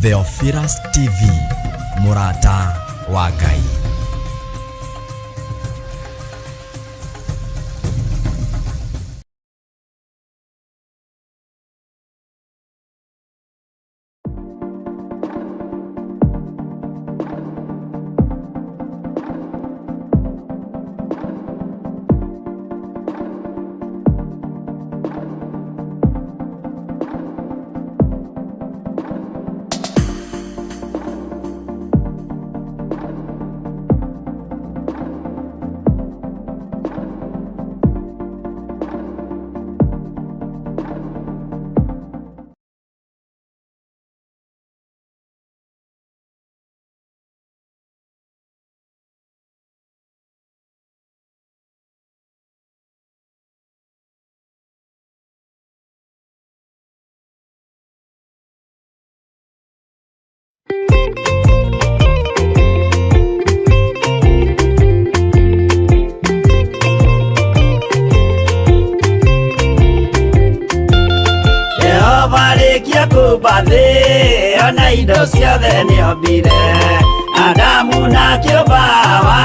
Theophilus TV, mũrata wa Ngai. Jehova arĩkia kũmba thĩ ona indo ciothe nĩombire Adamu na kĩũmba Hawa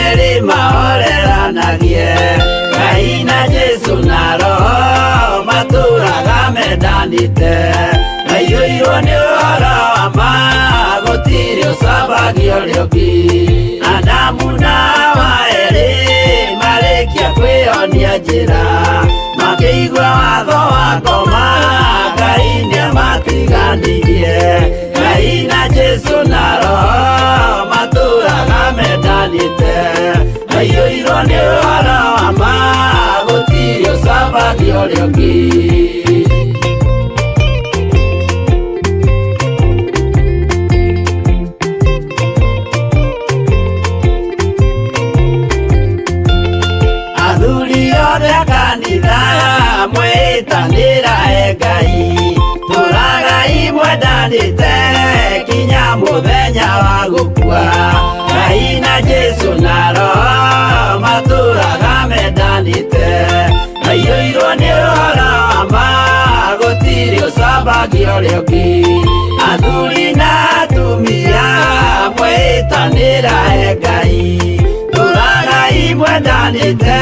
erĩ mahoreranagie Ngai na Jesu na Roho matũraga mendanĩte maiyũirwo nĩ ũhoro wa ma gũtirĩ ũcambagia ũrĩa ũngĩ Adamu na Hawa erĩ marĩkia kwĩyonia njĩra makĩigua watho wa ngoma Ngai nĩamatiganirie Ngai na Jesu na Roho matũraga mendanĩte maiyũirwo nĩ ũhoro wa ma gũtirĩ ũcambagia ũrĩa ũngĩ. Athuri othe a kanitha mwĩtanĩra e Ngai tũragai mwendanĩte kinya mũthenya wa gũkua Ngai na Jesu na Roho matũraga mendanĩte maiyũirwo nĩ ũhoro wa ma gũtirĩ ũcambagia ũrĩa ũngĩ athuri na atumia mwĩtanĩra e Ngai tũragai mwendanĩte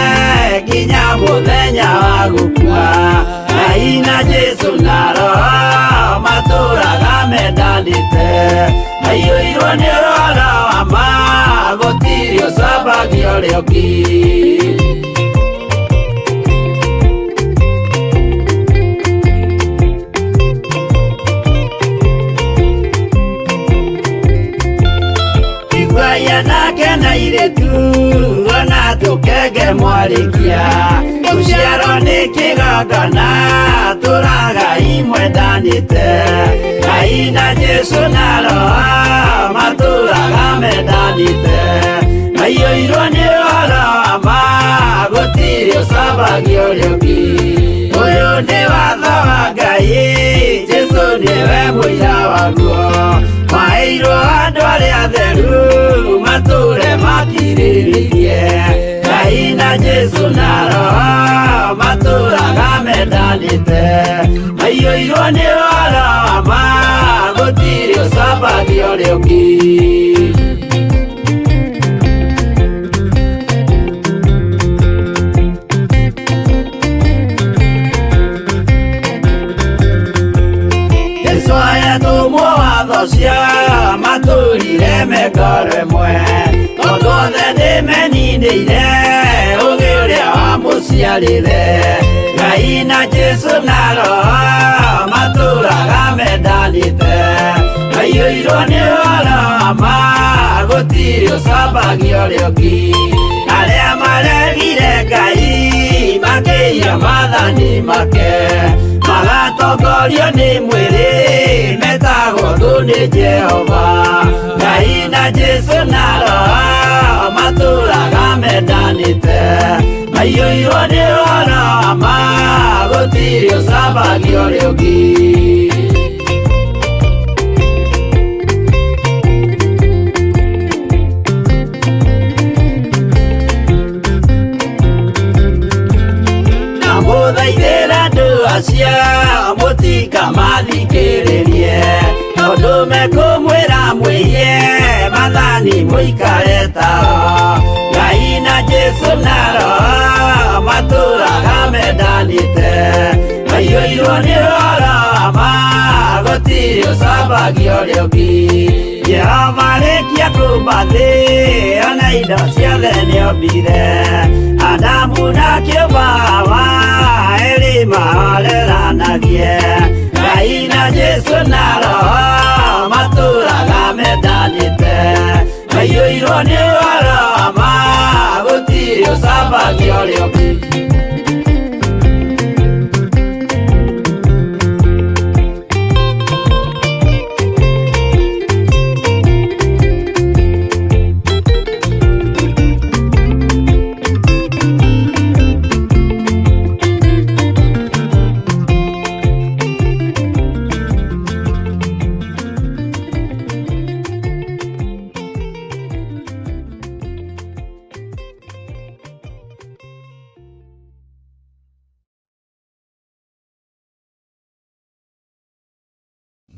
nginya mũthenya wa gũkua Ngai na Jesu na Roho matũraga mendanĩte maiyũirwo nĩ ũhoro wa ma gũtirĩ ũcambagia ũrĩa ũngĩ. Iguai anake na airĩtu ona tũkenge mwarĩkia gũciarwo nĩ kĩgongona tũragai mwendanĩte Ngai na Jesu na Roho matũraga mendanĩte maiyũirwo nĩ ũhoro wa ma gũtirĩ ũcambagia ũrĩa ũngĩ ũyũ nĩ watho wa Ngai Jesu nĩwe mũira waguo maheirwo andũ arĩa atheru matũre makirĩrĩirie Ngai na Jesu na Roho matũraga mendanĩte maiyũirwo nĩ ũhoro wa ma gũtirĩ ũcambagia ũrĩa ũngĩ. Jesu ayatũmwo watho cia matũrire mengoro ĩmwe tondũ othe nĩmeninĩire ũgĩ ũrĩa wamũciarire Ngai na Jesu na Roho matũraga mendanĩte maiyũirwo nĩ ũhoro wa ma gũtirĩ ũcambagia ũrĩa ũngĩ arĩa maregire Ngai makĩiya maathani make magatongorio nĩ mwĩrĩ metagwo thũ nĩ Jehova Ngai na Jesu na Roho matũraga mendanĩte maiyũirwo nĩ ũhoro wa ma gũtirĩ ũcambagia ũrĩa ũngĩ. Ndamũthaithĩra andũ acio mũtikamathikĩrĩrie tondũ Mũikare tao Ngai na Jesu na Roho matũraga mendanĩte maiyũirwo nĩ ũhoro wa ma gũtirĩ ũcambagia ũrĩa ũngĩ Jehova arĩkia kũũmba thĩ ona indo ciothe nĩombire Adamu na kĩũmba Hawa erĩ mahoreranagie Ngai na Jesu na Roho matũraga mendanĩte maiyũirwo nĩ ũhoro wa ma gũtirĩ ũcambagia ũrĩa ũngĩ.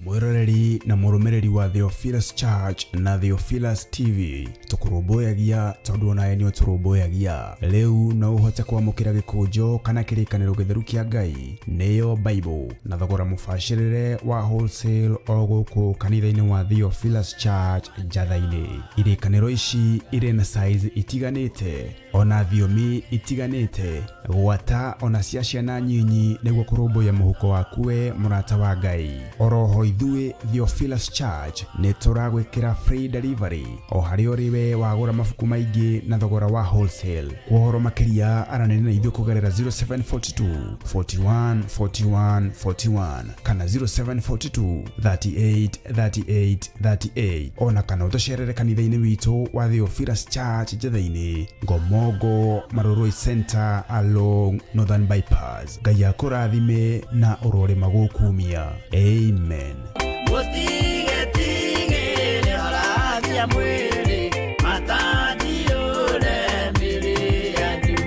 Mwiroreri na mũrũmĩrĩri wa Theophilus Church na Theophilus TV, tũkũrũmbũyagia tondũ onawe nĩ ũtũrũmbũyagia. Rĩu no ũhote kwamũkĩra gĩkũnjo kana kĩrĩkanĩro gĩtheru kĩa Ngai nĩyo Bible na thogora mũbacĩrĩre wa wholesale o gũkũ kanitha-inĩ wa Theophilus Church Njatha-inĩ. Irĩkanĩro ici irĩ na size itiganĩte ona thiomi itiganĩte gwata ona cia ciana nyinyi nĩguo kũrũmbũiya mũhuko waku we mũrata wa Ngai. Oroho ithuĩ Theophilus Church nĩ tũragwĩkĩra free delivery o harĩa ũrĩ we wagũra mabuku maingĩ na thogora wa wholesale. Kwa ũhoro makĩria aranĩria na ithuĩ kũgerera 0742 41 41 41 kana 0742 38 38 38 ona kana ũtũcerere kanitha-inĩ witũ wa Theophilus Church Njatha-inĩ, Ngomongo Marurui Center along Northern Bypass. Ngai akũrathime na ũrorĩma gũkumia. Amen. Mũtigetigĩre ũrathia mwĩrĩ matandiũre mĩrĩ yanyu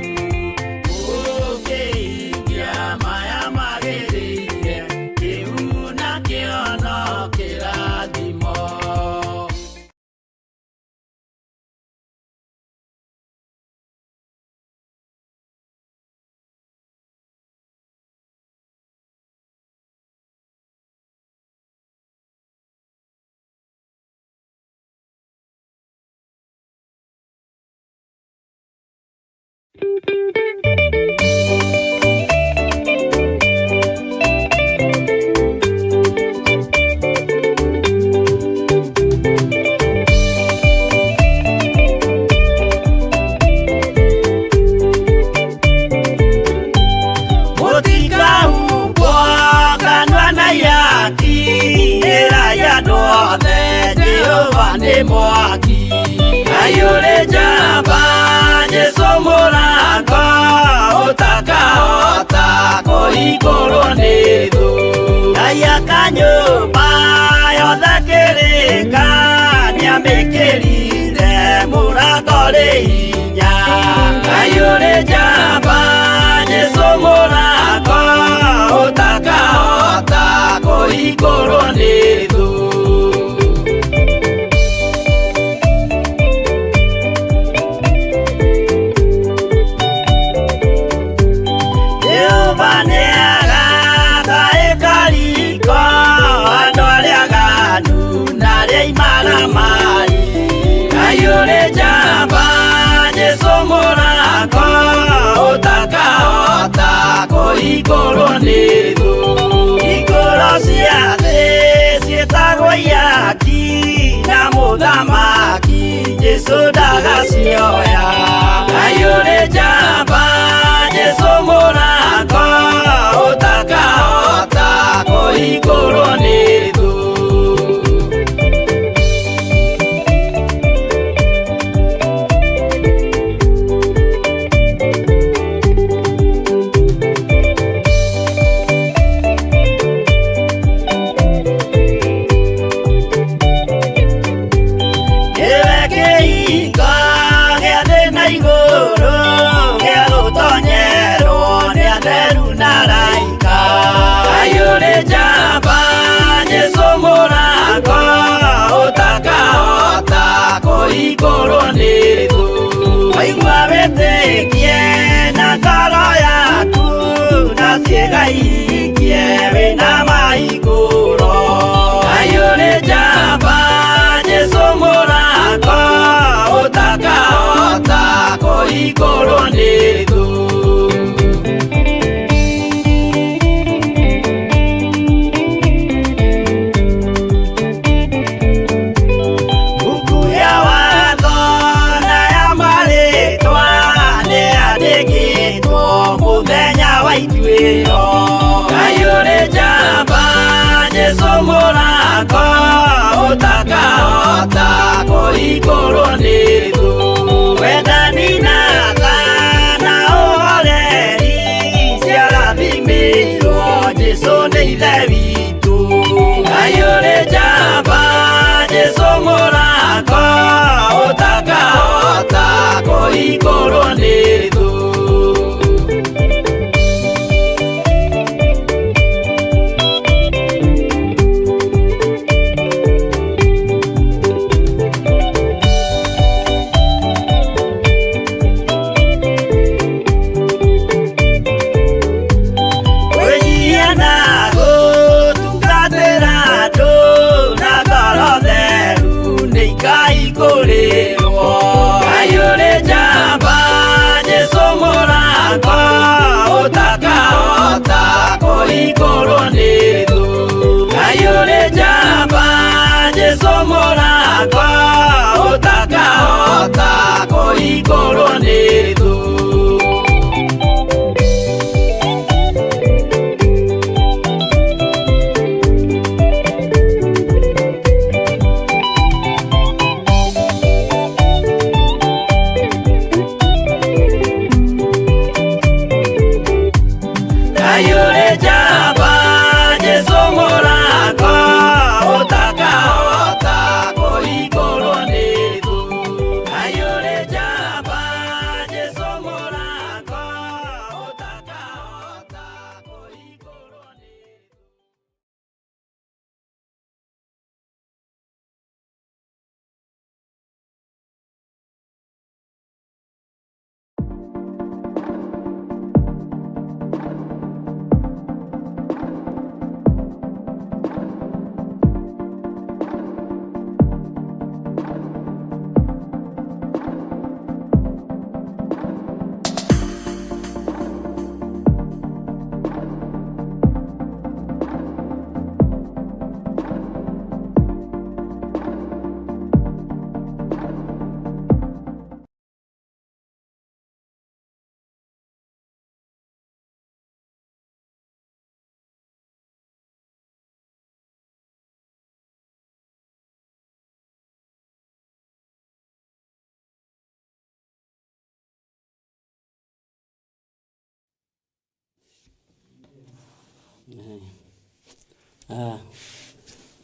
mũkĩhingia maya magĩrĩire kĩu nakĩo no kĩrathimo. Mũtikahumbwo kanua na ihaki ĩrai andũ othe Jehova nĩ mwaki Ngai ũrĩ njamba Jesũ mũrango ũtakahota kũhingũrwo nĩ thũ Ngai aka nyũmba yothe kĩrĩka nĩamĩkĩrire mũrango rĩ hinya Ngai ũrĩ njamba Jesũ mũrango ũtakahota kũhingũrwo nĩ thũ. Jehova nĩagaka ĩkariko andũ arĩa aganu na arĩa imaramari Ngai ũrĩ njamba Jesũ mũrango ũtakahota kũhingũrwo nĩ thũ Hingũro cia thĩ ciĩtagwo ihaki na mũthamaki Jesũ ndagacioya Ngai ũrĩ njamba Jesũ mũrango ũtakahota kũhingũrwo nĩ thũ. Nĩwe kĩhingo gĩa nĩ thũ. Waigua wĩtĩkie na ngoro yaku na ciĩga iikie wĩna mahingũro. Ngai ũrĩ njamba Jesũ mũrango ũtakahota kũhingũrwo nĩ thũ. Buku ya watho na ya marĩtwa nĩyandĩkĩtwo mũthenya wa ituĩro. Ngai ũrĩ njamba Jesũ mũrango ũtakahota kũhingũrwo nĩ thũ. Wendani na tha na ũhoreri ciarathimĩirwo Jesũ nĩ ithe witũ. Ngai ũrĩ njamba Jesũ mũrango ũtakahota kũhingũrwo nĩ thũ. Kwĩnyihia na gũtungatĩra andũ na ngoro theru nĩ ikahingũrĩrwo. Ngai ũrĩ njamba Jesũ mũrango ũtakahota kũhingũrwo nĩ thũ. Ngai ũrĩ njamba Jesũ mũrango ũtakahota kũhingũrwo nĩ thũ. Ngai ũrĩ njamba Jesũ mũrango ũtakahota kũhingũrwo nĩ thũ. Ngai ũrĩ njamba Jesũ mũrango ũtakahota kũhingũrwo nĩ thũ.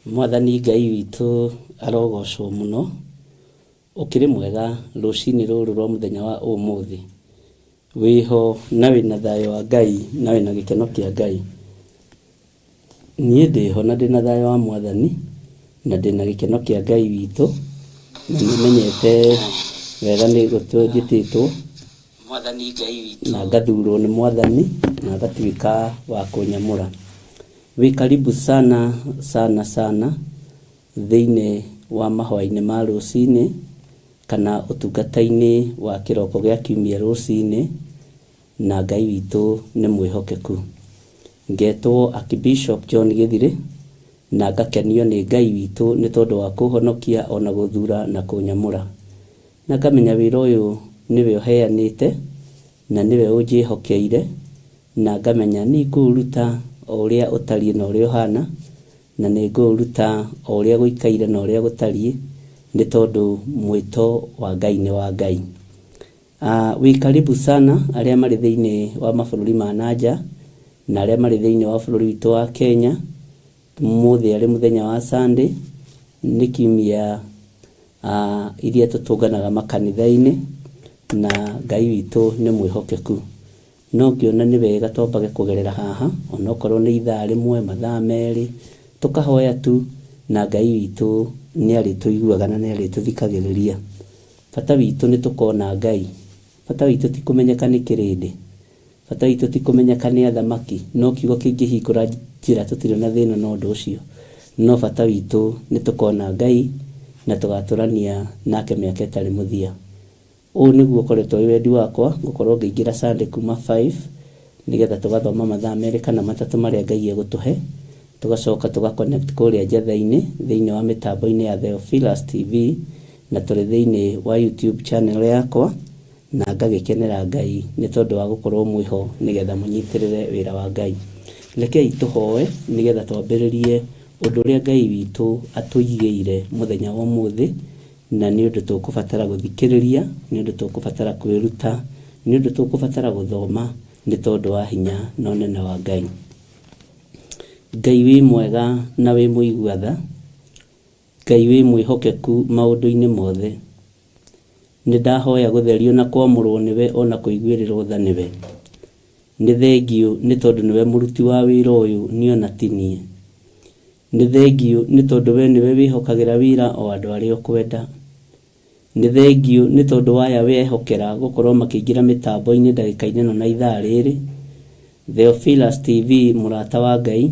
Mwathani Ngai witũ arogocwo mũno, ũkĩrĩ mwega rũcinĩ rũrũ rwa mũthenya wa ũmũthĩ. Wĩho na wĩna thayũ wa Ngai na wĩna gĩkeno kĩa Ngai. Niĩ ndĩho na ndĩna thayũ wa Mwathani na ndĩna gĩkeno kĩa Ngai witũ na nĩmenyete wega nĩ gũtwo njĩtĩtwo na ngathurwo nĩ Mwathani na ngatuĩka wa kũnyamũra. Wĩ karibu sana sana sana thĩinĩ wa mahoya-inĩ ma rũcinĩ kana ũtungata-inĩ wa kĩroko gĩa kiumia rũcinĩ na Ngai witũ nĩ mwĩhokeku. Ngetwo Archbishop John Gĩthirĩ na ngakenio nĩ Ngai witũ nĩ tondũ wa kũhonokia ona gũthura na kũnyamũra. Na ngamenya wĩra ũyũ nĩwe ũheanĩte na nĩwe ũnjĩhokeire na ngamenya nĩ ngũũruta o ũrĩa ũtariĩ na ũrĩa ũhana na nĩ ngũũruta o ũrĩa gũikaire na ũrĩa gũtariĩ nĩ tondũ mwĩto wa Ngai nĩ wa Ngai. Wĩ karibu sana arĩa marĩ thĩinĩ wa mabũrũri ma na nja na arĩa marĩ thĩinĩ wa bũrũri witũ wa Kenya. Ũmũthĩ arĩ mũthenya wa Sunday, nĩ kiumia iria tũtũnganaga makanitha-inĩ na Ngai witũ nĩ mwĩhokeku. No ngĩona nĩ wega twambage kũgerera haha onokorwo nĩ ithaa rĩmwe mathaa merĩ tũkahoya tu na Ngai witũ nĩ arĩtũiguaga na nĩ arĩtũthikagĩrĩria. Bata witũ nĩ tũkona Ngai. Bata witũ ti kũmenyeka nĩ kĩrĩndĩ. Bata witũ ti kũmenyeka nĩ athamaki. No kiugo kĩngĩhingũra njĩra tũtirĩ na thĩna na ũndũ ũcio. No bata witũ nĩ tũkona Ngai na tũgatũrania nake mĩaka ĩtarĩ mũthia. Ũũ nĩguo ũkoretwo wĩ wendi wakwa, gũkorwo ngĩingĩra Sunday kuma 5 nĩgetha tũgathoma mathaa merĩ kana matatũ marĩa Ngai egũtũhe, tũgacoka tũga connect kũrĩa njatha-inĩ thĩinĩ wa mĩtambo-inĩ ya Theophilus TV na tũrĩ thĩinĩ wa YouTube channel yakwa, na ngagĩkenera Ngai nĩ tondũ wa gũkorwo mwĩho nĩgetha mũnyitĩrĩre wĩra wa Ngai. Rekei tũhoe nĩgetha twambĩrĩrie ũndũ ũrĩa Ngai witũ atũigĩire mũthenya wa ũmũthĩ, na nĩ ũndũ tũkũbatara gũthikĩrĩria, nĩ ũndũ tũkũbatara kwĩruta, nĩ ũndũ tũkũbatara gũthoma nĩ tondũ wa hinya na ũnene wa Ngai. Ngai wĩ mwega na wĩ mũigua tha, Ngai wĩ mwĩhokeku maũndũ-inĩ mothe. Nĩ ndahoya gũtherio na kwamũrwo nĩwe ona kũiguĩrĩrwo tha nĩwe. Nĩ thengiũ nĩ tondũ nĩwe mũruti wa wĩra ũyũ niĩ ona ti niĩ. Nĩ thengiũ nĩ tondũ we nĩwe wĩhokagĩra wĩra o andũ arĩa ũkwenda. Nĩ thengiũ nĩ tondũ wa aya wehokera gũkorwo makĩingĩra mĩtambo-inĩ ndagĩka-inĩ ĩno na ithaa rĩrĩ. Theophilus TV mũrata wa Ngai,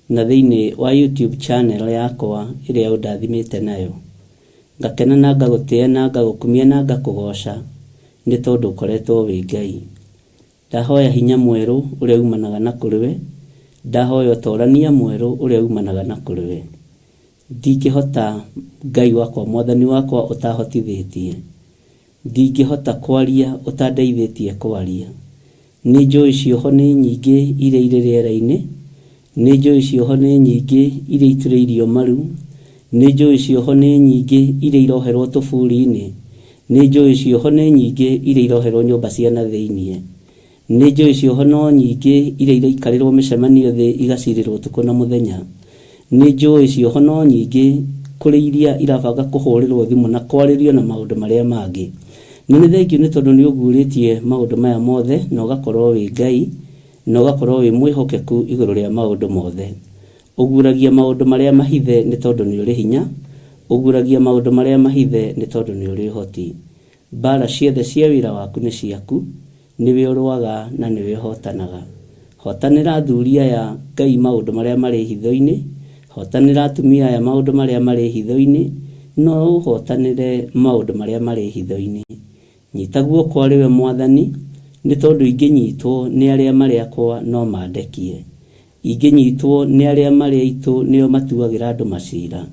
na thĩinĩ wa YouTube channel yakwa ĩrĩa ũndathimĩte nayo. Ngakena na ngagũtĩĩa na ngagũkumia na ngakũgooca nĩ tondũ ũkoretwo wĩ Ngai. Ndahoya hinya mwerũ ũrĩa umanaga na kũrĩ we, ndahoya ũtorania mwerũ ũrĩa umanaga na kũrĩ we. Ndingĩhota Ngai wakwa mwathani wakwa ũtahotithĩtie. Ndingĩhota kwaria ũtandeithĩtie kwaria. Nĩ njũĩ cioho nĩ nyingĩ iria irĩ rĩera-inĩ, nĩ njũĩ cioho nĩ nyingĩ iria iturĩirio maru, nĩ njũĩ cioho nĩ nyingĩ iria iroherwo tũburi-inĩ, nĩ njũĩ cioho nĩ nyingĩ iria iroherwo nyũmba cia na thĩiniĩ. Nĩ njũĩ cioho no nyingĩ iria iraikarĩrwo mĩcemanio thĩ igacirĩrwo ũtukũ na mũthenya. Nĩ njũĩ cioho no nyingĩ kũrĩ iria irabanga kũhũrĩrwo thimũ na kwarĩrio na maũndũ marĩa mangĩ. Na nĩ thengiũ nĩ tondũ nĩ ũguũrĩtie maũndũ maya mothe na ũgakorwo wĩ Ngai na ũgakorwo wĩ mwĩhokeku igũrũ rĩa maũndũ mothe. Ũguũragia maũndũ marĩa mahithe nĩ tondũ nĩ ũrĩ hinya, ũguũragia maũndũ marĩa mahithe nĩ tondũ nĩ ũrĩ ũhoti. Mbaara ciothe cia wĩra waku nĩ ciaku, nĩwe ũrũaga na nĩwe ũhootanaga. Hootanĩra athuri aya Ngai maũndũ marĩa marĩ hitho-inĩ, hootanĩra atumia aya maũndũ marĩa marĩ hitho-inĩ, na ũhootanĩre maũndũ marĩa marĩ hitho-inĩ. Nyita guoko arĩ we Mwathani, nĩ tondũ ingĩnyitwo nĩ arĩa marĩ akwa no mandekie. Ingĩnyitwo nĩ arĩa marĩ aitũ nĩo matuagĩra andũ macira.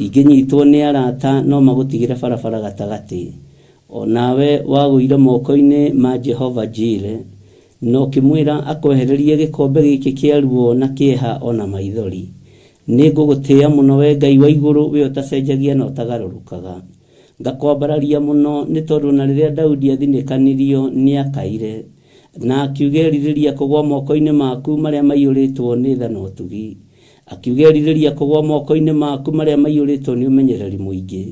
Ingĩnyitwo nĩ arata no magũtigĩre barabara gatagatĩ. O nawe wagũire moko-inĩ ma Jehova Jire, na ũkĩmwĩra akwehererie gĩkombe gĩkĩ kĩa ruo na kĩeha o na maithori. Nĩngũgũtĩĩa mũno wee Ngai wa igũrũ, wee ũtacenjagia na ũtagarũrũkaga. Ngakwambararia mũno, nĩ tondũ o na rĩrĩa Daudi athinĩkanirio, nĩakaire, na akiuga erirĩria kũgwa moko-inĩ maku marĩa maiyũrĩtwo nĩ tha na ũtugi. Akiuga erirĩria kũgwa moko-inĩ maku marĩa maiyũrĩtwo nĩ ũmenyereri mũingĩ.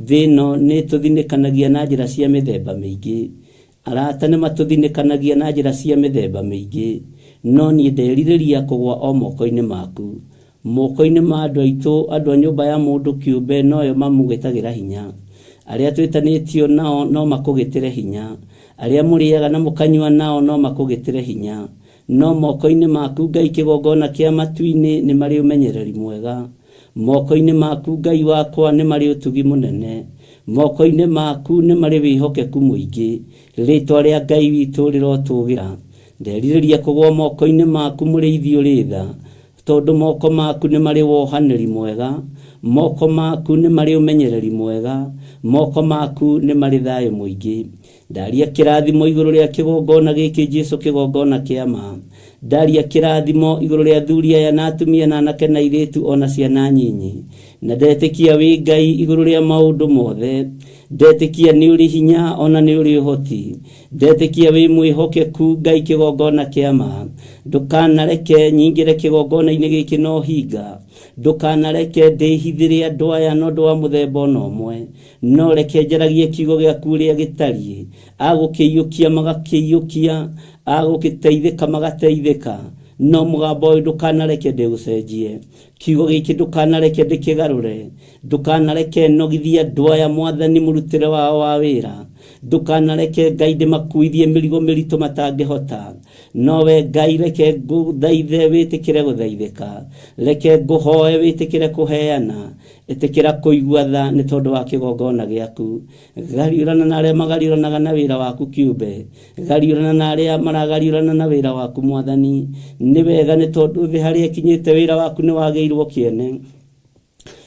Thĩ ĩno nĩ ĩtũthinĩkanagia na njĩra cia mĩthemba mĩingĩ. Arata nĩ matũthinĩkanagia na njĩra cia mĩthemba mĩingĩ. No niĩ nderirĩria kũgwa o moko-inĩ maku. Moko-inĩ ma andũ aitũ, andũ a nyũmba ya mũndũ kĩũmbe noyo mamũgĩtagĩra hinya. Arĩa twĩtanĩtio nao no makũgĩtĩre hinya. Arĩa mũrĩaga na mũkanyua nao no makũgĩtĩre hinya. No moko-inĩ maku Ngai kĩgongona kĩa matu-inĩ nĩ marĩ ũmenyereri mwega. Moko-inĩ maku Ngai wakwa nĩ marĩ ũtugi mũnene. Moko-inĩ maku nĩ marĩ wĩhokeku mũingĩ. Rĩĩtwa rĩa Ngai witũ rĩrotũũgĩra. Nderirĩria kũgwa moko-inĩ maku mũrĩithi ũrĩ tha, tondũ moko maku nĩ marĩ wohanĩri mwega, moko maku nĩ marĩ ũmenyereri mwega, moko maku nĩ marĩ thayũ mũingĩ. Ndaria kĩrathimo igũrũ rĩa kĩgongona gĩkĩ Jesu kĩgongona kĩa ma. Ndaria kĩrathimo igũrũ rĩa athuri aya na atumia na anake na airĩtu o na ciana nyinyi. Na ndetĩkia wĩ Ngai igũrũ rĩa maũndũ mothe. Ndetĩkia nĩ ũrĩ hinya o na nĩ ũrĩ ũhoti. Ndetĩkia wĩ mwĩhokeku Ngai kĩgongona kĩa ma. Ndũkanareke nyingĩre kĩgongona-inĩ gĩkĩ na ũhinga. Ndũkanareke ndĩhithĩre andũ aya na ũndũ wa mũthemba o na ũmwe. No reke njaragie kiugo gĩaku ũrĩa gĩtariĩ. Agũkĩiyũkia magakĩiyũkia, agũgĩteithĩka magateithĩka. No mũgambo ũyũ ndũkanareke ndĩũcenjie, kiugo gĩkĩ ndũkanareke ndĩkĩgarũre, ndũkanareke nogithie andũ aya Mwathani mũrutĩre wao wa wĩra, ndũkanareke Ngai ndĩmakuithie mĩrigo mĩritũ matangĩhota. Nowe Ngai reke ngũthaithe wĩtĩkĩre gũthaithĩka, reke ngũhoe wĩtĩkĩre kũheana, ĩtĩkĩra kũigua tha nĩ tondũ wa kĩgongona gĩaku. Gariũrana na arĩa magariũranaga na wĩra waku kĩũmbe, gariũrana na arĩa maragariũrana na wĩra waku Mwathani. Nĩ wega nĩ tondũ thĩ harĩa ĩkinyĩte wĩra waku nĩ wagĩirwo kĩene.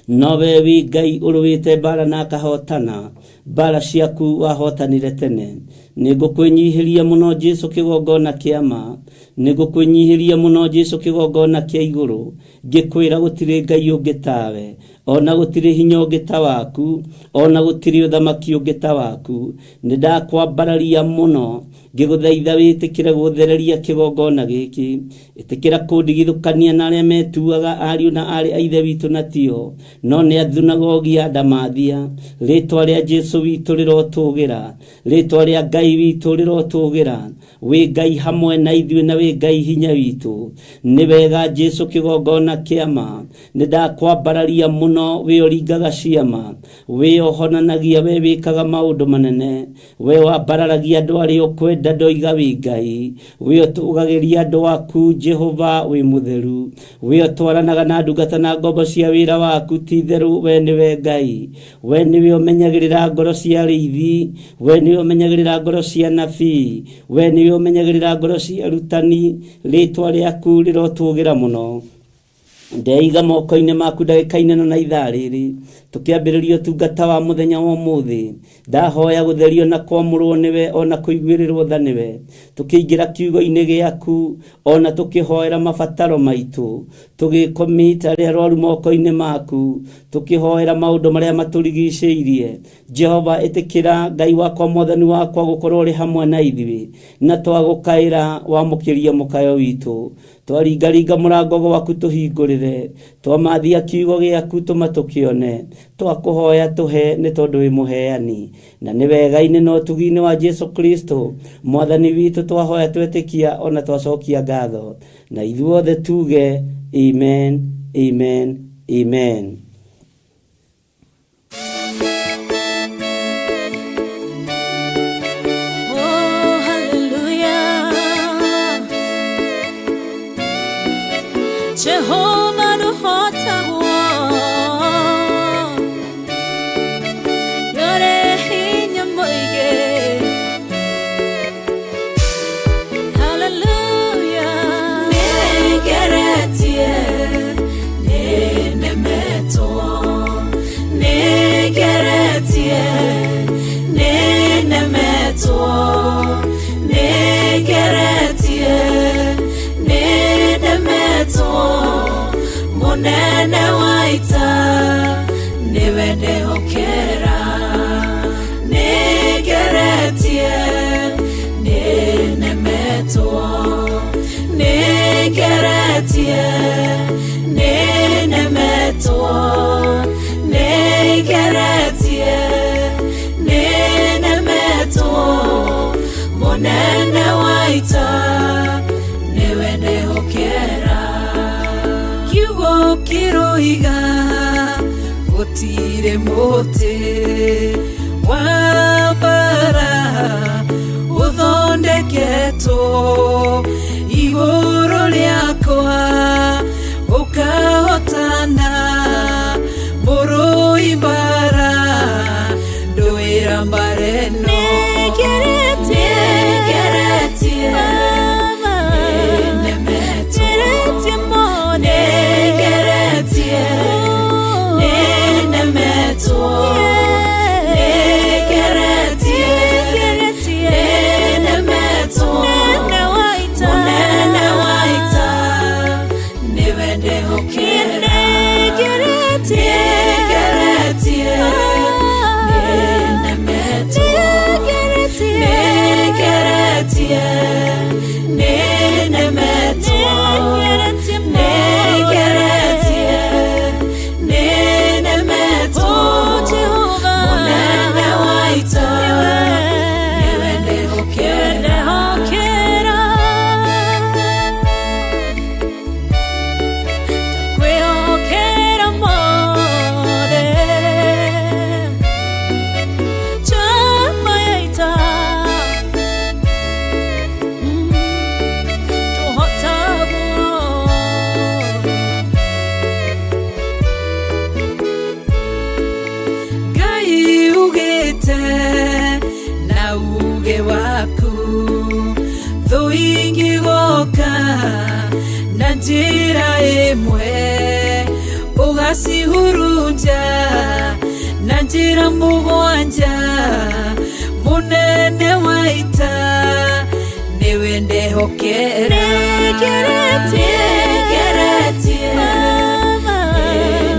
Nowe wĩ Ngai ũrũĩte mbara na akahotana, mbara ciaku wahotanire tene. Nĩngũkwĩnyihĩria mũno Jesũ kĩgongona kĩa ma, nĩngũkwĩnyihĩria mũno Jesũ kĩgongona kĩa igũrũ, ngĩkwĩra gũtirĩ Ngai ũngĩ tawe, ona gũtirĩ hinya ũngĩ ta waku, ona gũtirĩ ũthamaki ũngĩ ta waku. Nĩndakwambararia mũno ngĩgũthaitha wĩtĩkĩre gũthereria kĩgongona gĩkĩ, ĩtĩkĩra kũndigithũkania na arĩa metuaga ariũ na aarĩ a ithe witũ na tio, no nĩ athunagogi ya Ndamathia. Rĩtwa rĩa Jesũ witũ rĩrotũgĩra, rĩtwa rĩa Ngai witũ rĩrotũgĩra. Wĩ Ngai hamwe na ithuĩ na wĩ Ngai hinya witũ. Nĩ wega Jesũ kĩgongona kĩa ma, nĩndakwambararia mũno, wĩ ũringaga ciama, wĩ ũhonanagia, we wĩkaga maũndũ manene, we wambararagia andũ arĩa ũkwenda ndoiga wĩ Ngai, wĩ ũtũgagĩria andũ aku Jehova wĩ mũtheru, wĩ ũtwaranaga na ndungata na ngombo cia wĩra waku, ti itherũ we nĩwe Ngai, we nĩwe ũmenyagĩrĩra ngoro cia arĩithi, we nĩwe ũmenyagĩrĩra ngoro cia anabii, we nĩwe ũmenyagĩrĩra ngoro cia arutani. Rĩtwa rĩaku rĩrotũgĩra mũno. Ndeiga moko-inĩ maku ndagĩka-inĩ ĩno na ithaa rĩrĩ tũkĩambĩrĩria ũtungata wa mũthenya wa ũmũthĩ. Ndahoya gũtherio na kwamũrwo nĩwe, ona kũiguĩrĩrwo tha nĩwe, tũkĩingĩra kiugo-inĩ gĩaku, ona tũkĩhoera mabataro maitũ, tũgĩkomita arĩa arwaru moko-inĩ maku, tũkĩhoera maũndũ marĩa matũrigicĩirie. Jehova ĩtĩkĩra Ngai wakwa Mwathani wakwa gũkorwo ũrĩ hamwe na ithuĩ, na twagũkaĩra wamũkĩrie mũkayo witũ. Twaringaringa mũrango gwaku tũhingũrĩre, twamathia kiugo gĩaku tũma tũkĩone, twakũhoya tũhe nĩ tondũ wĩ mũheani. Na nĩ wega-inĩ na ũtugi-inĩ wa Jesũ Kristo Mwathani witũ twahoya twetĩkia ona twacokia ngatho, na ithuothe tuge amen, amen, amen. Oh, hallelujah. Jehovah nũhotagwo, nĩũrĩ hinya mũingĩ. Hallelujah. Nĩngeretie, nĩnemetwo, nĩngeretie, nĩnemetwo, nĩngeretie, nĩnemetwo, mũnene wa ita nĩwe ndĩhokera. Nĩngeretie, nĩnemetwo, nĩngeretie, nĩnemetwo, nĩngeretie, nĩnemetwo, mũnene wa ita nĩwe ndĩhokera. Kiugo kĩroiga gũtirĩ mũtĩ wa mbara ũthondeketwo igũrũ rĩakwa ũkahotana, mũrũi mbara ndũĩra mbara ĩno. Nĩngeretie, nĩnemetwo, nĩngeretie, nĩnemetwo, nĩngeretie, nĩnemetwo, mũnene wa ita nĩwe ndĩhokera. Nĩngeretie, nĩnemetwo, Njĩra ĩmwe ũgacihurunja na njĩra mũgwanja mũnene wa ita nĩwe ndehokera. Nĩngeretie,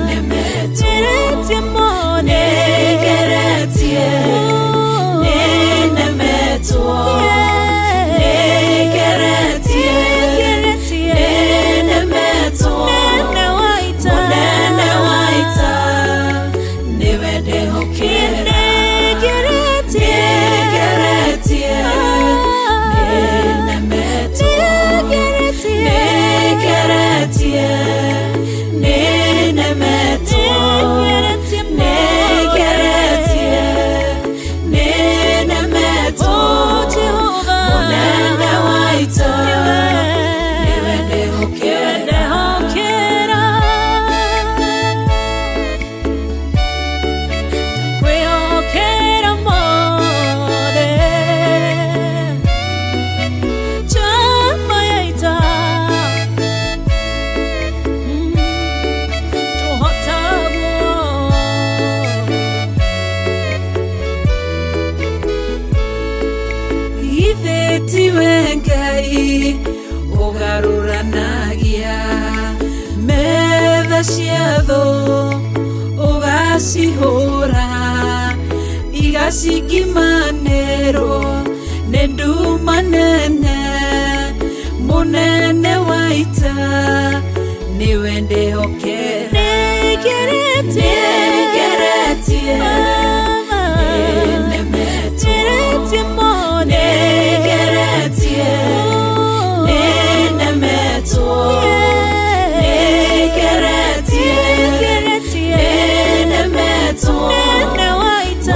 nĩnemetwo. Nĩngeretie, nĩnemetwo. Nĩngeretie, nĩnemetwo. Mũnene wa ita nĩwe ndehokera. Nĩngeretie, nĩnemetwo. Nĩngeretie, nĩnemetwo. Nĩngeretie, nĩnemetwo. Mũnene wa ita nĩwe ndehokera. Kwĩhokera mothe njamba ya ita tũhotagwo Ithe tiwe Ngai ũgarũranagia metha cia thũ ũgacihũra igacingimanĩrwo nĩ nduma nene mũnene wa ita nĩwe ndehokera. Nĩngeretie, nĩnemetwo. Nĩngeretie, nĩnemetwo. Nĩngeretie, nĩnemetwo. Mũnene wa ita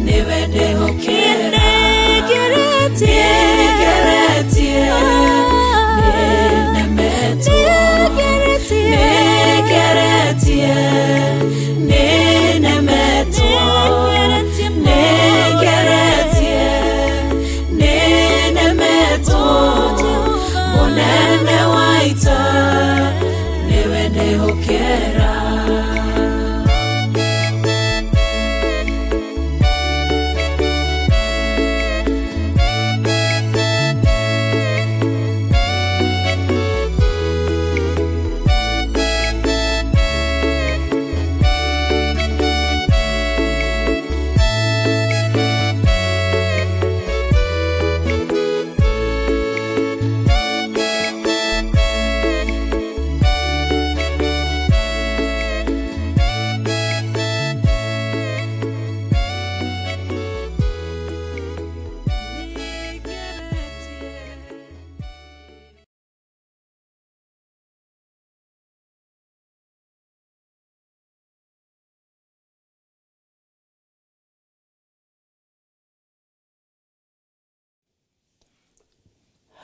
nĩwe ndehokera. Nĩngeretie, nĩnemetwo. Nĩngeretie, nĩnemetwo. Nĩngeretie, nĩnemetwo. Mũnene wa ita nĩwe ndehokera.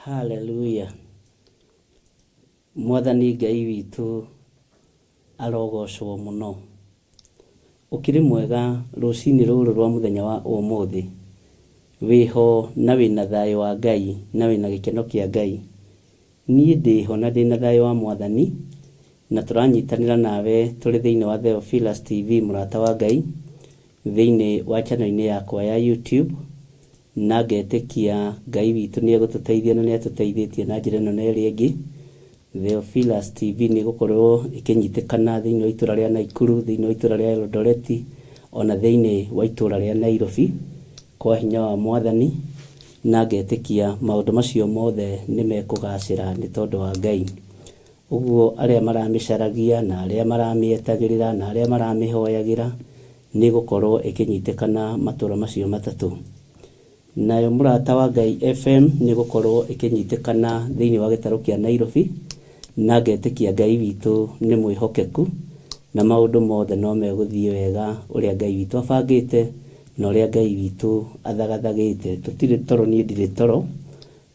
Haleluya. Mwathani Ngai witũ arogocwo mũno. Ũkĩrĩ mwega rũcinĩ rũrũ rwa mũthenya wa ũmũthĩ. Wĩho na wĩna thayũ wa Ngai na wĩna gĩkeno kĩa Ngai. Niĩ ndĩho na ndĩna thayũ wa Mwathani na tũranyitanĩra nawe tũrĩ thĩinĩ wa Theophilus TV mũrata wa Ngai thĩinĩ wa channel-inĩ yakwa ya YouTube na ngetĩkia Ngai witũ nĩ egũtũteithia na nĩ atũteithĩtie na njĩra ĩno na ĩrĩa ĩngĩ. Theophilus TV nĩ ĩgũkorwo ĩkĩnyitĩkana thĩinĩ wa itũra rĩa Naikuru, thĩinĩ wa itũra rĩa Eldoret ona thĩinĩ wa itũra rĩa Nairobi kwa hinya wa Mwathani na ngetĩkia maũndũ macio mothe nĩ mekũgacĩra nĩ tondũ wa Ngai. Ũguo arĩa maramĩcaragia na arĩa maramĩetagĩrĩra na arĩa maramĩhoyagĩra nĩ ĩgũkorwo ĩkĩnyitĩkana matũra macio matatũ. Nayo Mũrata wa Ngai FM nĩ ĩgũkorwo ĩkĩnyitĩkana thĩinĩ wa gĩtarũ kĩa Nairobi na ngetĩkia Ngai witũ nĩ mwĩhokeku na maũndũ mothe no megũthiĩ wega ũrĩa Ngai witũ abangĩte na ũrĩa Ngai witũ athagathagĩte. Tũtirĩ toro, niĩ ndirĩ toro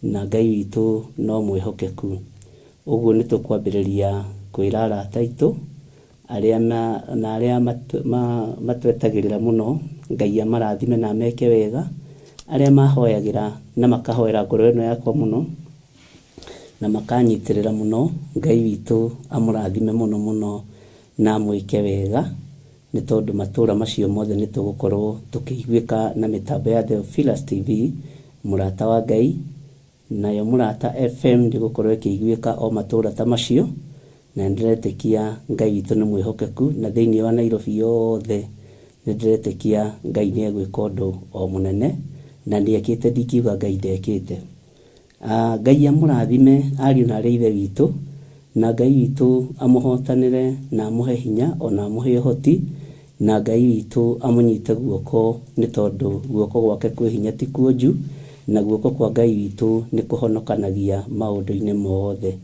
na Ngai witũ no mwĩhokeku. Ũguo nĩ tũkwambĩrĩria kwĩra arata aitũ arĩa na arĩa matwetagĩrĩra mũno Ngai amarathime na ameke wega, arĩa mahoyagĩra na makahoera ngoro ĩno yakwa mũno. Na makanyitĩrĩra mũno. Ngai witũ amũrathime mũno mũno na amwĩke wega, nĩ tondũ matũra macio mothe nĩ tũgũkorwo tũkĩiguĩka na mĩtambo ya Theophilus TV, mũrata wa Ngai, nayo Mũrata FM ndĩgũkorwo ĩkĩiguĩka o matũra ta macio. Na nĩndĩretĩkia Ngai witũ nĩ mwĩhokeku, na thĩinĩ wa Nairobi yothe nĩndĩretĩkia Ngai nĩ egwĩka ũndũ o mũnene, na nĩekĩte, ndingiuga Ngai ndekĩte. Ngai amũrathime ariũ na arĩ a ithe witũ, na Ngai witũ amũhotanĩre na amũhe hinya ona amũhe ũhoti, na Ngai witũ amũnyite guoko, nĩ tondũ guoko gwake kwĩ hinya ti kuonju, na guoko kwa Ngai witũ nĩ kũhonokanagia maũndũ-inĩ mothe.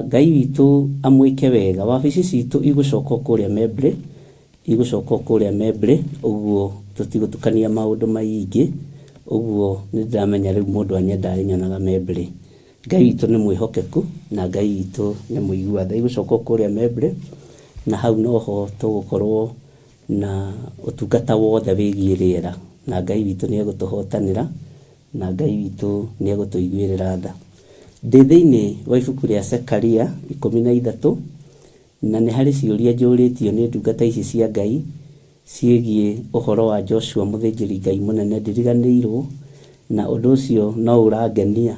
Ngai witũ amwĩke wega. Wabici citũ igũcoka kũrĩa Membley, igũcoka kũrĩa Membley, ũguo tũtigũtukania maũndũ maingĩ, ũguo nĩ ndĩramenya rĩu mũndũ anyenda arĩnyonaga Membley. Ngai witũ nĩ mwĩhokeku na Ngai witũ nĩ mũigua tha. Igũcoka kũrĩa Membley, na hau noho tũgũkorwo na ũtungata wothe wĩgiĩ rĩera, na Ngai witũ nĩ egũtũhotanĩra, na Ngai witũ nĩ egũtũiguĩrĩra tha. Ndĩ thĩinĩ wa ibuku rĩa Zekaria 13, na nĩ harĩ ciũria njũrĩtio nĩ ndungata ici cia Ngai ciĩgiĩ ũhoro wa Joshua mũthĩnjĩri Ngai mũnene. Ndiriganĩirwo, na ũndũ ũcio no ũrangenia.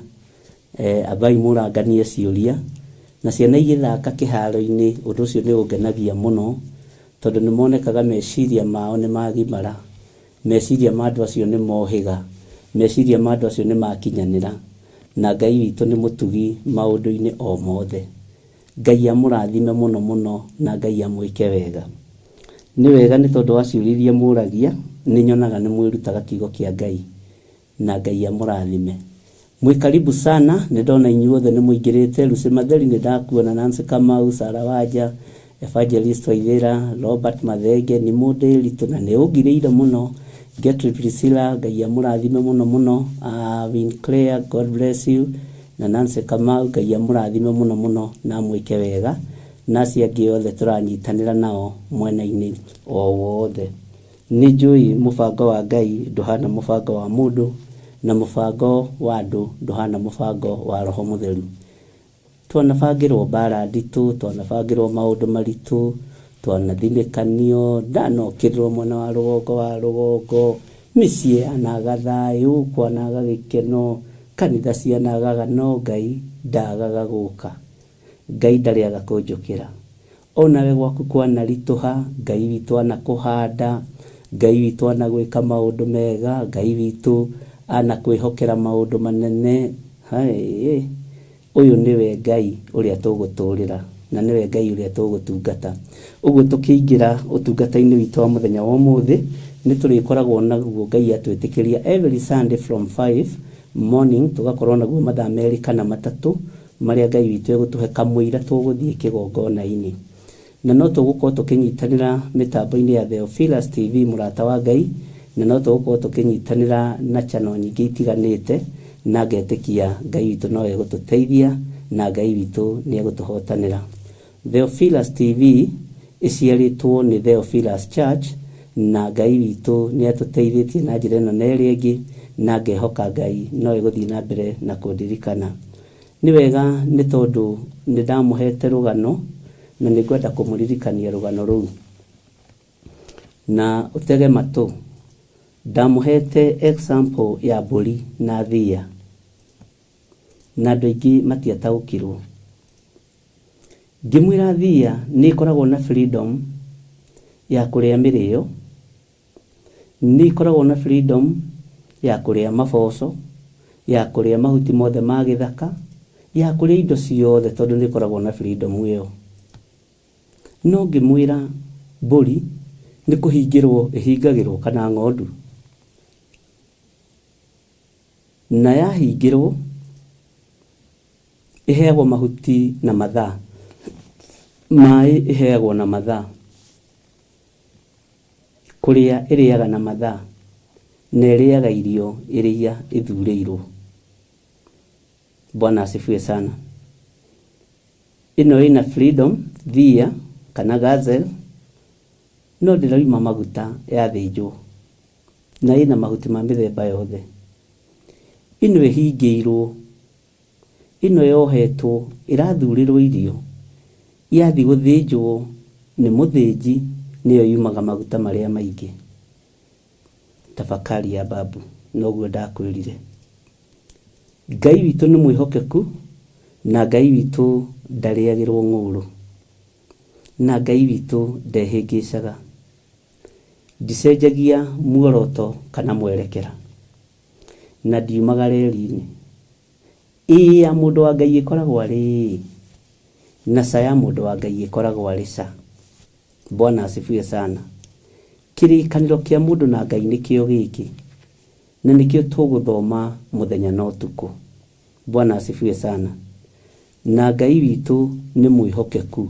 Ambai mũranganie ciũria, na ciana igĩthaka kĩharo-inĩ, ũndũ ũcio nĩ ũngenagia mũno, tondũ nĩ monekaga meciria mao nĩ magimara, meciria ma andũ acio nĩ mohĩga, meciria ma andũ acio nĩ makinyanĩra, na Ngai witũ nĩ mũtugi maũndũ-inĩ o mothe. Ngai amũrathime mũno mũno, na Ngai amwĩke wega. Nĩ wega nĩ tondũ wa ciũria iria mũragia, nĩ nyonaga nĩ mwĩrutaga kiugo kĩa Ngai, na Ngai amũrathime. Mwĩ karibu sana, nĩ ndona inyuothe nĩ mũingĩrĩte. Lucy Matheri nĩ ndakuona, Nancy Kamau, Sarah Wanja, Evangelist Waithera, Robert Mathenge, nĩ mũndĩritũ na nĩ ũngirĩire mũno. Gertrude Priscilla, Ngai amũrathime mũno mũno. Win Claire, God bless you. Na Nancy Kamau, Ngai amũrathime mũno mũno na amwĩke wega. Na acio angĩ othe tũranyitanĩra nao mwena-inĩ o wothe. Nĩ njũĩ mũbango wa Ngai ndũhana mũbango wa mũndũ, na mũbango wa andũ ndũhana mũbango wa Roho Mũtheru. Twanabangĩrwo mbara nditũ, twanabangĩrwo maũndũ maritũ, twanathinĩkanio, ndanokĩrĩrwo mwena wa rũgongo wa rũgongo, mĩciĩ yanaga thayũ, kwanaga gĩkeno, kanitha cianagaga, no Ngai ndagaga gũka. Ngai ndarĩaga kũnjũkĩra. Onawe gwaku kwanaritũha, Ngai witũ anakũhanda, Ngai witũ anagwĩka maũndũ mega, Ngai witũ anakwĩhokera maũndũ manene. Hai, ũyũ nĩwe Ngai ũrĩa tũgũtũrĩra, na nĩwe Ngai ũrĩa tũgũtungata. Ũguo tũkĩingĩra ũtungata-inĩ witũ wa mũthenya wa ũmũthĩ, nĩ tũrĩkoragwo naguo Ngai atwĩtĩkĩria every Sunday from 5 morning, tũgakorwo naguo mathaa 2 kana 3 marĩa Ngai witũ egũtũhe kamũira tũgũthiĩ kĩgongona-inĩ. Na no tũgũkorwo tũkĩnyitanĩra mĩtambo-inĩ ya Theophilus TV, mũrata wa Ngai, na no tũgũkorwo tũkĩnyitanĩra na channel nyingĩ itiganĩte, na ngetĩkia Ngai witũ no egũtũteithia, na Ngai witũ nĩ egũtũhotanĩra. Theophilus TV ĩciarĩtwo nĩ Theophilus Church, na Ngai witũ nĩ atũteithĩtie na njĩra ĩno na ĩrĩa ĩngĩ, na ngehoka Ngai no ĩgũthiĩ na mbere na kũndirikana. Nĩ wega nĩ tondũ nĩ ndamũhete rũgano, na nĩ ngwenda kũmũririkania rũgano rũu. Na ũtege matũ, ndamũhete example ya mbũri na thia, na andũ aingĩ matiataũkirwo. Ngĩmwĩra thia nĩ ĩkoragwo na freedom ya kũrĩa mĩrĩo, nĩ ĩkoragwo na freedom ya kũrĩa maboco, ya kũrĩa mahuti mothe ma gĩthaka, ya kũrĩa indo ciothe, tondũ nĩ ĩkoragwo na freedom ĩyo. No ngĩmwĩra mbũri nĩ kũhingĩrwo ĩhingagĩrwo, kana ng'ondu, na yahingĩrwo ĩheagwo mahuti na mathaa, maĩ ĩheagwo na mathaa, kũrĩa ĩrĩaga na mathaa, na ĩrĩaga irio iria ithurĩirwo. Bwana asifiwe sana. Ĩno ĩna freedom, thia kana gazelle, no ndĩrauma maguta yathĩnjwo, na ĩna mahuti ma mĩthemba yothe. Ĩno ĩhingĩirwo Ĩno yohetwo ĩrathurĩrwo irio, yathiĩ gũthĩnjwo nĩ mũthĩnji nĩyo yumaga maguta marĩa maingĩ. Tafakari ya babu, noguo ndakwĩrire. Ngai witũ nĩ mwĩhokeku na Ngai witũ ndarĩagĩrwo ng'ũrũ, na Ngai witũ ndehĩngĩcaga. Ndicenjagia muoroto kana mwerekera, na ndiumaga reri-inĩ. Ĩĩ ya mũndũ wa Ngai ĩkoragwo arĩ ĩĩ, na ca ya mũndũ wa Ngai ĩkoragwo arĩ ca. Bwana asifiwe sana. Kĩrĩkanĩro kĩa mũndũ na Ngai nĩkĩo gĩkĩ, na nĩkĩo tũgũthoma mũthenya na ũtukũ. Bwana asifiwe sana. Na Ngai witũ nĩ mwĩhokeku.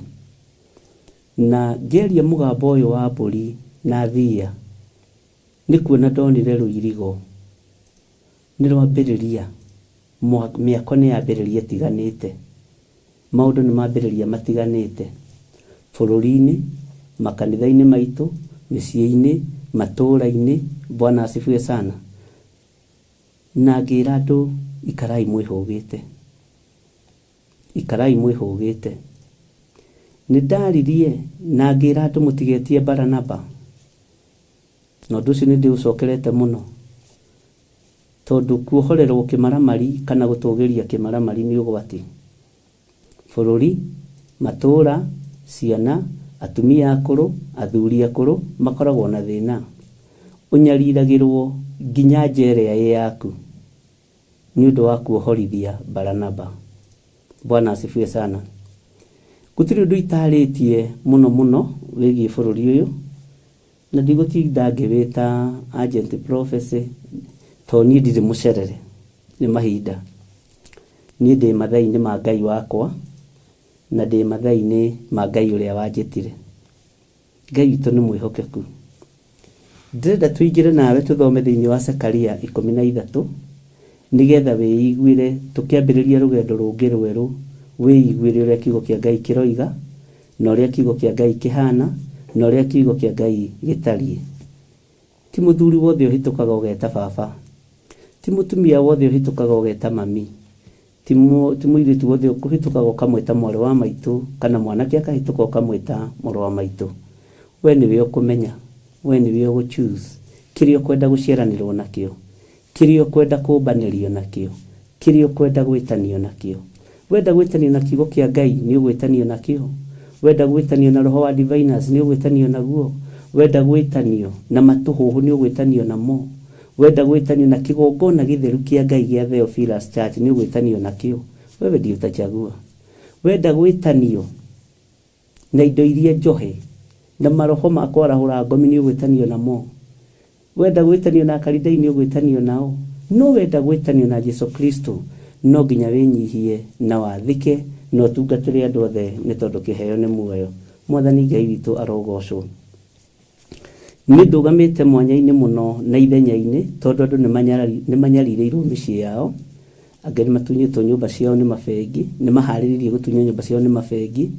Na ngĩaria mũgambo ũyũ wa mbũri na thiia, nĩ kuona ndonire rũirigo nĩ rwambĩrĩria, mĩako nĩ yambĩrĩria ĩtiganĩte, maũndũ nĩ mambĩrĩria matiganĩte, bũrũri-inĩ, makanitha-inĩ maitũ, mĩciĩ-inĩ, matũũra-inĩ. Bwana asifiwe sana. Na ngĩra andũ ikarai mwĩhũgĩte, ikarai mwĩhũgĩte. Nĩ ndaririe na ngĩra andũ mũtigetie Baranaba, na ũndũ ũcio nĩ ndĩũcokerete mũno, tondũ kuohorerwo kĩmaramari kana gũtũgĩria kĩmaramari nĩ ũgwati. Bũrũri, matũũra, ciana, atumia akũrũ, athuri akũrũ makoragwo na thĩna. Ũnyariragĩrwo nginya njera ĩ yaku nĩ ũndũ wa kuohorithia Baranaba. Bwana asifiwe sana. Gũtirĩ ũndũ itarĩtie mũno mũno wĩgiĩ bũrũri ũyũ, na ndigũtinda ngĩwĩta agent prophecy, tondũ niĩ ndirĩ mũcerere nĩ mahinda. Niĩ ndĩ mathaa-inĩ ma Ngai wakwa, na ndĩ mathaa-inĩ ma Ngai ũrĩa wanjĩtire. Ngai witũ nĩ mwĩhokeku. Ndĩrenda tũingĩre nawe tũthome thĩinĩ wa Zekaria 13, nĩgetha wĩiguĩre tũkĩambĩrĩria rũgendo rũngĩ rwerũ, wĩiguĩre ũrĩa kiugo kĩa Ngai kĩroiga, na ũrĩa kiugo kĩa Ngai kĩhana, na ũrĩa kiugo kĩa Ngai gĩtariĩ. Ti mũthuri wothe ũhĩtũkaga ũgeta baba, ti mũtumia wothe ũhĩtũkaga ũgeta mami, ti mũirĩtu wothe ũhĩtũkaga ũkamwĩta mwarĩ wa maitũ, kana mwanake akahĩtũka ũkamwĩta mũrũ wa maitũ. We nĩwe ũkũmenya, we nĩwe ũgũ choose kĩrĩa ũkwenda gũciaranĩrwo nakĩo, kĩrĩa ũkwenda kũmbanĩrio nakĩo, kĩrĩa ũkwenda gwĩtanio nakĩo. Wenda gwĩtanio na kiugo kĩa Ngai nĩ ũgwĩtanio nakĩo, wenda gwĩtanio na roho wa diviners nĩ ũgwĩtanio naguo, wenda gwĩtanio na matũhũhũ nĩ ũgwĩtanio namo, wenda gwĩtanio na kĩgongona gĩtheru kĩa Ngai gĩa Theophilus Church nĩ ũgwĩtanio nakĩo. Wewe ndiye utachagua. Wenda gwĩtanio na indo iria njohe na maroho ma kwarahũra ngomi nĩ ũgwĩtanio namo, wenda gwĩtanio na akaridai nĩ ũgwĩtanio nao, no wenda gwĩtanio na Jesu Kristo no nginya wĩnyihie na wathĩke na ũtungatĩre andũ othe, nĩ tondũ kĩheo nĩ muoyo. Mwathani Ngai witũ arogocwo. Nĩ ndũgamĩte mwanya-inĩ mũno na ithenya-inĩ, tondũ andũ nĩ manyarirĩirwo mĩciĩ yao, angĩ nĩ matunyĩtwo nyũmba ciao nĩ mabengi, nĩ maharĩrĩirie gũtunywo nyũmba ciao nĩ mabengi,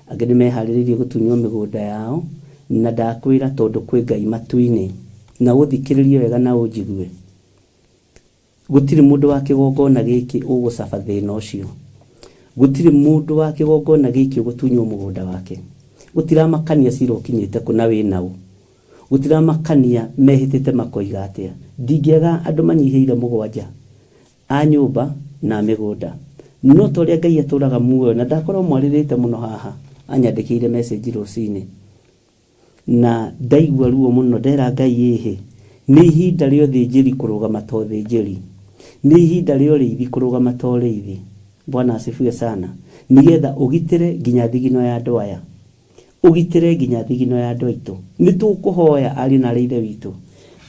angĩ nĩ meharĩrĩirie gũtunywo mĩgũnda yao, na ndakwĩra tondũ kwĩ Ngai matu-inĩ, na ũthikĩrĩrie wega na ũnjigue. Gũtirĩ mũndũ wa kĩgongona gĩkĩ ũgũcaba thĩna ũcio, gũtirĩ mũndũ wa kĩgongona gĩkĩ ũgũtunywo mũgũnda wake, gũtiramakania cira ũkinyĩte kũ na wĩna ũ, gũtiramakania mehĩtĩte makoiga atĩa. Ndingĩaga andũ manyihĩire 7 a nyũmba na mĩgũnda, no ta ũrĩa Ngai atũraga muoyo, na ndakorwo mwarĩrĩte mũno haha, anyandĩkĩire message rũcinĩ, na ndaigua ruo mũno, ndera Ngai ĩhĩ, nĩ ihinda rĩa ũthĩnjĩri kũrũgama ta ũthĩnjĩri, nĩ ihinda rĩa ũrĩithi kũrũgama ta ũrĩithi. Bwana asifiwe sana. Nĩgetha ũgitĩre nginya thigino ya andũ aya, ũgitĩre nginya thigino ya andũ aitũ. Nĩ tũkũhoya ariũ na aarĩ a Ithe witũ,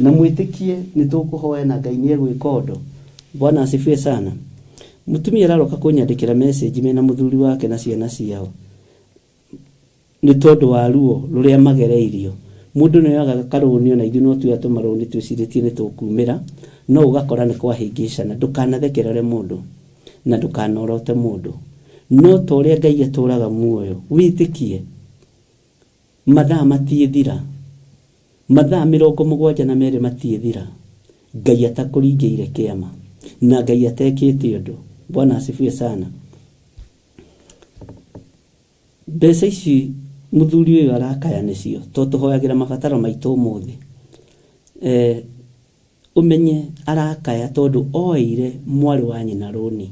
na mwĩtĩkie nĩ tũkũhoya na Ngai nĩ egwĩka ũndũ. Bwana asifiwe sana. Mũtumia araroka kũnyandĩkĩra message mena mũthuri wake na ciana ciao, nĩ tondũ wa ruo rũrĩa magereirio. Mũndũ nĩ oyaga karũni, ona ithuĩ no tuoya tũmarũni twĩcirĩtie nĩ tũkumĩra, no ũgakora nĩ kwahĩngĩcana. Ndũkanathekerere mũndũ na ndũkanorote mũndũ, no ta ũrĩa Ngai atũraga muoyo, wĩtĩkie mathaa matiĩthira, mathaa 72 matiĩthira, Ngai atakũringĩire kĩama na Ngai atekĩte ũndũ. Bwana asifiwe sana. Mbeca ici mũthuri ũyũ arakaya nĩcio, to tũhoyagĩra mabataro maitũ ũmũthĩ. Ũmenye arakaya tondũ oeire mwarĩ wa nyina rũni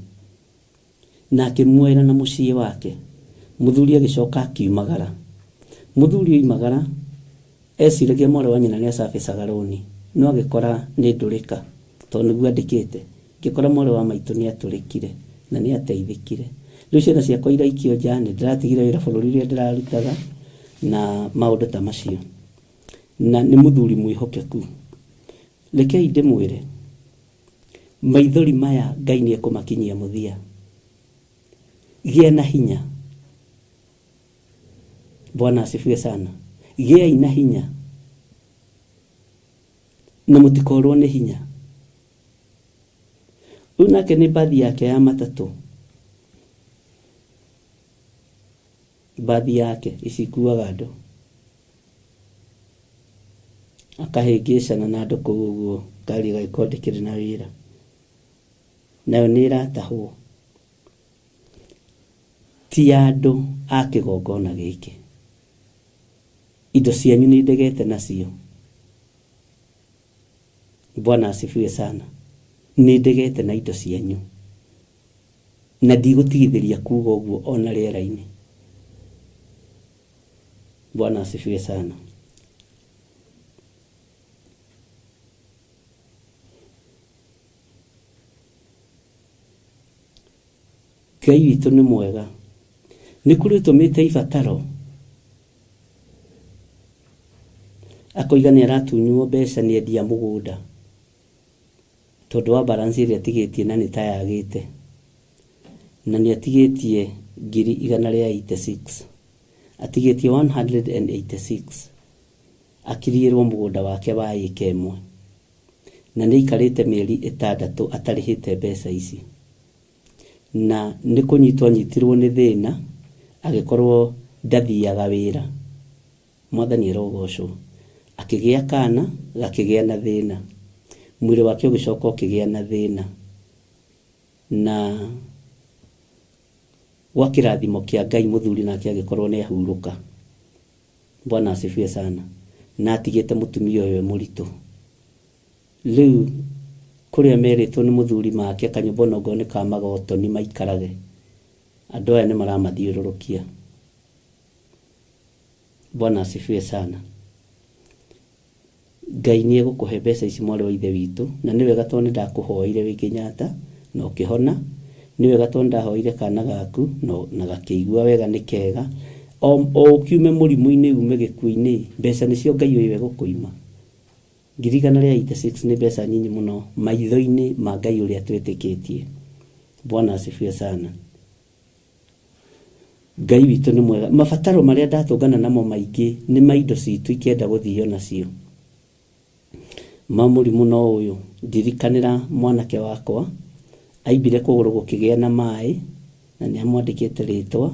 na akĩmuoera na mũciĩ wake. Mũthuri agĩcoka akiumagara. Mũthuri oimagara eciragia mwarĩ wa nyina nĩ acabicaga rũni, no agĩkora nĩ ndũrĩka tondũ nĩguo andĩkĩte. Ngĩkora mwarĩ wa maitũ nĩ atũrĩkire na nĩ ateithĩkire. Rĩu ciana ciakwa iraikio nja, nĩ ndĩratigire wĩra bũrũri ũrĩa ndĩrarutaga na maũndũ ta macio. Na nĩ mũthuri mwĩhokeku. Rekei ndĩmwĩre, maithori maya Ngai nĩ ekũmakinyia mũthia. Gĩa na hinya. Bwana asifiwe sana. Gĩai na hinya na mũtikorwo nĩ hinya. Ũyũ nake nĩ mbathi yake ya matatũ. Mbathi yake ici ikuaga andũ. Akahĩngĩcana na andũ kũu ũguo ngari ĩgagĩkorwo ndĩkĩrĩ na wĩra. Nayo nĩ ĩratahwo. Ti ya andũ a kĩgongona gĩkĩ. Indo cianyu nĩ ndegete nacio. Bwana asifiwe sana. Nĩ ndegete na indo cianyu. Na ndigũtigithĩria kuga ũguo ona rĩera-inĩ. Bwana asifiwe sana. Ngai witũ nĩ mwega. Nĩ kũrĩ ũtũmĩte ibataro akoiga nĩ aratunywo mbeca nĩ endia mũgũnda tondũ wa balance ĩrĩa atigĩtie na nĩ ta yagĩte. Na nĩ atigĩtie ngiri igana rĩa 86. Atigĩtie 186 akiriĩrwo mũgũnda wake wa ĩka ĩmwe. Na nĩ aikarĩte mĩeri ĩtandatũ atarĩhĩte mbeca ici. Na nĩ kũnyitwo anyitirwo nĩ thĩna agĩkorwo ndathiaga wĩra. Mwathani arogocwo. Akĩgĩa kana gakĩgĩa na thĩna. Mwĩrĩ wake ũgĩcoka ũkĩgĩa na thĩna. Na gwa kĩrathimo kĩa Ngai mũthuri nake agĩkorwo nĩ ahurũka. Bwana asifiwe sana. Na atigĩte mũtumia ũyũ e mũritũ. Rĩu kũrĩa merĩtwo nĩ mũthuri make kanyũmba onokorwo nĩ ka magotoni maikarage. Andũ aya nĩ maramathiũrũrũkia. Bwana asifiwe sana. Ngai nĩ egũkũhe mbeca ici mwarĩ wa ithe witũ, na nĩ wega tondũ nĩ ndakũhoeire wĩ Kenyatta na ũkĩhona, nĩ wega tondũ nĩ ndahoeire kana gaku na gakĩigua wega nĩ kega. O ũkiume mũrimũ-inĩ ume gĩkuũ-inĩ, mbeca nĩcio Ngai ũyũ egũkũima. Ngiri igana rĩa 86 nĩ mbeca nyinyi mũno maitho-inĩ ma Ngai ũrĩa twĩtĩkĩtie. Bwana asifiwe sana. Ngai witũ nĩ mwega. Mabataro marĩa ndatũngana namo maingĩ nĩ ma indo citũ ikĩenda gũthio nacio. Ma mũrimũ no ũyũ, ndirikanĩra mwanake wakwa aimbire kũgũrũ gũkĩgĩa na maĩ, na nĩ amwandĩkĩte rĩtwa,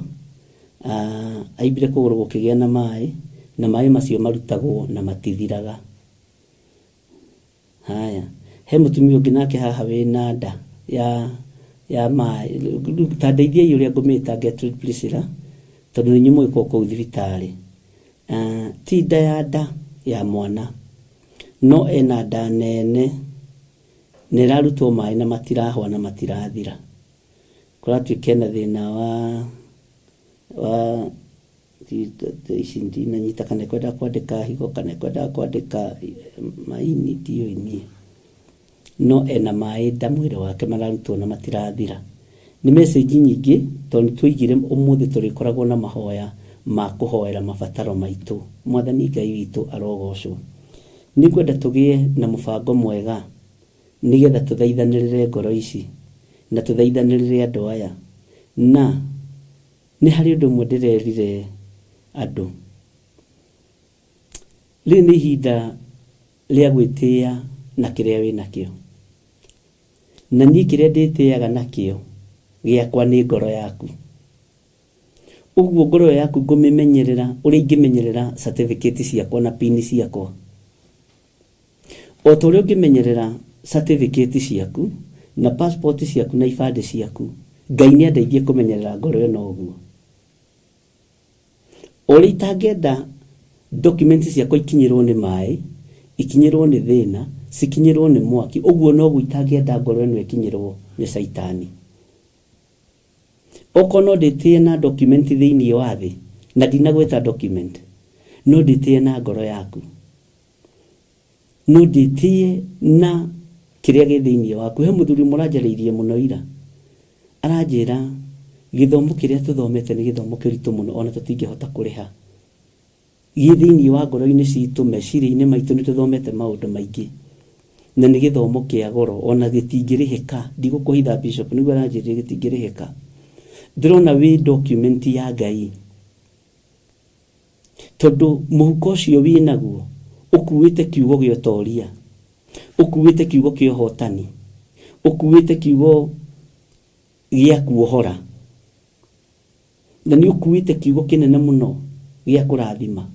aimbire kũgũrũ gũkĩgĩa na maĩ, na maĩ macio marutagwo na matithiraga. Haya, he mũtumia ũngĩ nake haha wĩna nda ya maĩ, ta ndeithiai ũrĩa ngũmĩta Gertrude Priscilla, tondũ nĩ inyuĩ mũgĩkoragwo kũu thibitarĩ. Ti nda ya nda ya mwana, no ena nda nene na ĩrarutwo maĩ na matirahwa na matirathira. Kũratuĩka ena thĩna wa ici ndinanyita kana ĩkwendaga kwandĩka higo kana ĩkwendaga kwandĩka maini ndiũĩ niĩ. No ena maĩ nda mwĩrĩ wake mararutwo na matirathira. Nĩ message nyingĩ tondũ nĩtwoigire ũmũthĩ tũrĩkoragwo na mahoya ma kũhoera mabataro maitũ. Mwathani Ngai witũ arogocwo. Nĩngwenda tũgĩe na mũbango mwega nĩgetha tũthaithanĩrĩre ngoro ici na tũthaithanĩrĩre andũ aya. Na nĩ harĩ ũndũ ũmwe ndĩrerire andũ. Rĩrĩ nĩ ihinda rĩa gwĩtĩĩa na kĩrĩa wĩnakĩo. Na niĩ kĩrĩa ndĩtĩaga nakĩo gĩakwa nĩ ngoro yaku. Ũguo ngoro ĩyo yaku ngũmĩmenyerera ũrĩa ingĩmenyerera certificate ciakwa na pin ciakwa. O ta ũrĩa ũngĩmenyerera certificate ciaku na passport ciaku na ibandĩ ciaku, Ngai nĩ andeithie kũmenyerera ngoro ĩno ũguo. Ũrĩa itangĩenda documents ciakwa ikinyĩrwo nĩ maĩ, ikinyĩrwo nĩ thĩna, cikinyĩrwo nĩ mwaki, ũguo noguo itangĩenda ngoro ĩno ĩkinyĩrwo nĩ caitani. Okorwo no ndĩtĩe na document thĩinĩ wa thĩ, na ndinagwĩta document, no ndĩtĩe na ngoro yaku, no ndĩtĩe na kĩrĩa gĩ thĩinĩ waku. He mũthuri mũranjarĩirie mũno ira, aranjĩra gĩthomo kĩrĩa tũthomete nĩ gĩthomo kĩritũ mũno ona tũtingĩhota kũrĩha. Gĩ thĩinĩ wa ngoro-inĩ citũ, meciria-inĩ maitũ nĩ tũthomete maũndũ maingĩ, na nĩ gĩthomo kĩa goro ona gĩtingĩrĩhĩka. Ndigũkũhitha Bishop, nĩguo aranjĩrire gĩtingĩrĩhĩka. Ndĩrona wĩ document ya Ngai, tondũ mũhuko ũcio wĩ naguo ũkuĩte kiugo gĩa ũtoria, ũkuĩte kiugo kĩa ũhotani, ũkuĩte kiugo gĩa kuohora, na nĩ ũkuĩte kiugo kĩnene mũno gĩa kũrathima.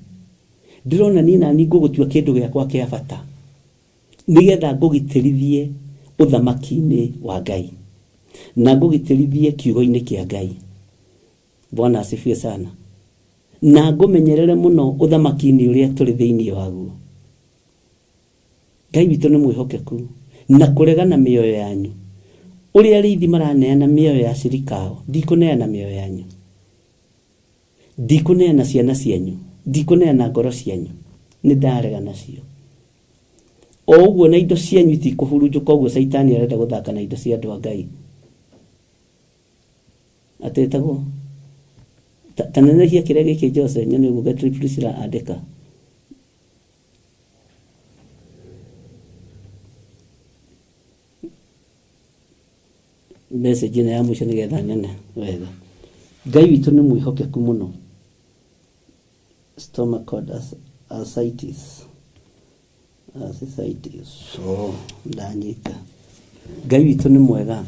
Ndĩrona niĩ nani ngũgũtua kĩndũ gĩakwa kĩa bata, nĩgetha ngũgitĩrithie ũthamaki-inĩ wa Ngai, na ngũgitĩrithie kiugo-inĩ kĩa Ngai. Bwana asifiwe sana. Na ngũmenyerere mũno ũthamaki-inĩ ũrĩa tũrĩ thĩinĩ waguo. Ngai witũ nĩ mwĩhokeku na kũregana mĩoyo yanyu. Ũrĩa arĩithi maraneana mĩoyo ya acirika ao, ndikũneana mĩoyo yanyu, ndikũneana ciana cianyu, ndikũneana ngoro cianyu, nĩ ndarega nacio. O ũguo na indo cianyu itikũhurunjũka ũguo caitani arenda gũthaka na indo cia andũ a Ngai. Atĩtagwo ta nenehia kĩrĩa gĩkĩ Jose nyone ũguo Gertrude Priscilla andĩka. Message ĩno ya mũico nĩgetha nyone wega. Ngai witũ nĩ mwĩhokeku mũno. Stomach ascites. Ascites. Oh, ndanyita. Ngai witũ nĩ mwega.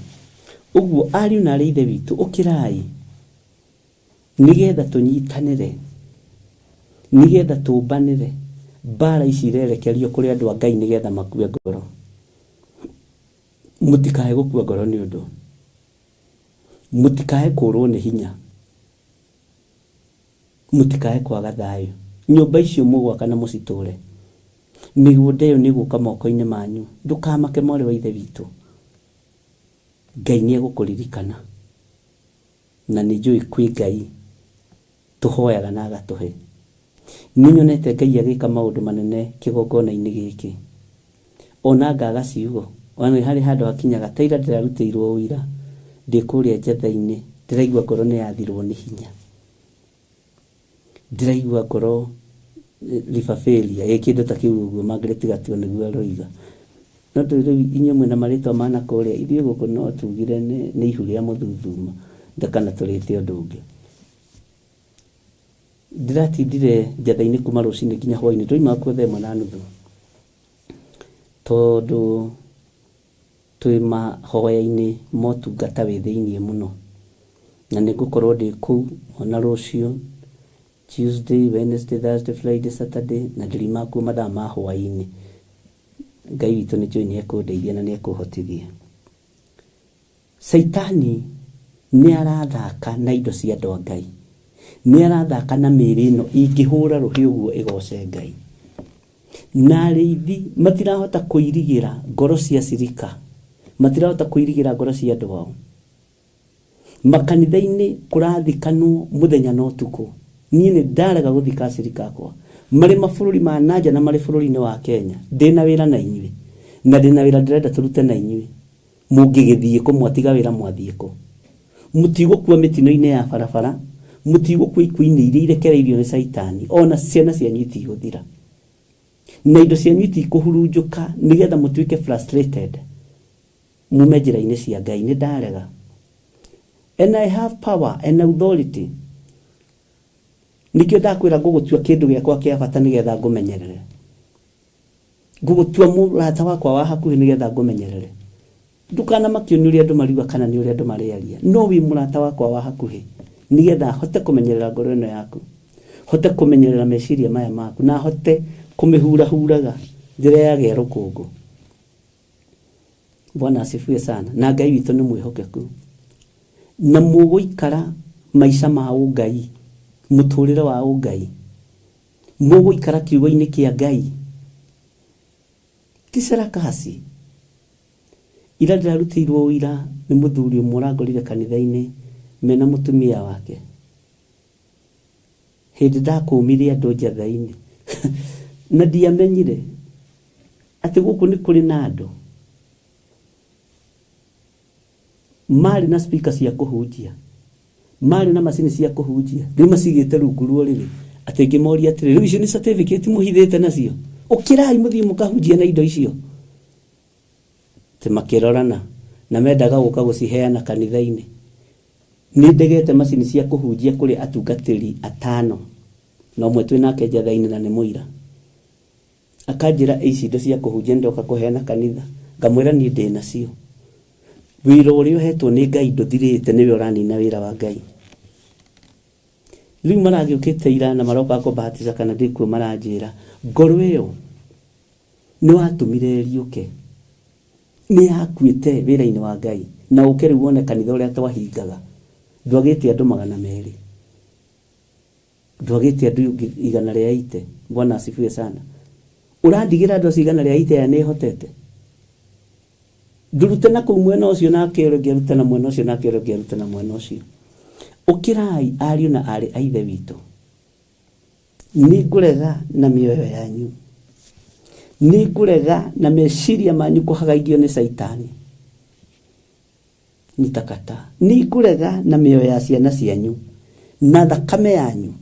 Ũguo ariũ na arĩ ithe witũ ũkĩrai nĩgetha tũnyitanĩre, nĩgetha tũmbanĩre mbara ici irerekerio kũrĩ andũ a Ngai nĩgetha makue ngoro. Mũtikae gũkua ngoro nĩ ũndũ, mũtikae kũrwo nĩ hinya, mũtikae kwaga thayũ. Nyũmba icio mũgwaka na mũcitũre, mĩgũnda ĩyo nĩ ĩgũka moko-inĩ manyu. Ndũkamake mwarĩ wa ithe witũ, Ngai nĩ egũkũririkana, na nĩ njũĩ kwĩ Ngai tũhoyaga na agatũhe. Nĩ nyonete Ngai agĩka maũndũ manene kĩgongona-inĩ gĩkĩ, ona ngaga ciugo. Ona nĩ harĩ handũ hakinyaga ta ira ndĩrarutĩirwo ũira ndĩ kũrĩa njatha-inĩ, ndĩraigua ngoro nĩ yathirwo nĩ hinya, ndĩraigua ngoro liver failure, ĩ kĩndũ ta kĩu ũguo Margaret Gatua nĩguo aroiga. No ndũĩ rĩu inyuĩ mwĩna marĩtwa ma na kũrĩa, ithuĩ gũkũ no tugire nĩ ihu rĩa mũthuthuma kana tũrĩte ũndũ ũngĩ. Ndĩratindire njatha-inĩ kuma rũcinĩ nginya hwainĩ, twauma kuo thaa 1:30 tondũ twĩ mahoya-inĩ ma ũtungata wĩ thĩiniĩ mũno, na nĩ ngũkorwo ndĩ kũu ona rũciũ Tuesday, Wednesday, Thursday, Friday, Saturday, na ndĩriuma kuo mathaa ma hwainĩ. Ngai witũ nĩ njũĩ nĩ ekũndeithia na nĩ ekũhotithia. Caitani nĩ arathaka na indo cia andũ a Ngai, nĩ arathaka na mĩĩrĩ ĩno ingĩhũra rũhĩ ũguo ĩgoce Ngai. Na arĩithi matirahota kũirigĩra ngoro cia cirika, matirahota kũirigĩra ngoro cia andũ ao. Makanitha-inĩ kũrathikanwo mũthenya na ũtukũ. Niĩ nĩ ndarega gũthika acirika akwa marĩ mabũrũri ma nanja na marĩ bũrũri-inĩ wa Kenya. Ndĩna wĩra na inyuĩ, na ndĩna wĩra ndĩrenda tũrute na inyuĩ. Mũngĩgĩthiĩ kũ? Mwatiga wĩra mwathiĩ kũ? Mũtigũkua mĩtino-inĩ ya barabara, mũtigũkua ikuũ-inĩ iria irekereirio nĩ caitani, ona ciana cianyu itigũthira, na indo cianyu itikũhurunjũka nĩgetha mũtuĩke frustrated mume njĩra-inĩ cia Ngai. Nĩ ndarega. And I have power and authority. Nĩkĩo ndakwĩra ngũgũtua kĩndũ gĩakwa kĩa bata nĩgetha ngũmenyerere. Ngũgũtua mũrata wakwa wa hakuhĩ nĩgetha ngũmenyerere. Ndũkanamakio nĩ ũrĩa andũ mariuga kana nĩ ũrĩa andũ marĩaria, no wĩ mũrata wakwa wa hakuhĩ nĩgetha hote kũmenyerera ngoro ĩno yaku, hote kũmenyerera meciria maya maku, na hote kũmĩhurahuraga njĩra yagĩa rũkũngũ. Bwana asifiwe sana. Na Ngai witũ nĩ mwĩhokeku, na mũgũikara maica ma ũngai. Mũtũrĩre wa ũngai. Mũgũikara kiugo-inĩ kĩa Ngai. Ti sarakasi. Ira ndĩrarutĩirwo ũira nĩ mũthuri ũmwe ũrangorire kanitha-inĩ mena mũtumia wake. Hĩndĩ ndakũmire andũ njatha-inĩ. Na ndiamenyire atĩ gũkũ nĩ kũrĩ na andũ marĩ na speaker cia kũhunjia, marĩ na macini cia kũhunjia, rĩu macigĩte rungu rwa ũrĩrĩ. Atĩ ngĩmoria atĩrĩ, rĩu icio nĩ certificate mũhithĩte nacio? Ũkĩrai mũthiĩ mũkahunjie na indo icio. Atĩ makĩrorana na mendaga gũka gũciheana kanitha-inĩ. Nĩ ndegete macini cia kũhunjia kũrĩ atungatĩri atano, na ũmwe twĩ nake njatha-inĩ na nĩ mũira. Akanjĩra ici indo cia kũhunjia nĩndoka kũheana kanitha, ngamwĩra niĩ ndĩ nacio. Wĩra ũrĩa ũhetwo nĩ Ngai ndũthirĩte, nĩwe ũranina wĩra wa Ngai. Rĩu maragĩũkĩte ira na maroka kũmbatiza kana ndĩkuo maranjĩra, ngoro ĩyo nĩ watũmire ĩriũke. Nĩ yakuĩte wĩra-inĩ wa Ngai. Na ũke rĩu wone kanitha ũrĩa twahingaga. Ndwagĩte andũ 200. Ndwagĩte andũ 180. Bwana asifiwe sana. Ũrandigĩra andũ acio 180 aya nĩ hotete. Ndũrute na kũu mwena ũcio nake ũrĩa ũngĩ arute na mwena ũcio nake ũrĩa ũngĩ arute na mwena ũcio. Ũkĩrai ariũ na aarĩ a Ithe witũ. Nĩ ngũrega na mĩoyo yanyu. Nĩ ngũrega na meciria manyu kũhagaigio nĩ Caitani. Nitakata. Nĩ ngũrega na mĩoyo ya ciana cianyu na thakame yanyu.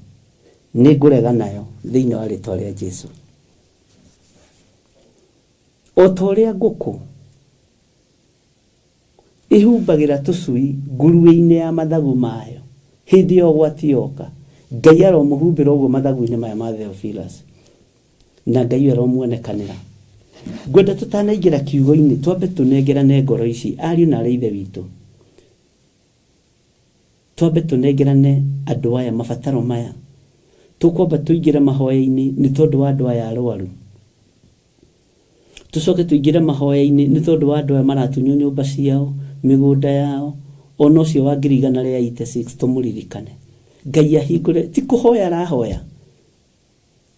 Nĩ ngũrega nayo thĩinĩ wa rĩtwa rĩa Jesu. O ta ũrĩa ngũkũ ihumbagĩra tũcui nguruĩ-inĩ ya mathagu mayo hĩndĩ ya ũgwati yoka, Ngai aromũhumbĩra ũguo mathagu-inĩ maya ma Theophilus, na Ngai aromuonekanĩra. Ngwenda tũtanaingĩra kiugo-inĩ twambe tũnengerane ngoro ici ariũ na aarĩ Ithe witũ. Twambe tũnengerane andũ aya mabataro maya. Tũkwamba tũingĩre mahoya-inĩ nĩ tondũ wa andũ aya arwaru. Tũcoke tũingĩre mahoya-inĩ nĩ tondũ wa andũ aya maratunywo nyũmba ciao, mĩgũnda yao, ona ũcio wa 186,000 tũmũririkane. Ngai ahingũre, ti kũhoya arahoya.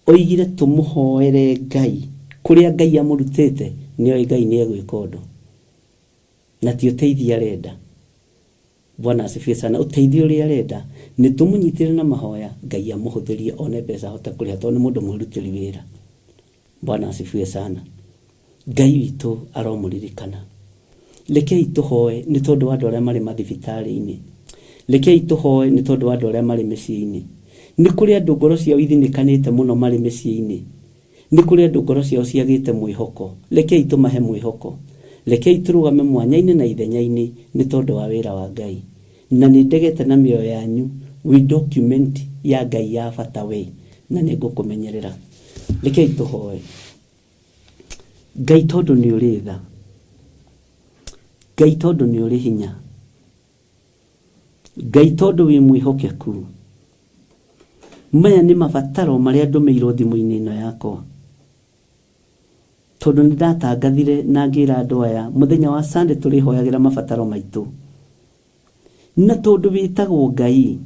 Oigire tũmũhoere Ngai, kũrĩa Ngai amũrutĩte, nĩoĩ Ngai nĩegwĩka ũndũ. Na ti ũteithio arenda. Bwana asifiwe sana. Ũteithio ũrĩa arenda, nĩ tũmũnyitĩre na mahoya, Ngai amũhũthĩrie one mbeca ahote kũrĩha tondũ nĩ mũndũ mwĩrutĩri wĩra. Bwana asifiwe sana. Ngai witũ aromũririkana. Rekei tũhoe nĩ tondũ wa andũ arĩa marĩ mathibitarĩ-inĩ. Rekei tũhoe nĩ tondũ wa andũ arĩa marĩ mĩciĩ-inĩ. Nĩ kũrĩ andũ ngoro ciao ithinĩkanĩte mũno marĩ mĩciĩ-inĩ. Nĩ kũrĩ andũ ngoro ciao ciagĩte mwĩhoko. Rekei tũmahe mwĩhoko. Rekei tũrũgame mwanya-inĩ na ithenya-inĩ nĩ tondũ wa wĩra wa Ngai. Na nĩ ndegete na mĩoyo yanyu wĩ document ya Ngai ya bata we, na nĩ ngũkũmenyerera. Rekei tũhoe. Ngai tondũ nĩ ũrĩ tha. Ngai tondũ nĩ ũrĩ hinya. Ngai tondũ wĩ mwĩhokeku. Maya nĩ mabataro marĩa ndũmĩirwo thimũ-inĩ ĩno yakwa. Tondũ nĩ ndatangathire na ngĩra andũ aya mũthenya wa Sunday tũrĩhoyagĩra mabataro maitũ. Na tondũ wĩtagwo Ngai,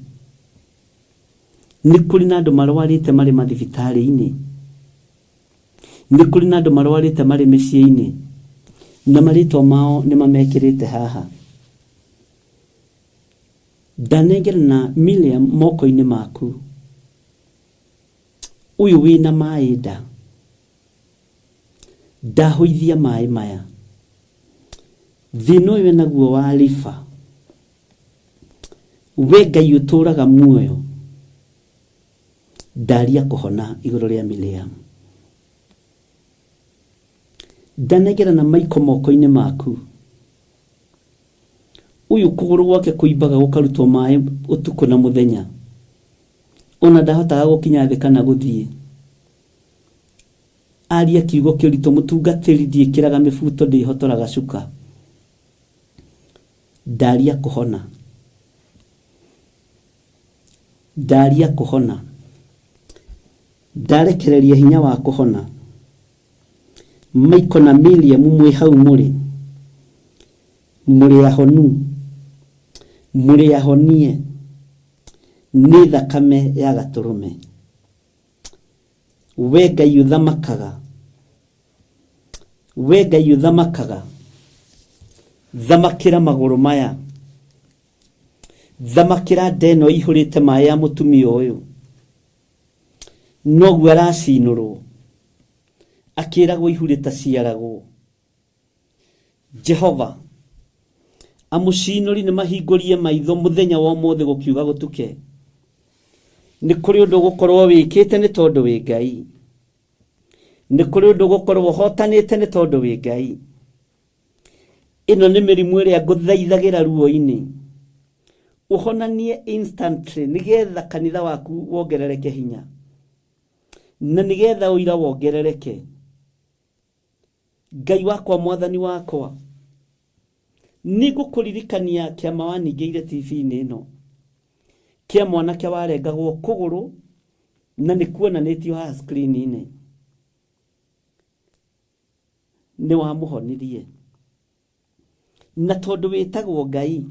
nĩ kũrĩ na andũ marwarĩte marĩ mathibitarĩ-inĩ. Nĩ kũrĩ na andũ marwarĩte marĩ mĩciĩ-inĩ. Na marĩtwa mao nĩ mamekĩrĩte haha. Ndanengerana Miriam moko-inĩ maku. Ũyũ wĩna maĩ nda. Ndahũithia maĩ maya. Thĩna ũyũ enaguo wa liver. We Ngai ũtũraga muoyo. Ndaria kũhona igũrũ rĩa Miriam. Ndanengerana Michael moko-inĩ maku. Ũyũ kũgũrũ gwake kũimbaga gũkarutwo maĩ ũtukũ na mũthenya. Ona ndahotaga gũkinya thĩ kana gũthiĩ. Aria kiugo kĩritũ mũtungatĩri ndiĩkĩraga mĩbuto ndĩhotoraga cuka. Ndaria kũhona. Ndaria kũhona. Ndarekereria hinya wa kũhona. Michael na Miriam mwĩ hau mũrĩ. Mũrĩ ahonu. Mũrĩ ahonie. Nĩ thakame ya gatũrũme. We Ngai ũthamakaga, we Ngai ũthamakaga, thamakĩra magũrũ maya, thamakĩra nda ĩno ĩihũrĩte maĩ ya mũtumia ũyũ. Noguo aracinũrwo akĩragwo ihu rĩtaciaragwo. Jehova, amũcinũri nĩ mahingũrie maitho mũthenya wa ũmũthĩ gũkiuga gũtuke. Nĩ kũrĩ ũndũ ũgũkorwo wĩkĩte nĩ tondũ wĩ Ngai. Nĩ kũrĩ ũndũ ũgũkorwo ũhotanĩte nĩ tondũ wĩ Ngai. Ĩno nĩ mĩrimũ ĩrĩa ngũthaithagĩra ruo-inĩ. Ũhonanie instantly nĩgetha kanitha waku wongerereke hinya. Na nĩgetha ũira wongerereke. Ngai wakwa mwathani wakwa, nĩ ngũkũririkania kĩama waningĩire TV-inĩ ĩno kĩa mwanake warengagwo kũgũrũ na nĩ kuonanĩtio haha screen-inĩ. Nĩ wamũhonirie. Na tondũ wĩtagwo Ngai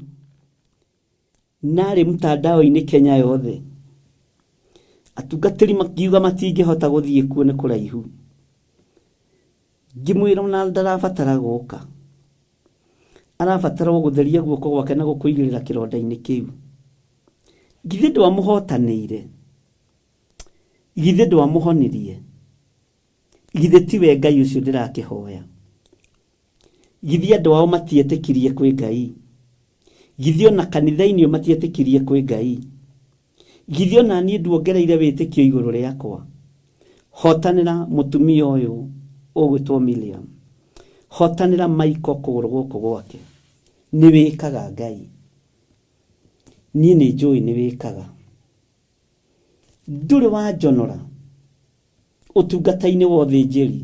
na arĩ mtandao-inĩ Kenya yothe, atungatĩri makiuga matingĩhota gũthiĩ kuo nĩ kũraihu. Ngĩmwĩra ona ndarabatara gũka, arabatara o gũtheria guoko gwake na gũkũigĩrĩra kĩronda-inĩ kĩu. Githĩ ndwamũhotanĩire? Githĩ ndwamũhonirie? Githĩ tiwe Ngai ũcio ndĩrakĩhoya? Githĩ andũ ao matietĩkirie kwĩ Ngai? Githĩ ona kanitha-inĩ o matietĩkirie kwĩ Ngai? Githĩ ona niĩ nduongereire wĩtĩkio igũrũ rĩakwa? Hotanĩra mũtumia ũyũ ũgwĩtwo Miriam. Hotanĩra Michael kũgũrũ gũkũ gwake. Nĩ wĩkaga Ngai. Niĩ nĩ njũĩ nĩ wĩkaga. Ndũrĩ wanjonora ũtungata-inĩ wa ũthĩnjĩri.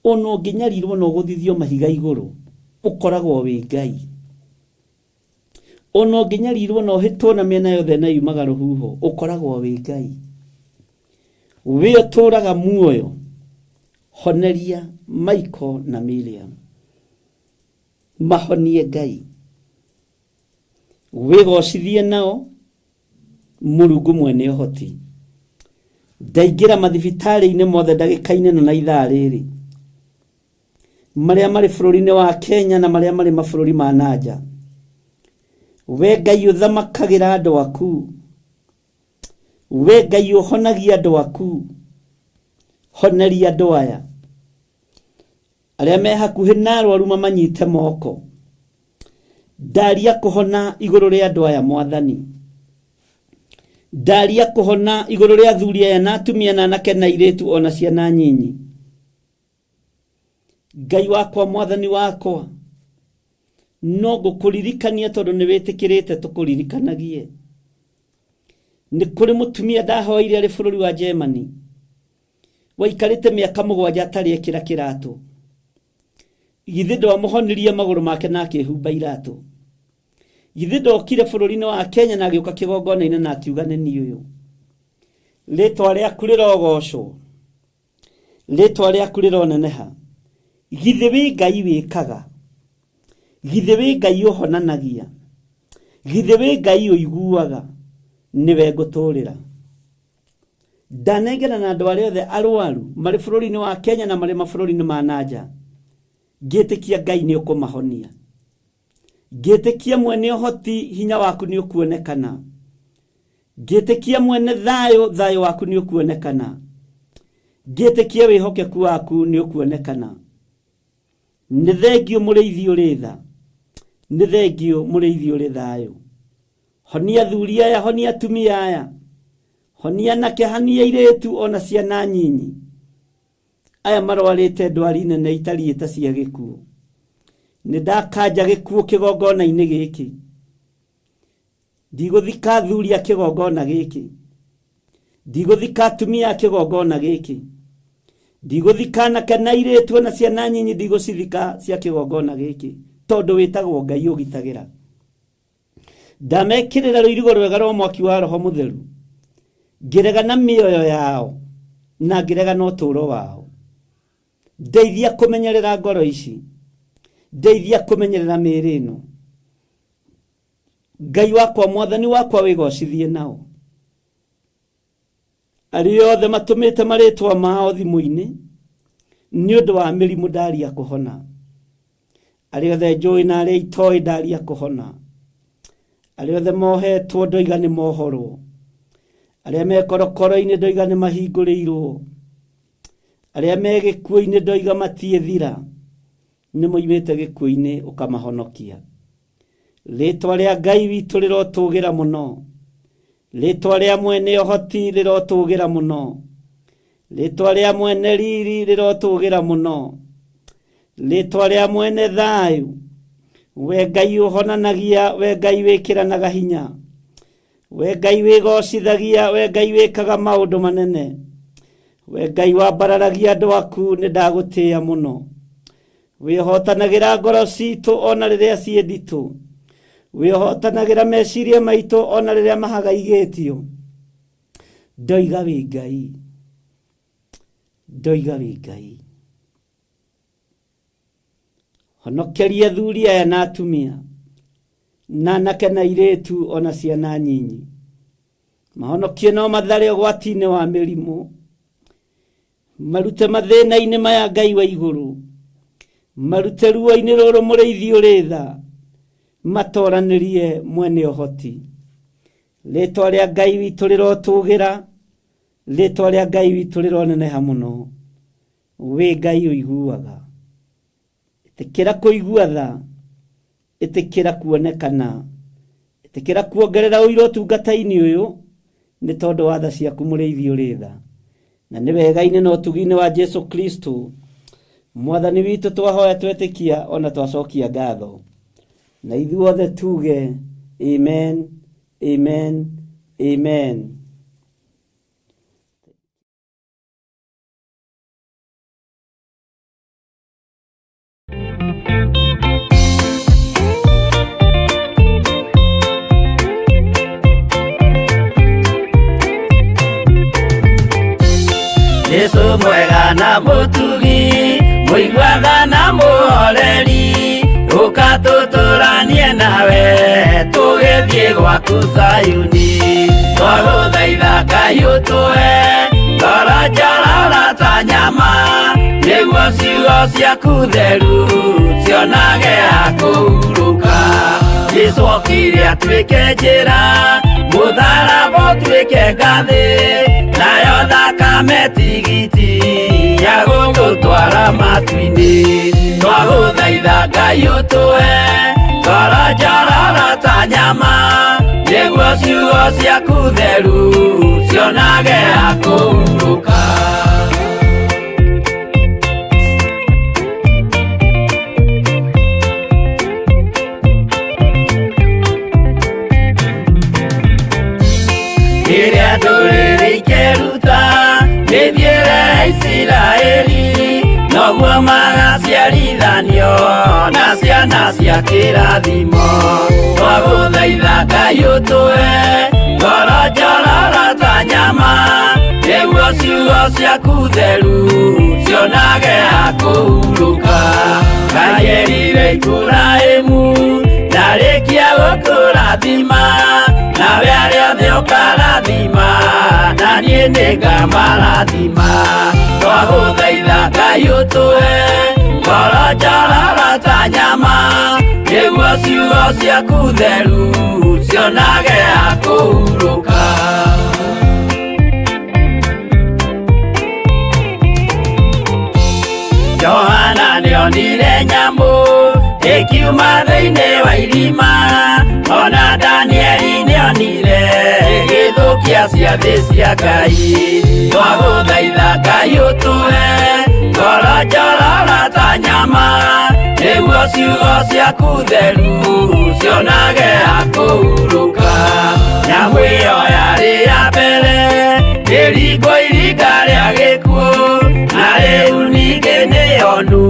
Ona ũngĩnyarirwo na ũgũthithio mahiga igũrũ, ũkoragwo wĩ Ngai. Ona ũngĩnyarirwo na ũhĩtwo na mĩena yothe na yumaga rũhuho, ũkoragwo wĩ Ngai. We ũtũraga muoyo, honeria Michael na Miriam. Mahonie Ngai. Wĩgocithie nao, Mũrungu mwene ũhoti. Ndaingĩra mathibitarĩ-inĩ mothe ndagĩka-inĩ ĩno na ithaa rĩrĩ, marĩa marĩ bũrũri-inĩ wa Kenya na marĩa marĩ mabũrũri ma na nja. We Ngai ũthamakagĩra andũ aku, we Ngai ũhonagia andũ aku, honeria andũ aya. Arĩa me hakuhĩ na arwaru mamanyite moko. Ndaria kũhona igũrũ rĩa andũ aya Mwathani. Ndaria kũhona igũrũ rĩa athuri aya na atumia na anake na airĩtu ona ciana nyinyi. Ngai wakwa Mwathani wakwa, no ngũkũririkania tondũ nĩ wĩtĩkĩrĩte tũkũririkanagie. Nĩ kũrĩ mũtumia ndahoeire arĩ bũrũri wa Germany. Waikarĩte mĩaka mũgwanja atarĩ ekĩra kĩratũ. Githĩ ndwamũhonirie magũrũ make na akĩhumba iratũ? Githĩ ndokire bũrũri-inĩ wa Kenya na agĩũka kĩgongona-inĩ na akiuga nĩ niĩ ũyũ? Rĩtwa rĩaku rĩrogocwo, rĩtwa rĩaku rĩroneneha. Githĩ wĩ Ngai wĩkaga? Githĩ wĩ Ngai ũhonanagia? Githĩ wĩ Ngai ũiguaga? Nĩwe ngũtũrĩra. Ndanengerana andũ arĩa othe arwaru marĩ bũrũri-inĩ wa Kenya na marĩ mabũrũri-inĩ ma na nja, ngĩtĩkia Ngai nĩ ũkũmahonia. Ngĩtĩkia mwene ũhoti hinya waku nĩ ũkuonekana. Ngĩtĩkia mwene thayũ thayũ waku nĩ ũkuonekana. Ngĩtĩkia wĩhokeku waku nĩ ũkuonekana. Nĩ thengiũ mũrĩithi ũrĩ tha, nĩ thengiũ mũrĩithi ũrĩ thayũ. Honia athuri aya, honia atumia aya, honia anake, honia airĩtu ona ciana nyinyi. Aya marwarĩte ndwari nene itariĩ ta cia gĩkuũ. Nĩ ndakanja gĩkuũ kĩgongona-inĩ gĩkĩ. Ndigũthika athuri a kĩgongona gĩkĩ. Ndigũthika atumia a kĩgongona gĩkĩ. Ndigũthika anake na airĩtu ona ciana nyinyi ndigũcithika cia kĩgongona gĩkĩ. Tondũ wĩtagwo Ngai ũgitagĩra. Ndamekĩrĩra rũirigo rwega rwa mwaki wa Roho Mũtheru. Ngĩrega na mĩoyo yao na ngĩrega na ũtũũro wao. Ndeithia kũmenyerera ngoro ici. Ndeithia kũmenyerera mĩĩrĩ ĩno. Ngai wakwa mwathani wakwa wĩgocithie nao. Arĩa othe matũmĩte marĩtwa mao thimũ-inĩ nĩ ũndũ wa mĩrimũ ndaria kũhona. Arĩa othe njũĩ na arĩa itoĩ ndaria kũhona. Arĩa othe mohetwo ndoiga nĩ mohorwo. Arĩa me korokoro-inĩ ndoiga nĩ mahingũrĩirwo. Arĩa me gĩkuũ-inĩ ndoiga matiĩthira, nĩ moimĩte gĩkuũ-inĩ ũkamahonokia. Rĩtwa rĩa Ngai witũ rĩrotũgĩra mũno. Rĩtwa rĩa mwene ũhoti rĩrotũgĩra mũno. Rĩtwa rĩa mwene riri rĩrotũgĩra mũno. Rĩtwa rĩa mwene thayũ. We Ngai ũhonanagia, we Ngai wĩkĩranaga hinya. We Ngai wĩgocithagia, we Ngai wĩkaga maũndũ manene. We Ngai wambararagia andũ aku, nĩ ndagũtĩĩa mũno. Wĩhotanagĩra ngoro citũ ona rĩrĩa ciĩ nditũ. Wĩhotanagĩra meciria maitũ ona rĩrĩa mahagaigĩtio. Ndoiga wĩ Ngai. Ndoiga wĩ Ngai. Honokeria athuri aya na atumia, na anake na airĩtu ona ciana nyinyi. Mahonokie no mathare ũgwati-inĩ wa mĩrimũ. Marute mathĩna-inĩ maya Ngai wa igũrũ. Marute ruo-inĩ rũrũ mũrĩithi ũrĩ tha. Matoranĩrie mwene ũhoti. Rĩtwa rĩa Ngai witũ rĩrotũgĩra. Rĩtwa rĩa Ngai witũ rĩroneneha mũno. Wĩ Ngai ũiguaga. Ĩtĩkĩra kũigua tha. Ĩtĩkĩra kuonekana. Ĩtĩkĩra kuongerera ũira ũtungata-inĩ ũyũ nĩ tondũ wa tha ciaku mũrĩithi ũrĩ tha. Na nĩ wega-inĩ na ũtugi-inĩ wa Jesu Kristo mwathani witũ twahoya twetĩkia ona twacokia ngatho. Na ithuothe tuge amen, amen, amen. Jesu mwega na mũtugi, mũiguaga na mũhoreri, ũka tũtũranie nawe, tũgĩthiĩ gwaku Zayuni. Twagũthaitha Ngai ũtũhe ngoro njororo ta nyama, nĩguo ciugo ciaku theru cionage ha kũhurũka. Jesu okire atuĩke njĩra, mũtharaba ũtuĩke ngathĩ, nayo thakame tigiti ya gũtũtwara matu-inĩ. Twagũthaitha Ngai ũtũhe ngoro njororo ta nyama, nĩguo ciugo ciaku theru cionage ha kũhurũka. Rĩrĩa ndũrĩrĩ ikeruta mĩthiĩre ya Isiraeli, noguo magaciarithanio na ciana cia kĩrathimo. Twagũthaitha Ngai ũtũhe ngoro njororo ta nyama, nĩguo ciugo ciaku theru cionage ha kũhurũka. Ngai erire Iburahĩmu ndarĩkia gũkũrathima, nawe arĩa othe ũkarathima, na niĩ nĩngamarathima. Twagũthaitha Ngai ũtũhe ngoro njororo ta nyama, nĩguo ciugo ciaku theru cionage ha kũhurũka. Johana nĩonire nyamũ ĩkiuma thĩinĩ wa irima, ona Danieli nĩonire ĩgĩthũkia ciathĩ cia Ngai. Twagũthaitha Ngai ũtũhe ngoro njororo ta nyama, nĩguo ciugo ciaku theru cionage ha kũhurũka. Nyamũ ĩyo yarĩ ya mbere ĩringwo iringa rĩa gĩkuũ, na rĩu ningĩ nĩyonu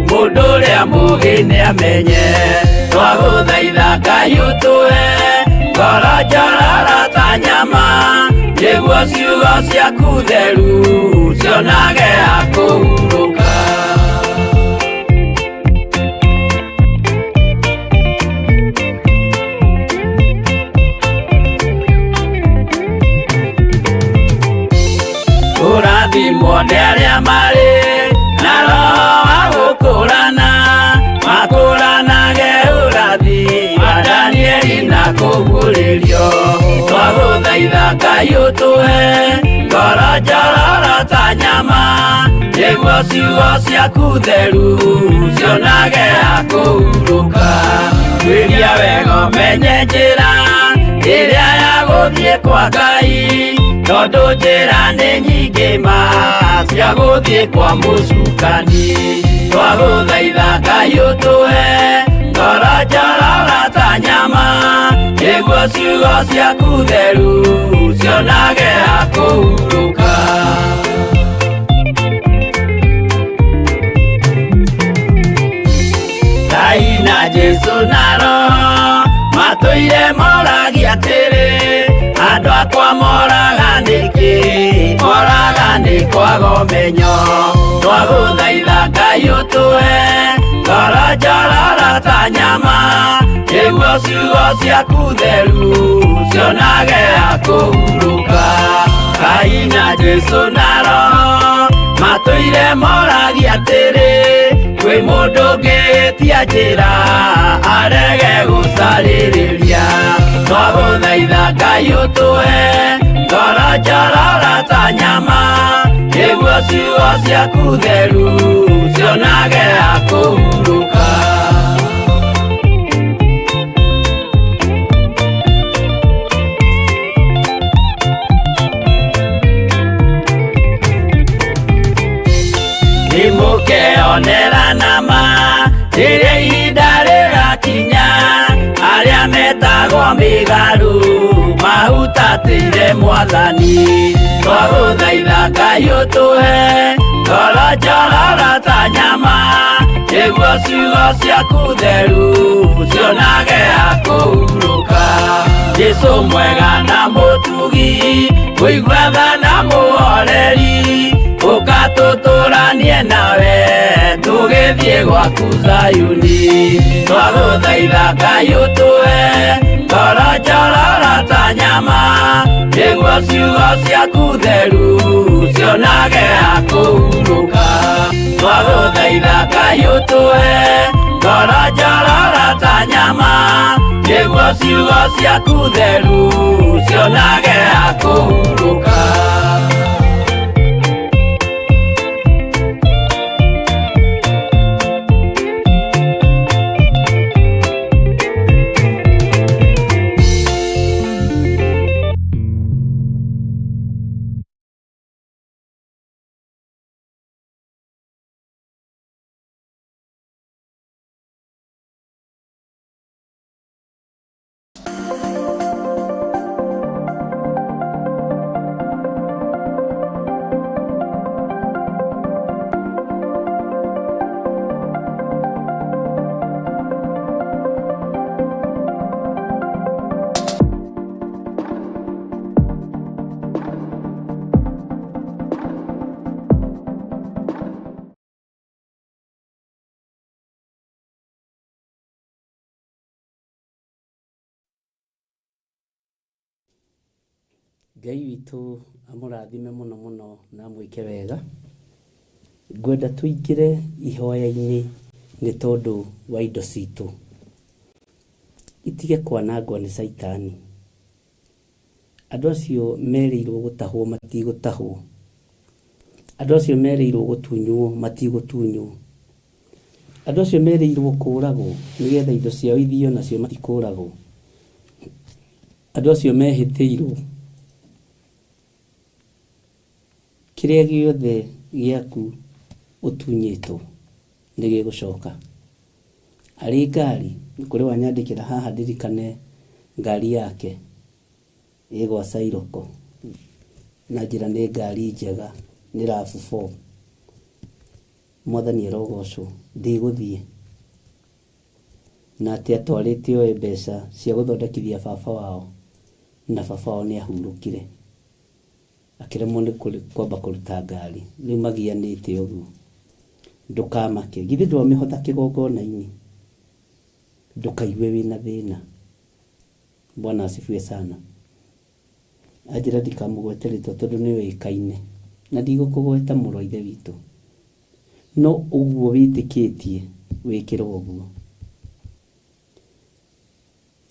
mũndũ ũrĩa mũũgĩ nĩamenye. Twagũthaitha Ngai ũtũhe ngoro njororo ta nyama, nĩguo ciugo ciaku theru cionage ha kũhurũka. Kũrathimwo nĩ arĩa marĩ na roho wa gũkũrana, makũranage ũrathi wa Danieli na kũguũrĩrio. Twagũthaitha Ngai ũtũhe ngoro njororo ta nyama, nĩguo ciugo ciaku theru cionage ha kũhurũka. Tuĩria wega ũmenye njĩra ĩrĩa ya gũthiĩ kwa Ngai, tondũ njĩra nĩ nyingĩ ma cia gũthiĩ kwa mũcukani. Twagũthaitha Ngai ũtũhe ngoro njororo ta nyama, nĩguo ciugo ciaku theru cionage ha kũhurũka. Ngai na Jesũ na Roho matũire moragia atĩrĩ, andũ akwa moraga nĩkĩ? Moraga nĩ kwaga ũmenyo. Twagũthaitha Ngai ũtũhe ngoro njororo ta nyama, nĩguo ciugo ciaku theru cionage ha kũhurũka. Ngai na Jesũ na Roho matũire moragia atĩrĩ, kwĩ mũndũ ũngĩtia njĩra arege gũcarĩrĩria. Twagũthaitha Ngai ũtũhe ngoro njororo ta nyama, nĩguo ciugo ciaku theru cionage ha kũhurũka. Nĩmũkeonera nama rĩrĩa ihinda rĩgakinya, arĩa metagwo mĩgarũ mahutatĩire Mwathani. Twagũthaitha Ngai ũtũhe ngoro njororo ta nyama, nĩguo ciugo ciaku theru cionage ha kũhurũka. Jesũ mwega na mũtugi, mũigua tha na mũhoreri, ũka tũtũranie nawe tũgĩthiĩ gwaku Zayuni. Twagũthaitha Ngai ũtũhe ngoro njororo ta nyama, nĩguo ciugo ciaku theru cionage ha kũhurũka. Twagũthaitha Ngai ũtũhe ngoro njororo ta nyama, nĩguo ciugo ciaku theru cionage ha kũhurũka. Ngai witũ amũrathime mũno mũno na amwĩke wega. Ngwenda tũingĩre ihoya-inĩ nĩ tondũ wa indo citũ itige kwanangwo nĩ caitani. Andũ acio merĩirwo gũtahwo matigũtahwo, andũ acio merĩirwo gũtunywo matigũtunywo, andũ acio merĩirwo kũragwo nĩgetha indo ciao ithio nacio matikũragwo, andũ acio mehĩtĩirwo kĩrĩa gĩothe gĩaku ũtunyĩtwo nĩ gĩgũcoka. Arĩ ngari, kũrĩ wanyandĩkĩra haha ndirikane ngari yake ĩ gwa Cairoko, na njĩra nĩ ngari njega, nĩ RAV4. Mwathani arogocwo, ndĩgũthiĩ. Na atĩ atwarĩte oe mbeca cia gũthondekithia baba wao, na baba wao nĩ ahurũkire. Akĩremwo nĩ kwamba kũruta ngari, rĩu magianĩte ũguo. Ndũkamake, githĩ ndwamĩhotha kĩgongona-inĩ? Ndũkaigue wĩna thĩna. Bwana asifiwe sana. Anjĩra ndikamũgwete rĩtwa tondũ nĩ oĩkaine. Na ndigũkũgweta mũrũ wa ithe witũ, no ũguo wĩtĩkĩtie wĩkĩrwo ũguo.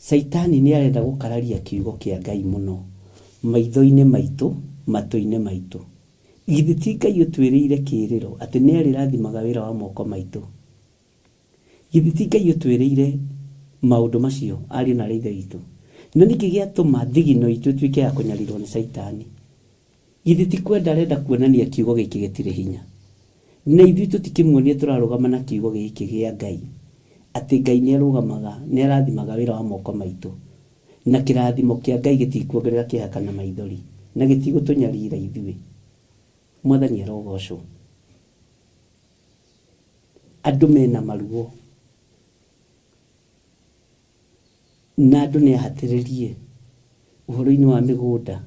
Caitani nĩ arenda gũkararia kiugo kĩa Ngai mũno maitho-inĩ maitũ, matũ-inĩ maitũ. Githĩ ti Ngai ũtwĩrĩire kĩĩrĩro atĩ nĩ arĩrathimaga wĩra wa moko maitũ? Githĩ ti Ngai ũtwĩrĩire maũndũ macio, ariũ na aarĩ a Ithe witũ? Na nĩkĩ gĩatũma thigino itũ ĩtuĩke ya kũnyarirwo nĩ Caitani? Githĩ ti kwenda arenda kuonania kiugo gĩkĩ gĩtirĩ hinya? Na ithuĩ tũtikĩmuonia tũrarũgama na kiugo gĩkĩ gĩa Ngai, atĩ Ngai nĩarũgamaga, nĩarathimaga wĩra wa moko maitũ, na kĩrathimo kĩa Ngai gĩtikuongerera kĩeha kana maithori, na gĩtigũtũnyarira ithuĩ. Mwathani arogocwo. Andũ mena maruo, na andũ nĩ ahatĩrĩrie ũhoro-inĩ wa mĩgũnda,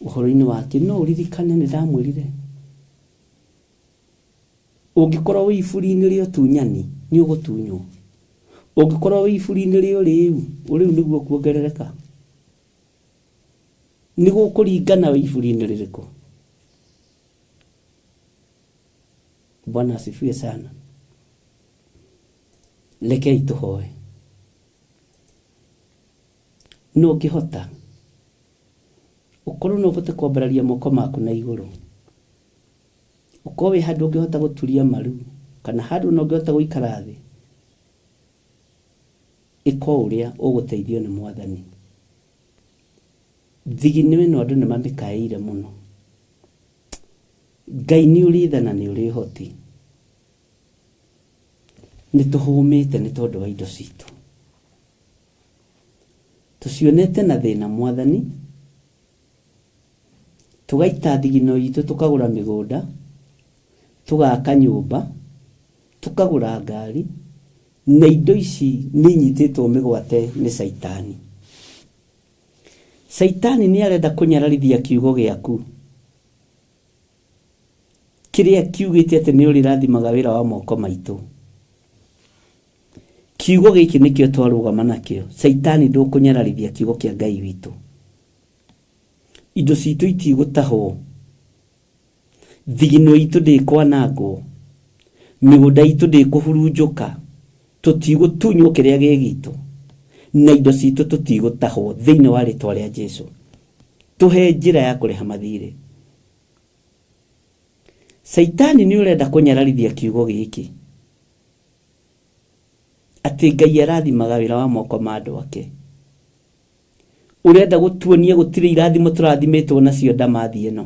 ũhoro-inĩ wa kĩ, no ũririkane nĩ ndamwĩrire, ũngĩkorwo wĩ iburi-inĩ rĩa ũtunyani, nĩ ũgũtunywo. Ũngĩkorwo wĩ iburi-inĩ rĩa ũrĩu, ũrĩu nĩguo ũkuongerereka. Nĩ gũkũringana wĩ iburi-inĩ rĩrĩkũ. Bwana asifiwe sana. Rekei tũhoe. No ũngĩhota, ũkorwo no ũhote kwambararia moko maku na igũrũ, ũkorwo wĩ handũ ũngĩhota gũturia maru, kana handũ ona ũngĩhota gũikara thĩ, ĩka o ũrĩa ũgũteithio nĩ Mwathani. Thigino ĩno andũ nĩ mamĩkaĩire mũno. Ngai nĩ ũrĩ tha na nĩ ũrĩ ũhoti. Nĩ tũhũmĩte nĩ tondũ wa indo citũ. Tũcionete na thĩna Mwathani, tũgaita thigino itũ tũkagũra mĩgũnda, tũgaka nyũmba, tũkagũra ngari, na indo ici nĩ inyitĩtwo mĩgwate nĩ Caitani. Caitani nĩ arenda kũnyararithia kiugo gĩaku kĩrĩa kiugĩte atĩ nĩ ũrĩrathimaga wĩra wa moko maitũ. Kiugo gĩkĩ nĩkĩo twarũgama nakĩo. Caitani ndũkũnyararithia kiugo kĩa Ngai witũ. Indo citũ itigũtahwo. Thigino itũ ndĩkwanangwo. Mĩgũnda itũ ndĩkũhurunjũka. Tũtigũtunywo kĩrĩa gĩ gitũ. Na indo citũ tũtigũtahwo thĩinĩ wa rĩtwa rĩa Jesu. Tũhe njĩra ya kũrĩha mathirĩ. Caitani nĩ ũrenda kũnyararithia kiugo gĩkĩ. Atĩ Ngai arathimaga wĩra wa moko ma andũ ake. Ũrenda gũtuonia gũtirĩ irathimo tũrathimĩtwo nacio ndamathi ĩno.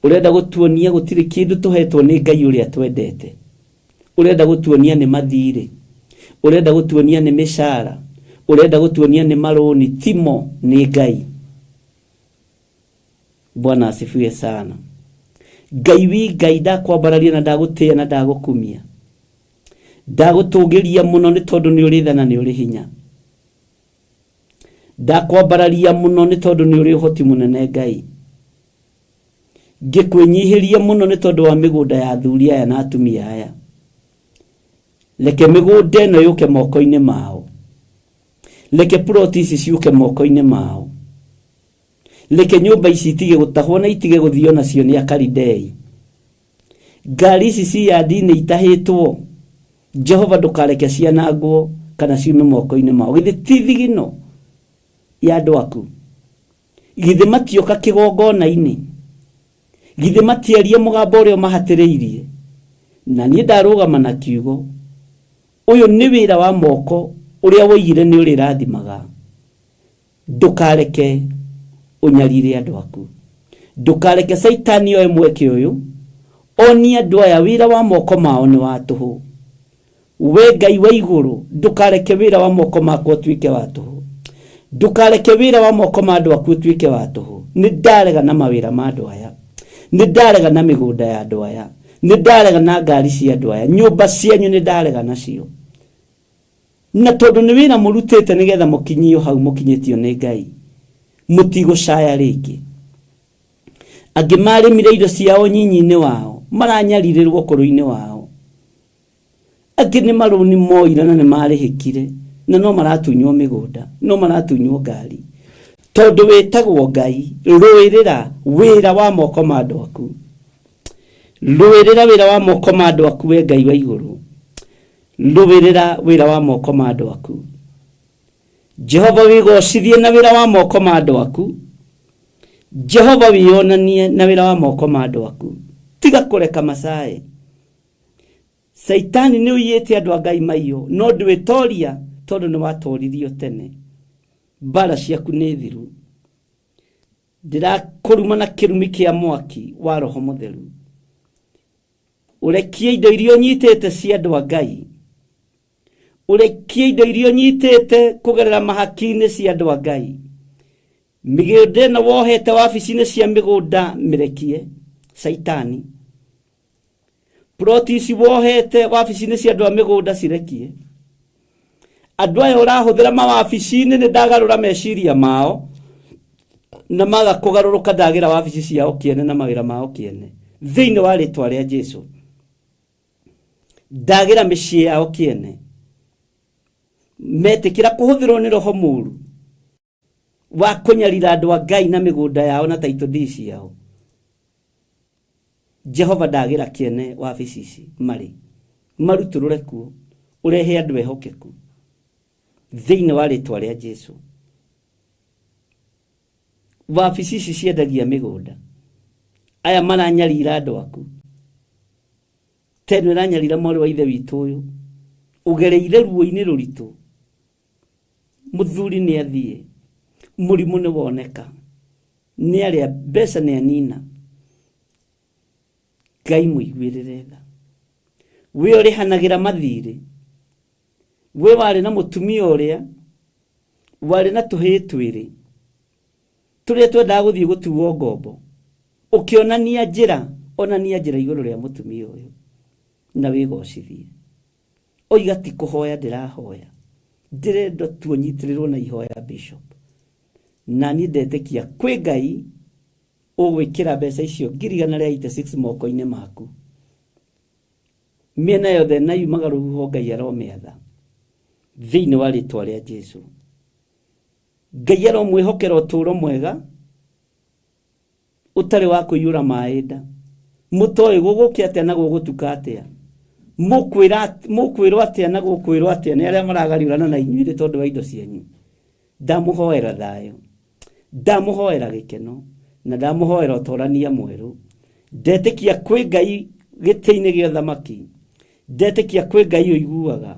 Ũrenda gũtuonia gũtirĩ kĩndũ tũhetwo nĩ Ngai ũrĩa twendete. Ũrenda gũtuonia nĩ mathirĩ. Ũrenda gũtuonia nĩ mĩcara. Ũrenda gũtuonia nĩ marũni. Timo nĩ Ngai. Bwana asifiwe sana. Ngai wi Ngai ndakwambararia na ndagũtĩĩa na ndagũkumia. Ndagũtũgĩria mũno nĩ tondũ nĩ ũrĩ tha na nĩ ũrĩ hinya. Ndakwambararia mũno nĩ tondũ nĩ ũrĩ ũhoti mũnene Ngai. Ngĩkwĩnyihĩria mũno nĩ tondũ wa mĩgũnda ya athuri aya na atumia aya. Reke mĩgũnda ĩno yũke moko-inĩ mao. Reke ploti ici ciũke moko-inĩ mao. Reke nyũmba ici itige gũtahwo na itige gũthio nacio nĩ Akalidei. Ngari ici ci yandi-inĩ itahĩtwo, Jehova ndũkareke cianangwo kana ciume moko-inĩ mao. Githĩ ti thigino ya andũ aku? Githĩ matioka kĩgongona-inĩ? Githĩ matiaria mũgambo ũrĩa ũmahatĩrĩirie? Na niĩ ndarũgama na kiugo, ũyũ nĩ wĩra wa moko ũrĩa woigire nĩ ũrĩrathimaga. Ndũkareke ũnyarire andũ aku. Ndũkareke Caitani oe mweke ũyũ onie andũ aya wĩra wa moko mao nĩ wa tũhũ. We Ngai wa igũrũ, ndũkareke wĩra wa moko makwa ũtuĩke wa tũhũ. Ndũkareke wĩra wa moko ma andũ aku ũtuĩke wa tũhũ. Nĩ ndarega na mawĩra ma andũ aya. Nĩ ndarega na mĩgũnda ya andũ aya. Nĩ ndarega na ngari cia andũ aya. Nyũmba cianyu nĩ ndarega nacio. Na tondũ nĩ wĩra mũrutĩte nĩgetha mũkinyio hau mũkinyĩtio nĩ Ngai, mũtigũcaya rĩngĩ. Angĩ marĩmire indo ciao nyinyi-inĩ wao, maranyarirĩrwo ũkũrũ-inĩ wao. Angĩ nĩ marũni moire na nĩ marĩhĩkire, na no maratunywo mĩgũnda, no maratunywo ngari. Tondũ wĩtagwo Ngai, rũĩrĩra wĩra wa moko ma andũ aku. Rũĩrĩra wĩra wa moko ma andũ aku, we Ngai wa igũrũ. Rũĩrĩra wĩra wa moko ma andũ aku. Jehova, wĩgocithie na wĩra wa moko ma andũ aku. Jehova, wĩonanie na wĩra wa moko ma andũ aku. Tiga kũreka macae. Caitani nĩ ũiyĩte andũ a Ngai maiyo, no ndwĩtoria tondũ nĩ watoririo tene. Mbara ciaku nĩ thiru. Ndĩrakũruma na kĩrumi kĩa mwaki wa Roho Mũtheru. Ũrekie indo iria ũnyitĩte cia andũ a Ngai. Ũrekie indo iria ũnyitĩte kũgerera mahaki-inĩ cia andũ a Ngai. Mĩgũnda ĩno wohete wabici-inĩ cia mĩgũnda mĩrekie Caitani. Ploti ici wohete wabici-inĩ cia andũ a mĩgũnda cirekie. Andũ aya ũrahũthĩra mawabici-inĩ nĩ ndagarũra meciria mao na maga kũgarũrũka, ndagĩra wabici ciao kĩene na mawĩra mao kĩene thĩinĩ wa rĩtwa rĩa Jesu. Ndagĩra mĩciĩ yao kĩene. Metĩkĩra kũhũthĩrwo nĩ roho mũru wa kũnyarira andũ a Ngai na mĩgũnda yao na title deed ciao. Jehova, ndagĩra kĩene wabici ici marĩ marutũrũre kuo, ũrehe andũ ehokeku thĩinĩ wa rĩtwa rĩa Jesu. Wabici ici ciendagia mĩgũnda, aya maranyarira andũ aku teno ĩranyarira mwarĩ wa ithe witũ ũyũ ũgereire ruo-inĩ rũritũ. Mũthuri nĩ athiĩ, mũrimũ nĩ woneka, nĩ arĩa mbeca nĩ anina. Ngai mũiguĩrĩre tha. We ũrĩhanagĩra mathirĩ, we warĩ na mũtumia ũrĩa warĩ na tũhĩĩ twĩrĩ tũrĩa twendaga gũthiĩ gũtuo ngombo, ũkĩonania njĩra, onania njĩra igũrũ rĩa mũtumia ũyũ na wĩgocithie. Oiga ti kũhoya ndĩrahoya, ndĩrenda tu ũnyitĩrĩrwo na ihoya bishop. Na niĩ ndetĩkia kwĩ Ngai ũgwĩkĩra mbeca icio 186,000 moko-inĩ maku. Mĩena yothe na yumaga rũhuho, Ngai aromĩatha thĩinĩ wa rĩtwa rĩa Jesu. Ngai aromwĩhokera ũtũũro mwega ũtarĩ wa kũiyũra maĩ nda, mũtoĩ gũgũkĩa atĩa na gũgũtuka atĩa, mũkwĩrwo atĩa na gũkwĩrwo atĩa nĩ arĩa maragariũrana na inyuĩ tondũ wa indo cianyu. Ndamũhoera thayũ, ndamũhoera gĩkeno, na ndamũhoera ũtorania mwerũ. Ndetĩkia kwĩ Ngai gĩtĩ-inĩ gĩa ũthamaki, ndetĩkia kwĩ Ngai ũiguaga,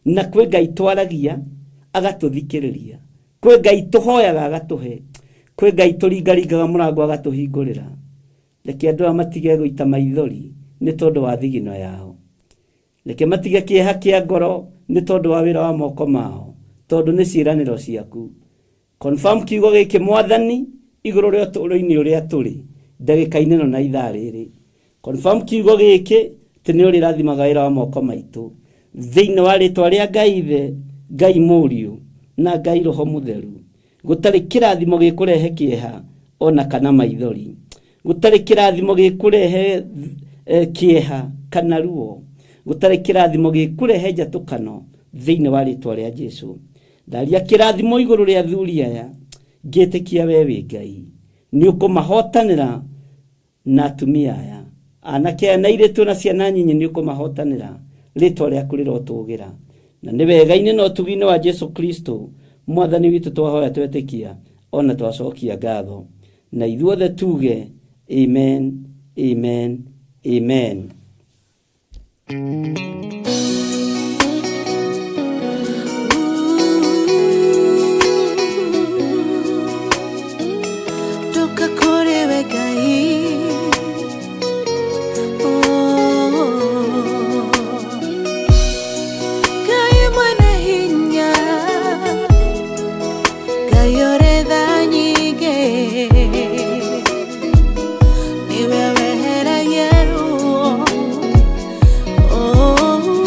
na kwĩ Ngai twaragia agatũthikĩrĩria, kwĩ Ngai tũhoyaga agatũhe, kwĩ Ngai tũringaringaga mũrango agatũhingũrĩra. Reke andũ aya matige gũita maithori nĩ tondũ wa thigino yao. Reke matige kĩeha kĩa ngoro nĩ tondũ wa wĩra wa moko mao, tondũ nĩ ciĩranĩro ciaku. Confirm kiugo gĩkĩ Mwathani igũrũ rĩa ũtũũro-inĩ ũrĩa tũrĩ ndagĩka-inĩ ĩno na ithaa rĩrĩ. Confirm kiugo gĩkĩ atĩ nĩ ũrĩrathimaga wĩra wa moko maitũ thĩinĩ wa rĩtwa rĩa Ngai Ithe, Ngai Mũriũ na Ngai Roho Mũtheru. Gũtarĩ kĩrathimo gĩkũrehe kĩeha ona kana maithori. Gũtarĩ kĩrathimo gĩkũrehe kĩeha kana ruo. Gũtarĩ kĩrathimo gĩkũrehe njatũkano thĩinĩ wa rĩtwa rĩa Jesu. Ndaria kĩrathimo igũrũ rĩa athuri aya, ngĩtĩkia we wĩ Ngai nĩ ũkũmahotanĩra na atumia aya, anake aya na airĩtu na ciana nyinyi, nĩ ũkũmahotanĩra. Rĩtwa rĩaku rĩrotũgĩra, na nĩ wega-inĩ na ũtugi-inĩ wa Jesu Kristo Mwathani witũ twahoya twetĩkia ona twacokia ngatho, na ithuothe tuge amen, amen, amen. Ndoka kũrĩ we Ngai. Oh. Ngai mwene hinya, Ngai ũrĩ tha nyingĩ, nĩwe weheragia ruo. Oh.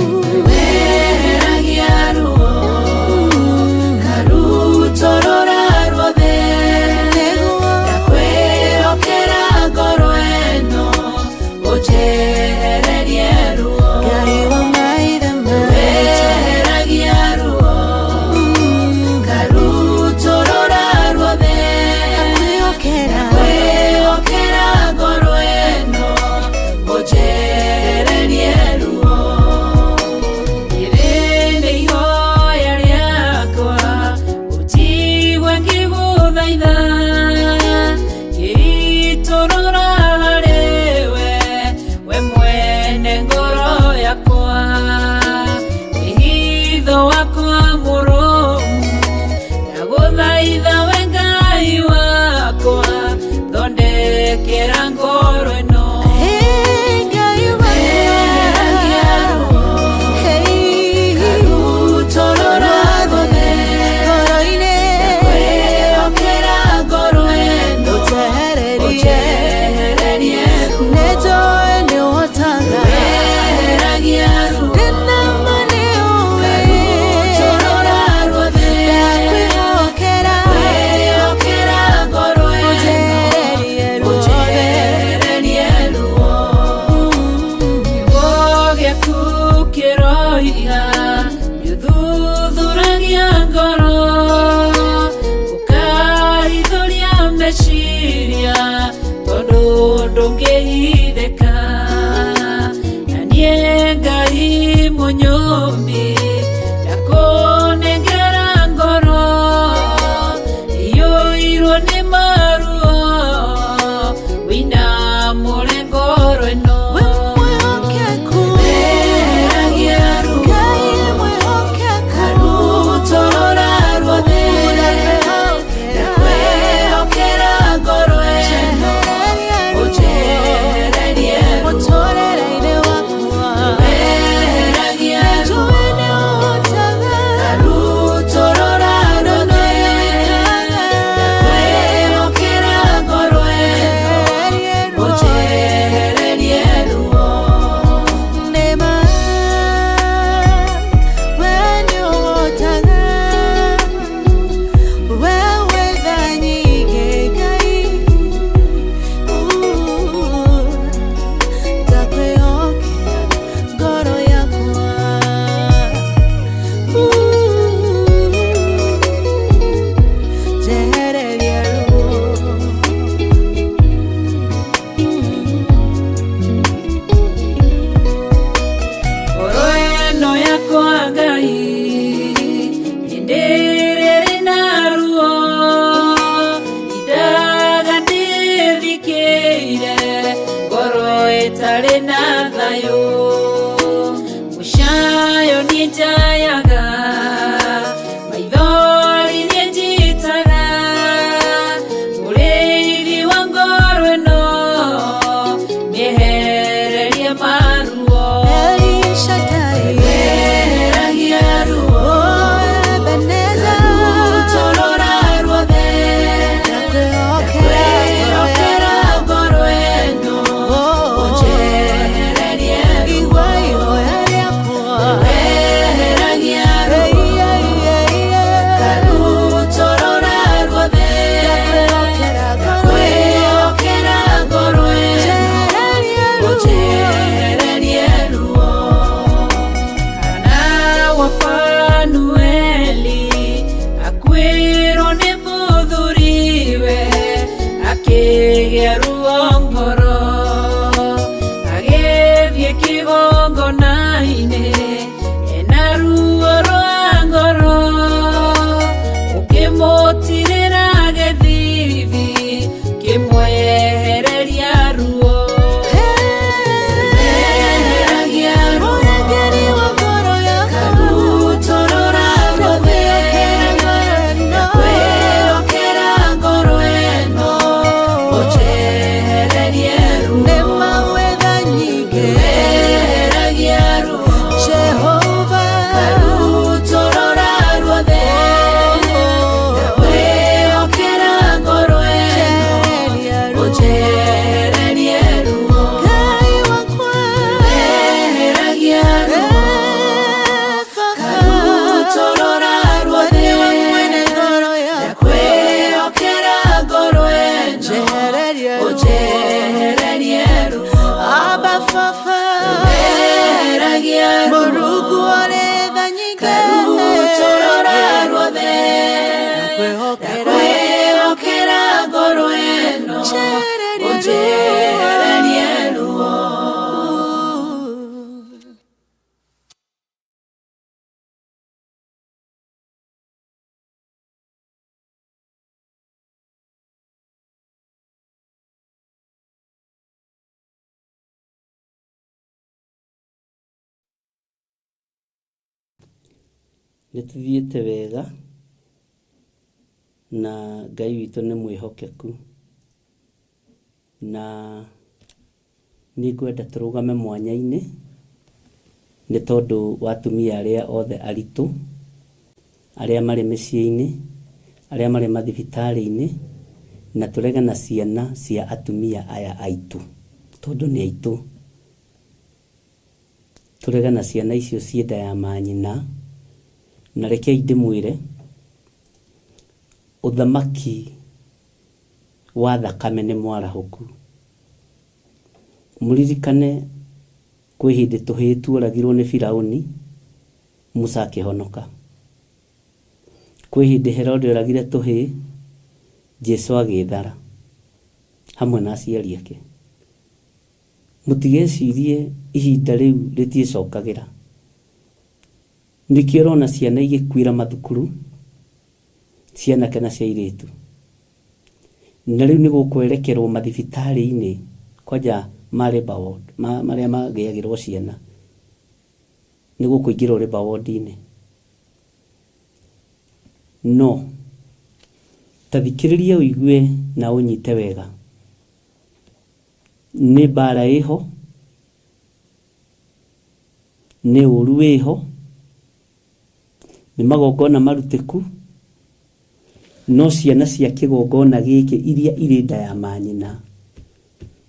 Rũngĩhithĩka na niĩ Ngai mũnyũmbi ndakũnengera ngoro iyũirwo nĩ maruo wĩinamũre ngoro ĩno. We mwĩhokeku. Weheragia ruo. Ngai mwĩhokeku. Karutũrũra ruothe. Ndakwĩhokera ngoro ĩno. Ũnjehererie ruo. Mũtũrĩre-inĩ wakwa. Weheragia ruo. Njũĩ nĩ ũhotaga. Karutũrũra ruothe. Ndakwĩhokera ngoro ĩno. Ũnjehererie ruo. Nĩma, we nĩũhotaga. We wĩ tha nyingĩ, Ngai. Ndakwĩhokera ngoro yakwa. Njehereria ruo. Ngoro ĩno yakwa Ngai hĩndĩ ĩrĩa ĩrĩ na ruo indaga ndĩthikĩire ngoro ĩtarĩ na thayũ mũcayo niĩ njayaga maithori niĩ njitaga mũrĩithi wa ngoro ĩno mĩehererie maruo. El Shaddai. Weheragia ruo. Oh, Ebenezer. Karutũrũra ruothe. Ndakwĩhokera Ndakwĩhokera ngoro ĩno. Oh, Ũnjehererie ruo. igua ihoya rĩakwa. Weheragia ruo. Karutũrũra ruothe. Ndakwĩhokera ngoro ĩno. Ndakwĩhokera ngoro ĩno. Njehererie ruo. Ũnjehererie ruo. Hana wa Fanueli akuĩrwo nĩ mũthuriwe akĩgĩa ruo ngoro agĩthiĩ kĩgongona-inĩ ena ruo rwa ngoro ũkĩmũtirĩra gĩthithi kĩmwehereria ruo. Weheragia ruo. Mũrangĩri wa ngoro yakwa. Karutũrũra ruothe. Ndakwĩhokera ngoro ĩno. Ũnjehererie ruo. Nĩma wĩ tha nyingĩ. Weheragia ruo. Jehova. Karutũrũra ruothe. Ndakwĩhokera ngoro ĩno. Njehereria ruo. Ũnjehererie ruo. Ngai wakwa. Weheragia ruo. Karutũrũra ruothe. Nĩwe mwene ngoro yakwa. Ndakwĩhokera ngoro ĩno. Njehereria ruo. Ũnjehererie ruo. Abba Baba. Weheragia ruo. Mũrungu ũrĩ tha nyingĩ. Karutũrũra ruothe. Ndakwĩhokera. Ndakwĩhokera ngoro ĩno. Njehereria ruo. Ũnjehererie ruo. Nĩ tũthiĩte wega na Ngai witũ nĩ mwĩhokeku na nĩ ngwenda tũrũgame mwanya-inĩ nĩ tondũ wa atumia arĩa othe aritũ, arĩa marĩ mĩciĩ-inĩ, arĩa marĩ mathibitarĩ-inĩ, na tũrege na ciana cia atumia aya aitũ tondũ nĩ aitũ. Tũrege na ciana icio ciĩ nda ya manyina, na rekei ndĩmwĩre ũthamaki wa thakame nĩ mwarahũku. Mũririkane kwĩ hĩndĩ tũhĩĩ tuoragirwo nĩ Firaũni, Musa akĩhonoka. Kwĩ hĩndĩ Herode oragire tũhĩĩ, Jesu agĩthara hamwe na aciari ake. Mũtigecirie ihinda rĩu rĩtiĩcokagĩra. Nĩkĩo ũrona ciana igĩkuĩra mathukuru, cia anake na cia airĩtu. Na rĩu nĩ gũkwerekerwo mathibitarĩ-inĩ kwanja ma labour ward, marĩa magĩagĩrwo ciana, nĩ gũkũingĩrwo labour ward-inĩ. No ta thikĩrĩria ũigue na ũnyite wega. Nĩ mbara ĩho, nĩ ũru wĩho, nĩ magongona marutĩku, no ciana cia kĩgongona gĩkĩ iria irĩ nda ya manyina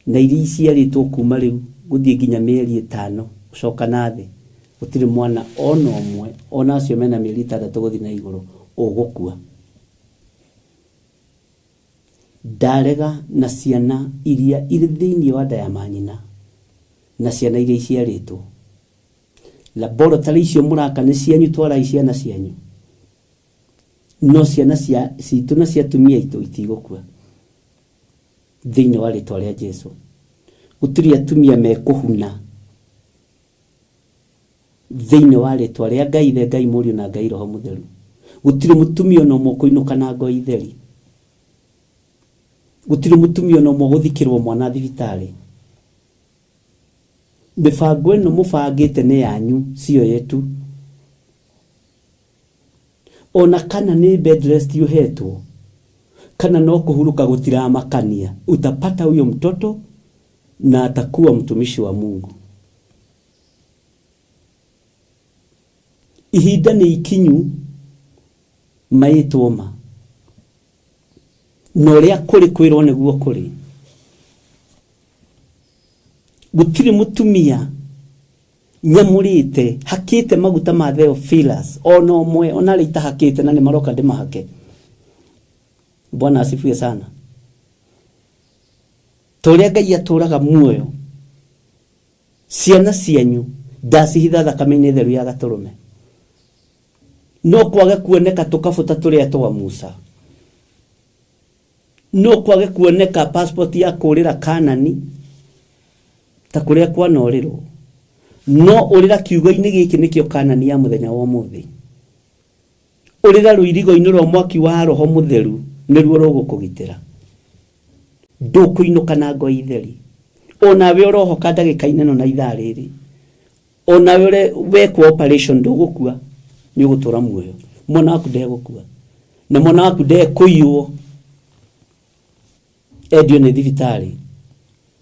na iria iciarĩtwo kuma rĩu gũthiĩ nginya mĩeri ĩtano gũcoka na thĩ, gũtirĩ mwana ona ũmwe ona acio mena mĩeri ĩtandatũ gũthiĩ na igũrũ ũgũkua. Ndarega na ciana iria irĩ thĩinĩ wa nda ya manyina na ciana iria iciarĩtwo. Laboratory icio mũraka nĩ cianyu, twarai ciana cianyu, no ciana cia citũ na cia atumia aitũ itigũkua thĩinĩ wa rĩtwa rĩa Jesu. Gũtirĩ atumia mekũhuna thĩinĩ wa rĩtwa rĩa Ngai Ithe, Ngai Mũriũ na Ngai Roho Mũtheru. Gũtirĩ mũtumia ona ũmwe ũkũinũka na ngoi theri. Gũtirĩ mũtumia ona ũmwe ũgũthikĩrwo mwana thibitarĩ. Mĩbango ĩno mũbangĩte nĩ yanyu, sio yetu. Ona kana nĩ bed rest ũhetwo, kana no kũhurũka gũtiramakania, utapata huyo mtoto na atakuwa mtumishi wa Mungu. Ihinda nĩ ikinyu maĩtwo ma, na ũrĩa kũrĩ kwĩrwo nĩguo kũrĩ. Gũtirĩ mũtumia nyamũrĩte hakĩte maguta ma Theophilus ona ũmwe, ona arĩa itahakĩte na nĩ maroka ndĩmahake. Bwana asifiwe sana. Ta ũrĩa Ngai atũraga muoyo, ciana cianyu ndacihitha thakame-inĩ theru ya gatũrũme. No kwage kuoneka tũkabuta tũrĩa twa Musa, no kwage kuoneka passport ya kũrĩra Kanani ta kũrĩa kwanorĩrwo, no ũrĩra kiugo-inĩ gĩkĩ nĩkĩo Kanani ya mũthenya wa ũmũthĩ. Ũrĩra rũirigo-inĩ rwa mwaki wa Roho Mũtheru, nĩruo rũgũkũgitĩra. Ndũkũinũka na ngoi theri. Onawe ũrohoka ndagĩka-inĩ ĩno na ithaa rĩrĩ, onawe ũre wekwo operation ndũgũkua, nĩ ũgũtũra muoyo. Mwana waku ndegũkua, na mwana waku ndekũiywo endio nĩ thibitarĩ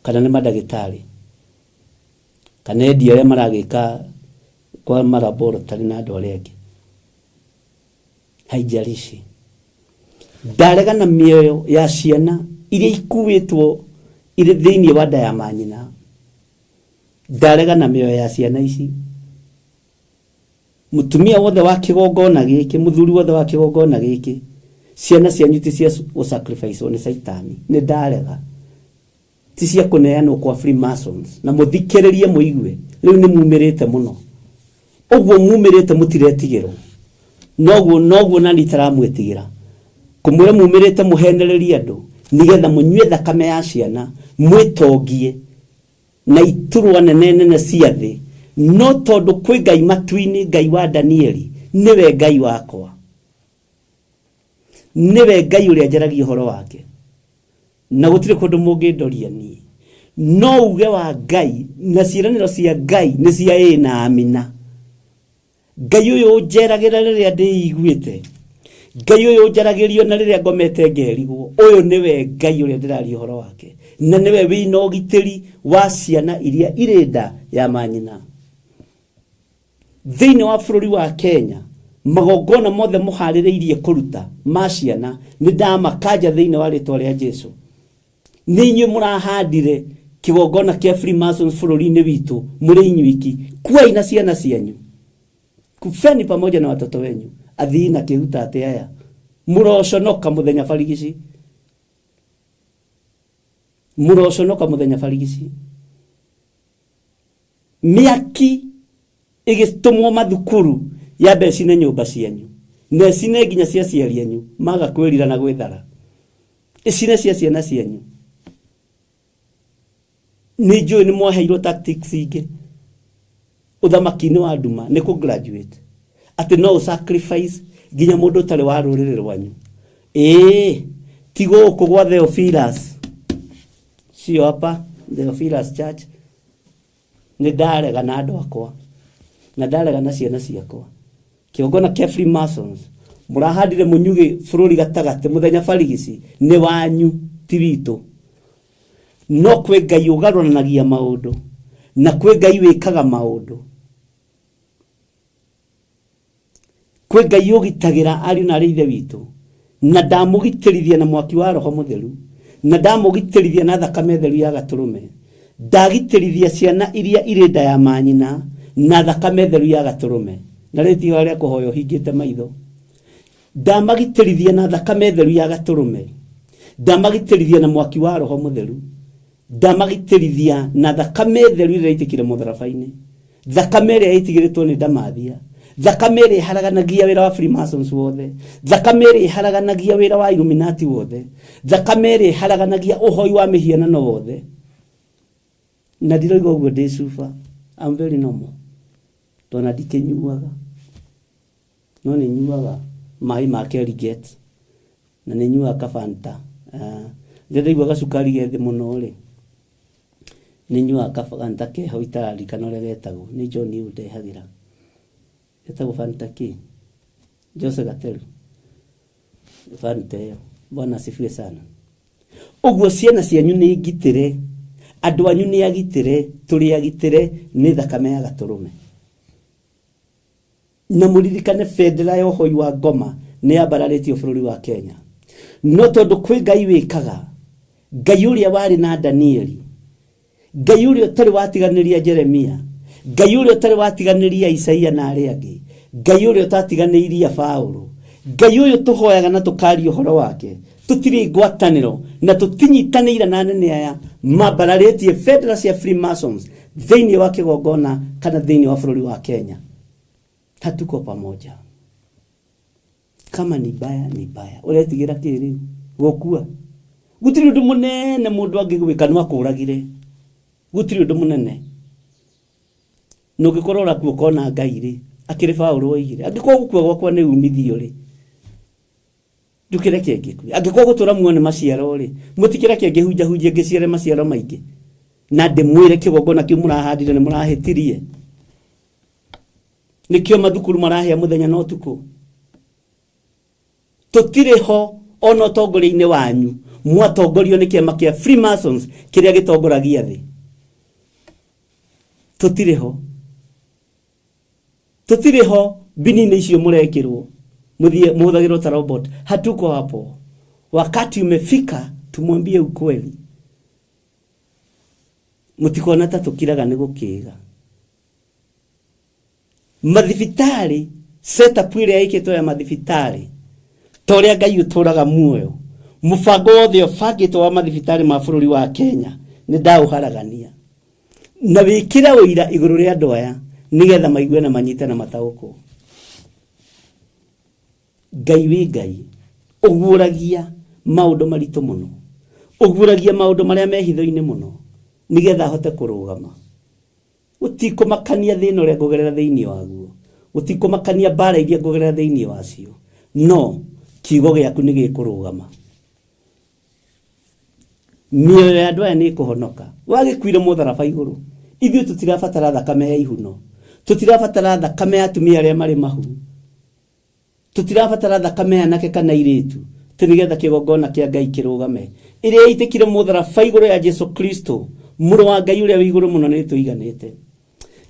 kana nĩ mandagĩtarĩ kana endio arĩa maragĩka kwa malaboratory na andũ arĩa angĩ. Haijalishi. Ndarega na mĩoyo ya ciana iria ikuĩtwo irĩ thĩinĩ wa nda ya manyina. Ndarega na mĩoyo ya ciana ici. Mũtumia wothe wa kĩgongona gĩkĩ, mũthuri wothe wa kĩgongona gĩkĩ, ciana cianyu ti cia gũ-sacrifice nĩ Caitani. Nĩ ndarega. Ti cia kũneanwo kwa Freemasons. Na mũthikĩrĩrie mũigue. Rĩu nĩ mumĩrĩte mũno. Ũguo mumĩrĩte mũtiretigĩrwo. Noguo noguo nani itaramwĩtigĩra. Kũmwĩra mumĩrĩte mũhenererie andũ nĩgetha mũnyue thakame ya ciana mwĩtongie na iturwa nene nene cia thĩ. No tondũ kwĩ Ngai matu-inĩ, Ngai wa Danieli, nĩwe Ngai wakwa. Nĩwe Ngai ũrĩa njaragia ũhoro wake. Na gũtirĩ kũndũ mũngĩndoria niĩ. No uge wa Ngai na ciĩranĩro cia Ngai nĩ cia ĩĩ na amina. Ngai ũyũ ũnjeragĩra rĩrĩa ndĩiguĩte, Ngai ũyũ ũnjaragĩrio na rĩrĩa ngomete ngerigwo, ũyũ nĩwe Ngai ũrĩa ndĩraria ũhoro wake, na nĩwe wĩna ũgitĩri wa ciana iria irĩ nda ya manyina. Thĩinĩ wa bũrũri wa Kenya, magongona mothe mũharĩrĩirie kũruta ma ciana nĩ ndamakanja thĩinĩ wa rĩtwa rĩa Jesu. Nĩ inyuĩ mũrahandire kĩgongona kĩa Freemasons bũrũri-inĩ witũ mũrĩ inyuiki. Kuai na ciana cianyu, kufeni pamoja na watoto wenyu. Athii na kĩhuta atĩ aya mũroconoka mũthenya barigici, mũroconoka mũthenya barigici. Mĩaki ĩgĩtũmwo mathukuru yambe ĩcine nyũmba cianyu na ĩcine nginya cia aciari anyu maga kwĩrira na gwĩthara, ĩcine cia ciana cianyu. Nĩ njũĩ nĩ mwaheirwo tactics ingĩ ũthamaki-inĩ wa nduma nĩ kũ graduate atĩ no ũ sacrifice nginya mũndũ ũtarĩ wa rũrĩrĩ rwanyu. Ĩĩ, ti gũkũ gwa Theophilus, sio hapa Theophilus Church. Nĩ ndarega na andũ akwa na ndarega na ciana ciakwa. Kĩgongona kĩa Freemasons mũrahandire mũnyugĩ bũrũri gatagatĩ mũthenya barigici nĩ wanyu, ti witũ. No kwĩ Ngai ũgarũranagia maũndũ na kwĩ Ngai wĩkaga maũndũ, kwĩ Ngai ũgitagĩra ariũ na arĩ ithe witũ, na ndamũgitĩrithia na mwaki wa Roho Mũtheru, na ndamũgitĩrithia na thakame theru ya gatũrũme, ndagitĩrithia ciana iria irĩ nda ya manyina na thakame theru ya gatũrũme. Na rĩu ti ihoya rĩa kũhoya ũhingĩte maitho. Ndamagitĩrithia na thakame theru ya gatũrũme, ndamagitĩrithia na mwaki wa Roho Mũtheru, ndamagitĩrithia na thakame theru ĩrĩa ĩitĩkire mũtharaba-inĩ, thakame ĩrĩa ĩtigĩrĩtwo nĩ Ndamathia, thakame ĩrĩa ĩharaganagia wĩra wa Freemasons wothe, thakame ĩrĩa ĩharaganagia wĩra wa Illuminati wothe, thakame ĩrĩa ĩharaganagia ũhoi wa mĩhianano wothe. Na ndiroiga ũguo ndĩ cuba, I'm very normal, tondũ ndikĩnyuaga, no nĩ nyuaga maĩ ma Kerryget na nĩ nyuaga kabanta. Rĩrĩa ndaigua gacukari ge thĩ mũno rĩ, nĩ nyuaga kabanta keho itararirikana ũrĩa getagwo, nĩ John ũndehagĩra. Getagwo Fanta kĩ? Jose Gateru. Fanta ĩyo. Bwana asifiwe sana. Ũguo ciana cianyu nĩ ngitĩre, andũ anyu nĩ agitĩre, tũrĩ agitĩre nĩ thakame ya gatũrũme. Na mũririkane bendera ya ũhoi wa ngoma nĩ yambararĩtio bũrũri wa Kenya. No tondũ kwĩ Ngai wĩkaga, Ngai ũrĩa warĩ na Danieli, Ngai ũrĩa ũtarĩ watiganĩria Jeremia, Ngai ũrĩa ũtarĩ watiganĩria Isaia na arĩa angĩ, Ngai ũrĩa ũtatiganĩirie Paũlũ, Ngai ũyũ tũhoyaga na tũkaria ũhoro wake, tũtirĩ ngwatanĩro na tũtinyitanĩire na anene aya mambararĩtie bendera cia Freemasons thĩinĩ wa kĩgongona kana thĩinĩ wa bũrũri wa Kenya. Hatuko pamoja. Kama ni baya ni baya. Ũretigĩra kĩ rĩu? Gũkua. Gũtirĩ ũndũ mũnene mũndũ angĩgwĩka no akũragire. Gũtirĩ ũndũ mũnene. Na ũngĩkorwo ũrakua ũkona Ngai rĩ, akĩrĩ Paũlũ oigire, angĩkorwo gũkua gwakwa nĩ umithio rĩ, ndũkĩreke ngĩkue. Angĩkorwo gũtũra muoyo nĩ maciaro rĩ, mũtikĩreke ngĩhunjahunjie ngĩciare maciaro maingĩ. Na ndĩmwĩre kĩgongona kĩu mũrahandire nĩ mũrahĩtirie. Nĩkĩo mathukuru marahĩa mũthenya na ũtukũ. Tũtirĩ ho ona ũtongoria-inĩ wanyu, mwatongorio nĩ kĩama kĩa Freemasons kĩrĩa gĩtongoragia thĩ. Tũtirĩ ho. Tũtirĩ ho mbini-inĩ icio mũrekĩrwo, mũthiĩ mũhũthagĩrwo ta robot. Hatuko hapo. Wakati umefika tumwambie ukweli. Mũtikona ta tũkiraga nĩ gũkĩga. Mathibitarĩ, setup ĩrĩa ĩkĩtwo ya mathibitarĩ, ta ũrĩa Ngai ũtũraga muoyo, mũbango wothe ũbangĩtwo wa mathibitarĩ ma bũrũri wa Kenya nĩ ndaũharagania. Na wĩkĩre ũira igũrũ rĩa andũ aya nĩgetha maigue na manyite na mataũkwo. Ngai wĩ Ngai, ũguũragia maũndũ maritũ mũno, ũguũragia maũndũ marĩa me hitho-inĩ mũno nĩgetha ahote kũrũgama. Gũtikũmakania thĩna ũrĩa ngũgerera thĩinĩ waguo, gũtikũmakania mbara iria ngũgerera thĩinĩ wacio, no kiugo gĩaku nĩ gĩkũrũgama. Mĩoyo ya andũ aya nĩ ĩkũhonoka. Wagĩkuire mũtharaba igũrũ. Ithuĩ tũtirabatara thakame ya ihuno, tũtirabatara thakame ya atumia arĩa marĩ mahu, tũtirabatara thakame ya anake kana airĩtu, atĩ nĩgetha kĩgongona kĩa Ngai kĩrũgame. Ĩrĩa yaitĩkire mũtharaba igũrũ ya Jesu Kristo, mũrũ wa Ngai ũrĩa wĩ igũrũ mũno, nĩ ĩtũiganĩte.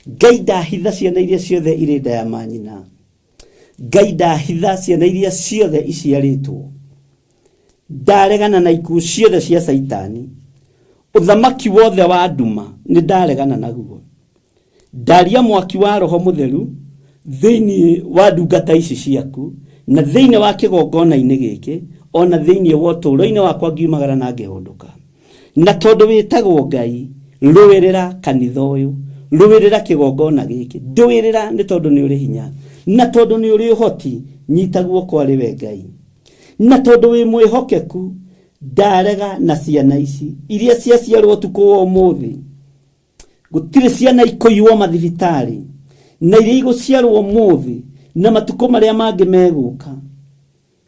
Ngai ndahitha ciana iria ciothe irĩ nda ya manyina. Ngai ndahitha ciana iria ciothe iciarĩtwo. Ndaregana na ikuũ ciothe cia Caitani. Ũthamaki wothe wa nduma nĩ ndaregana naguo. Ndaria mwaki wa Roho Mũtheru thĩinĩ wa ndungata ici ciaku na thĩinĩ wa kĩgongona-inĩ gĩkĩ ona thĩinĩ wa ũtũũro-inĩ wakwa ngiumagara na ngĩhũndũka. Na tondũ wĩtagwo Ngai, rũĩrĩra kanitha ũyũ, rũĩrĩra kĩgongona gĩkĩ, ndũĩrĩra nĩ tondũ nĩ ũrĩ hinya, na tondũ nĩ ũrĩ ũhoti, nyita guoko arĩ we Ngai. Na tondũ wĩ mwĩhokeku, ndarega na ciana ici iria ciaciarwo ũtukũ wa ũmũthĩ. Gũtirĩ ciana ikũiywo mathibitarĩ, na iria igũciarwo ũmũthĩ na matukũ marĩa mangĩ megũka,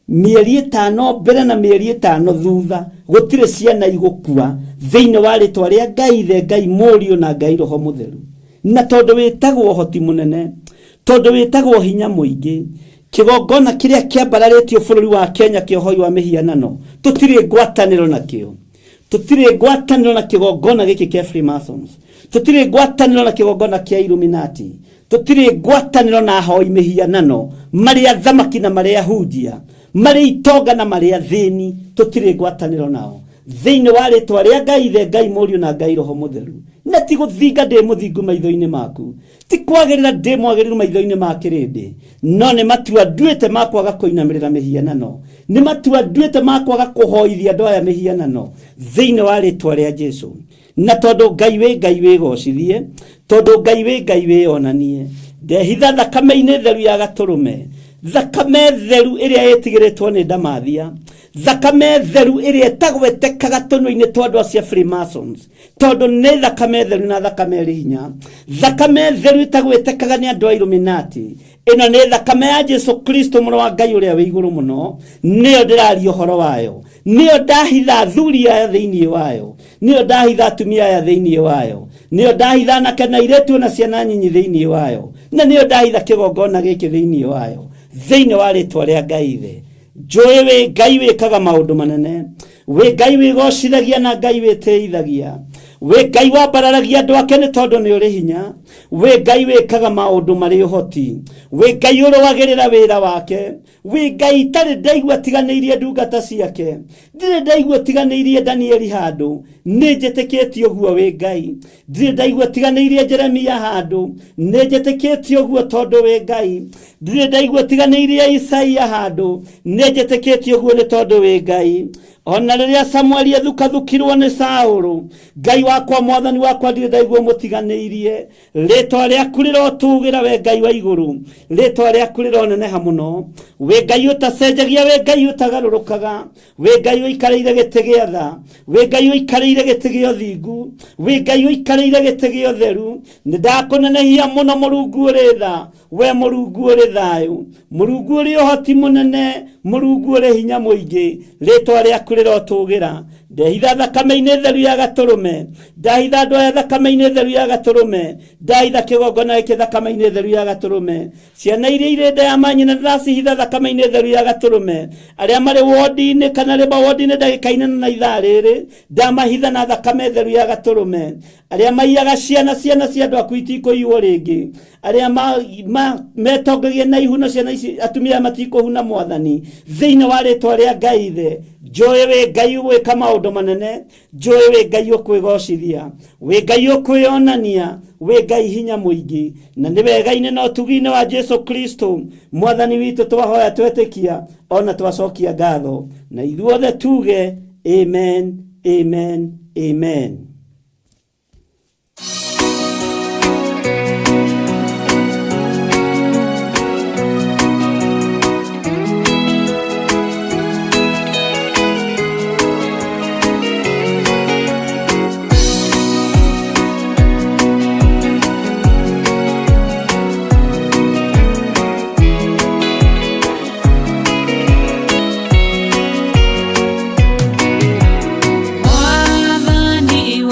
mĩeri 5 mbere na mĩeri 5 thutha, gũtirĩ ciana igũkua thĩinĩ wa rĩtwa rĩa Ngai Ithe, Ngai Mũriũ na Ngai Roho Mũtheru. Na tondũ wĩtagwo ũhoti mũnene, tondũ wĩtagwo hinya mũingĩ, kĩgongona kĩrĩa kĩambararĩtio bũrũri wa Kenya kĩa ũhoi wa mĩhianano, tũtirĩ ngwatanĩro nakĩo. Tũtirĩ ngwatanĩro na kĩgongona gĩkĩ kĩa Freemasons, tũtirĩ ngwatanĩro na kĩgongona kĩa Illuminati, tũtirĩ ngwatanĩro na ahoi mĩhianano, marĩ athamaki na marĩ ahunjia, marĩ itonga na marĩ athĩni, tũtirĩ ngwatanĩro nao thĩinĩ wa rĩtwa rĩa Ngai Ithe, Ngai Mũriũ na Ngai Roho Mũtheru. Na ti gũthinga ndĩ mũthingu maitho-inĩ maku, ti kwagĩrĩra ndĩ mwagĩrĩru maitho-inĩ ma kĩrĩndĩ, no nĩ matua nduĩte ma kwaga kũinamĩrĩra mĩhianano, nĩ matua nduĩte ma kwaga kũhoithia andũ aya mĩhianano thĩinĩ wa rĩtwa rĩa Jesu. Na tondũ Ngai wĩ Ngai wĩgocithie, tondũ Ngai wĩ Ngai wĩonanie, ndehitha thakame-inĩ theru ya gatũrũme, thakame theru ĩrĩa ĩtigĩrĩtwo nĩ ndamathia, thakame theru ĩrĩa ĩtagwetekaga tũnua-inĩ twa andũ acio a Freemasons, tondũ nĩ thakame theru na thakame ĩrĩ hinya, thakame theru ĩtagwetekaga nĩ andũ a Illuminati. Ĩno nĩ thakame ya Jesu Kristo mũrũ wa Ngai ũrĩa wĩ igũrũ mũno, nĩyo ndĩraria ũhoro wayo, nĩyo ndahitha athuri aya thĩinĩ wayo, nĩyo ndahitha atumia aya thĩinĩ wayo, nĩyo ndahitha anake na airĩtu na ciana nyinyi thĩinĩ wayo, na nĩyo ndahitha kĩgongona gĩkĩ thĩinĩ wayo, thĩinĩ wa rĩtwa rĩa Ngai Ithe. Njũĩ wĩ Ngai wĩkaga maũndũ manene, wĩ Ngai wĩgocithagia na Ngai wĩtĩithagia, wĩ Ngai wambararagia andũ ake nĩ tondũ nĩ ũrĩ hinya, wĩ Ngai wĩkaga maũndũ marĩ ũhoti, wĩ Ngai ũrũagĩrĩra wĩra wake, wĩ Ngai itarĩ ndaigua tiganĩirie ndungata ciake, ndirĩ ndaigua tiganĩirie Danieli handũ, nĩ njĩtĩkĩtie ũguo wĩ Ngai, ndirĩ ndaigua tiganĩirie Jeremia handũ, nĩ njĩtĩkĩtie ũguo tondũ wĩ Ngai, ndirĩ ndaigua tiganĩirie Isaia handũ, nĩ njĩtĩkĩtie ũguo nĩ tondũ wĩ Ngai. Ona rĩrĩa Samueli athukathukirwo nĩ Saũlũ, Ngai wakwa mwathani wakwa ndirĩ ndaigua mũtiganĩirie. Rĩtwa rĩaku rĩrotũgĩra we Ngai wa igũrũ, rĩtwa rĩaku rĩroneneha mũno. Wĩ Ngai ũtacenjagia, wĩ Ngai ũtagarũrũkaga, wĩ Ngai ũikarĩire gĩtĩ gĩa tha, wĩ Ngai ũikarĩire gĩtĩ gĩa ũthingu, wĩ Ngai ũikarĩire gĩtĩ gĩa ũtheru. Nĩ ndakũnenehia mũno Mũrungu ũrĩ tha, we Mũrungu ũrĩ thayũ, Mũrungu ũrĩ ũhoti mũnene, Mũrungu ũrĩ hinya mũingĩ, rĩtwa rĩaku rĩrotũgĩra. Ndehitha thakame-inĩ theru ya gatũrũme, ndahitha andũ aya thakame-inĩ theru ya gatũrũme, ndahitha kĩgongona gĩkĩ thakame-inĩ theru ya gatũrũme, ciana iria irĩ nda ya manyina ndĩracihitha thakame-inĩ theru ya gatũrũme, arĩa marĩ wodi-inĩ kana rĩ mawodi-inĩ ndagĩka-inĩ na ithaa rĩrĩ ndamahitha na thakame theru ya gatũrũme, arĩa maiyaga ciana ciana cia andũ aku itikũiywo rĩngĩ, arĩa metongagia na ihuno ciana ici atumia matikũhuna mwathani, thĩinĩ wa rĩtwa rĩa Ngai Ithe. Njũĩ wĩ Ngai ũgwĩka maũndũ manene, njũĩ wĩ Ngai ũkwĩgocithia, wĩ Ngai ũkwĩonania, wĩ Ngai hinya mũingĩ, na nĩ wega-inĩ na ũtugi-inĩ wa Jesu Kristo mwathani witũ twahoya twetĩkia ona twacokia ngatho, na ithuothe tuge amen, amen, amen. Mwathani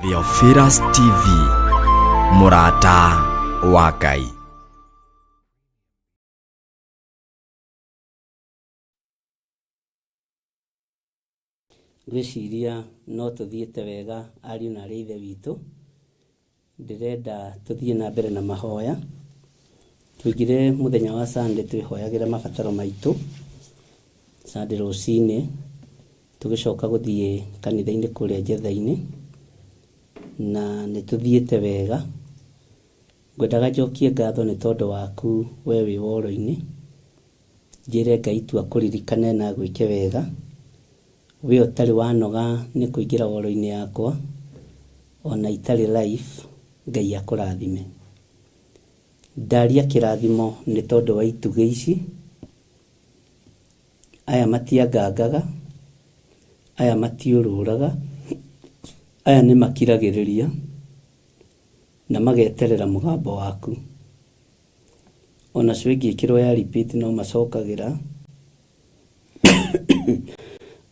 Theophilus TV, mũrata wa Ngai. Ngwĩciria no tũthiĩte wega ariũ na arĩ a ithe witũ. Ndĩrenda tũthiĩ na mbere na mahoya. Tũingĩre mũthenya wa Sunday twĩhoyagĩra mabataro maitũ. Sunday rũcinĩ tũgĩcoka gũthiĩ kanitha-inĩ kũrĩa Njetha-inĩ, na nĩ tũthiĩte wega. Ngwendaga njokie ngatho nĩ tondũ waku we wĩ woro-inĩ. Njĩre Ngai tu akũririkane na agwĩke wega. We ũtarĩ wanoga nĩ kũingĩra woro-inĩ yakwa, ona itarĩ live, Ngai akũrathime. Ndaria kĩrathimo nĩ tondũ wa itugĩ ici. Aya matiangangaga, aya matiũrũraga, aya nĩ makiragĩrĩria na mageterera mũgambo waku. Onacio ingĩkĩrwo ya repeat no macokagĩra.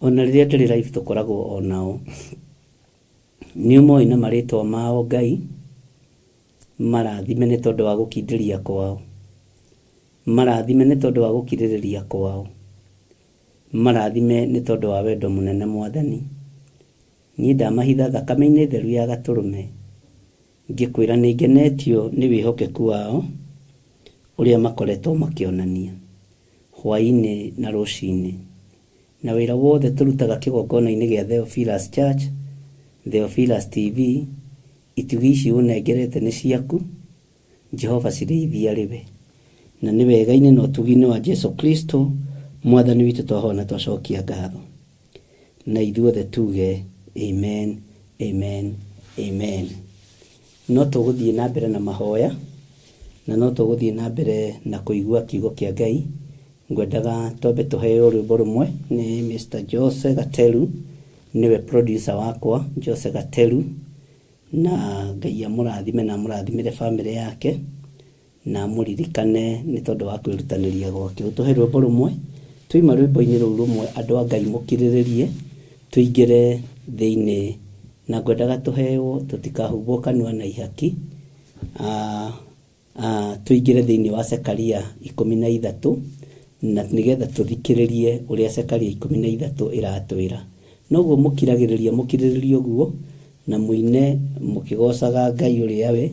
Ona rĩrĩa ndĩrĩ live tũkoragwo o nao. Nĩ ũmoĩ na marĩtwa mao Ngai, marathime nĩ tondũ wa gũkindĩria kwao. Marathime nĩ tondũ wa gũkirĩrĩria kwao. Marathime nĩ tondũ wa wendo mũnene Mwathani. Niĩ ndamahitha thakame-inĩ theru ya Gatũrũme, ngĩkwĩra nĩ ngenetio nĩ wĩhokeku wao ũrĩa makoretwo makĩonania hwaĩ-inĩ na rũcinĩ. Na wĩra wothe tũrutaga kĩgongona-inĩ gĩa Theophilus Church, Theophilus TV, itugĩ ici ũnengerete nĩ ciaku, Jehova cirĩithia rĩwe. Na nĩ wega-inĩ na ũtugi-inĩ wa Jesu Kristo Mwathani witũ twahoya na twacokia ngatho. Na ithuothe tuge amen, amen, amen. No tũgũthiĩ na mbere na mahoya, na no tũgũthiĩ na mbere na kũigua kiugo kĩa Ngai. Ngwendaga twambe tũheo rwĩmbo rũmwe nĩ Mr. Jose Gateru, nĩwe producer wakwa, Jose Gateru, na Ngai amũrathime na amũrathimĩre famĩlĩ yake, na amũririkane nĩ tondũ wa kwĩrutanĩria gwake. Ũtũhe rwĩmbo rũmwe, twaima rwĩmbo-inĩ rũu rũmwe andũ a Ngai mũkirĩrĩrie, tũingĩre thĩinĩ, na ngwendaga tũheo tũtikahumbwo kanua na ihaki, tũingĩre thĩinĩ wa Zekaria 13, na nĩgetha tũthikĩrĩrie ũrĩa Zekaria 13 ĩratwĩra. Noguo mũkiragĩrĩria, mũkirĩrĩrie ũguo, na mũine mũkĩgocaga Ngai ũrĩa we,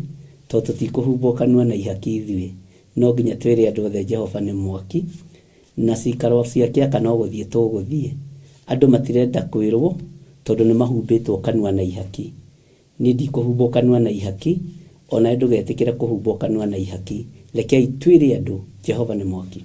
tondũ tũtikũhumbwo kanua na ihaki ithuĩ. No nginya twĩre andũ othe Jehova nĩ mwaki, na cikaro cia kĩaka no gũthiĩ tũgũthiĩ. Andũ matirenda kwĩrwo, tondũ nĩ mahumbĩtwo kanua na ihaki. Niĩ ndikũhumbwo kanua na ihaki, onawe ndũgetĩkĩre kũhumbwo kanua na ihaki. Rekei twĩre andũ Jehova nĩ mwaki.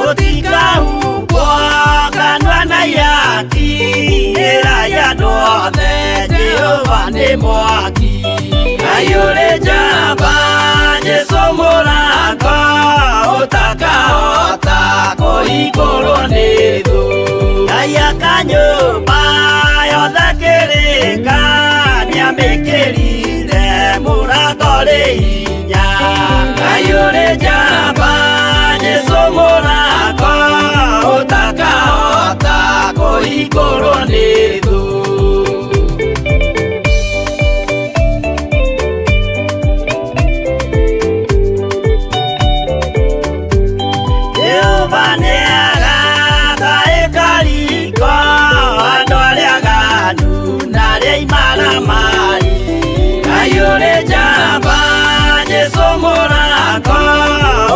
Mũtikahumbwo kanua na ihaki, ĩrai andũ othe Jehova nĩ mwaki. Ngai ũrĩ njamba, Jesũ mũrango, ũtakahota kũhingũrwo nĩ thũ. Ngai aka nyũmba yothe kĩrĩka, nĩamĩkĩrire mũrango rĩ hinya. Ngai ũrĩ njamba, Jesũ mũrango, ũtakahota kũhingũrwo nĩ thũ. Jehova nĩagaka ĩkariko, andũ arĩa aganu na arĩa imaramari. Ngai ũrĩ njamba, Jesũ mũrango,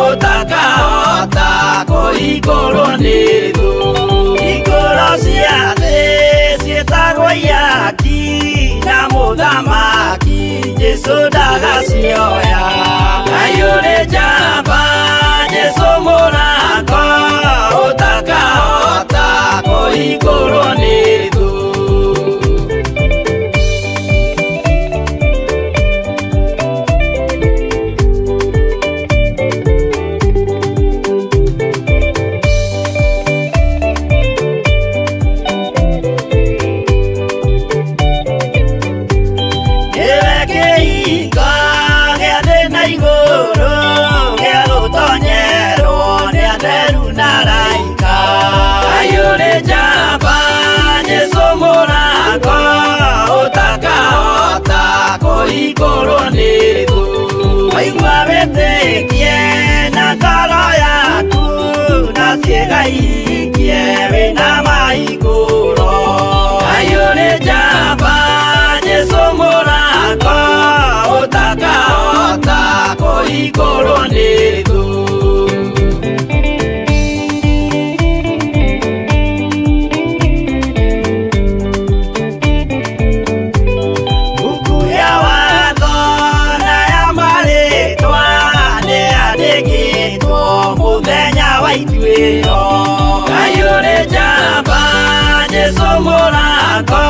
ũtakahota kũhingũrwo nĩ thũ. Hingũro cia thĩ ciĩtagwo ihaki, na mũthamaki Jesũ ndagacioya. Ngai ũrĩ njamba, Jesũ mũrango, ũtakahota kũhingũrwo nĩ thũ. araika Ngai ũrĩ njamba Jesũ mũrango ũtakahota kũhingũrwo nĩ thũ Waigua wĩtĩkie na ngoro yaku na ciĩga ihingie wĩna mahingũro Ngai ũrĩ njamba Jesũ mũrango ũtakahota kũhingũrwo nĩ thũ. Buku ya watho na ya marĩtwa nĩyandĩkĩtwo mũthenya wa ituĩro. Ngai ũrĩ njamba Jesũ mũrango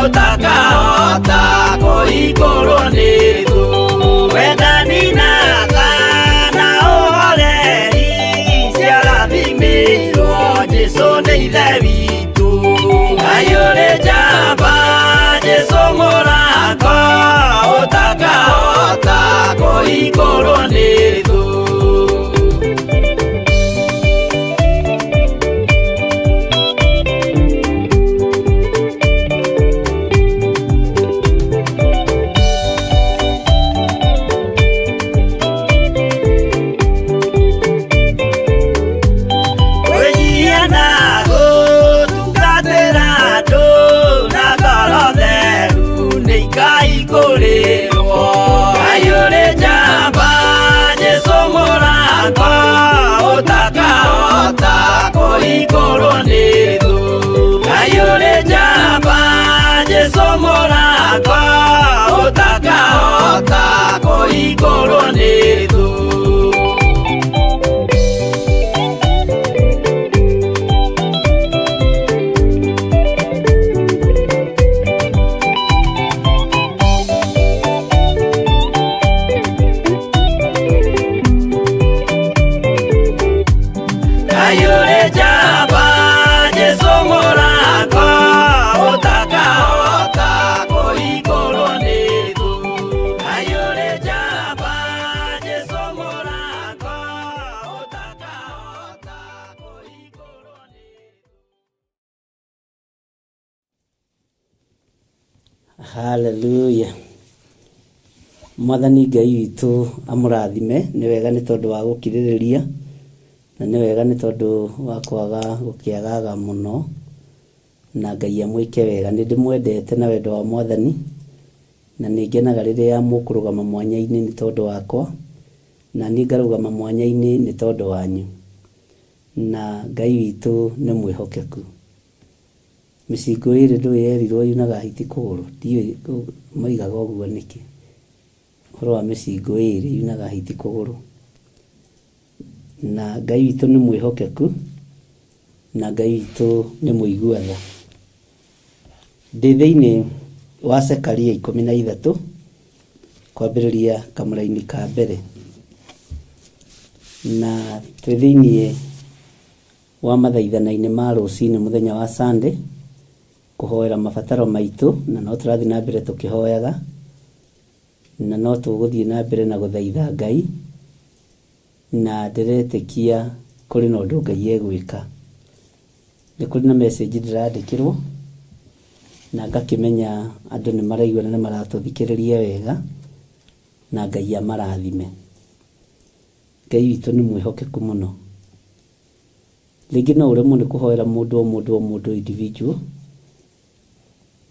ũtakahota kũhingũrwo nĩ thũ. Wendani na tha na ũhoreri ciarathimĩirwo Jesũ nĩ Ithe witũ. Ngai ũrĩ njamba Jesũ mũrango ũtakahota kũhingũrwo nĩ thũ. Kwĩnyihia na gũtungatĩra andũ na ngoro theru nĩ ikaihingũrĩrwo. Ngai ũrĩ njamba Jesũ mũrango ũtakahota kũhingũrwo nĩ thũ. Ngai ũrĩ njamba Jesũ mũrango ũtakahota kũhingũrwo nĩ thũ. Ngai ũrĩ njamba Jesũ mũrango ũtakahota kũhingũrwo nĩ thũ. Ngai ũrĩ njamba Jesũ mũrango ũtakahota kũhingũrwo nĩ thũ. Hallelujah. Mwathani Ngai witũ amũrathime, nĩ wega nĩ tondũ wa gũkirĩrĩria na nĩ wega nĩ tondũ wa kwaga gũkĩagaga mũno, na Ngai amwĩke wega. Nĩ ndĩmwendete na wendo wa Mwathani, na nĩ ngenaga rĩrĩa mũkũrũgama mwanya-inĩ nĩ tondũ wakwa, na niĩ ngarũgama mwanya-inĩ nĩ tondũ wanyu. Na Ngai witũ nĩ mwĩhokeku. Mĩcingo ĩrĩ ndũĩ yerirwo yunaga hiti kũgũrũ, ndiũĩ moigaga ũguo nĩkĩ. Ũhoro wa mĩcingo ĩrĩ yunaga hiti kũgũrũ. Na Ngai witũ nĩ mwĩhokeku, na Ngai witũ nĩ mũigua tha. Ndĩ thĩinĩ wa Zekaria 13 kwambĩrĩria kamũraini ka mbere, na twĩ thĩinĩ wa mathaithana-inĩ ma rũcinĩ mũthenya wa Sunday kũhoera mabataro maitũ, na no tũrathiĩ na mbere tũkĩhoyaga, na no tũgũthiĩ na mbere na gũthaitha Ngai, na ndĩretĩkia kũrĩ na ũndũ Ngai egwĩka. Nĩ kũrĩ na message ndĩrandĩkĩrwo na ngakĩmenya andũ nĩ maraigua na nĩ maratũthikĩrĩria wega, na Ngai amarathime. Ngai witũ nĩ mwĩhokeku mũno. Rĩngĩ no ũremwo nĩ kũhoera mũndũ o mũndũ o mũndũ individual,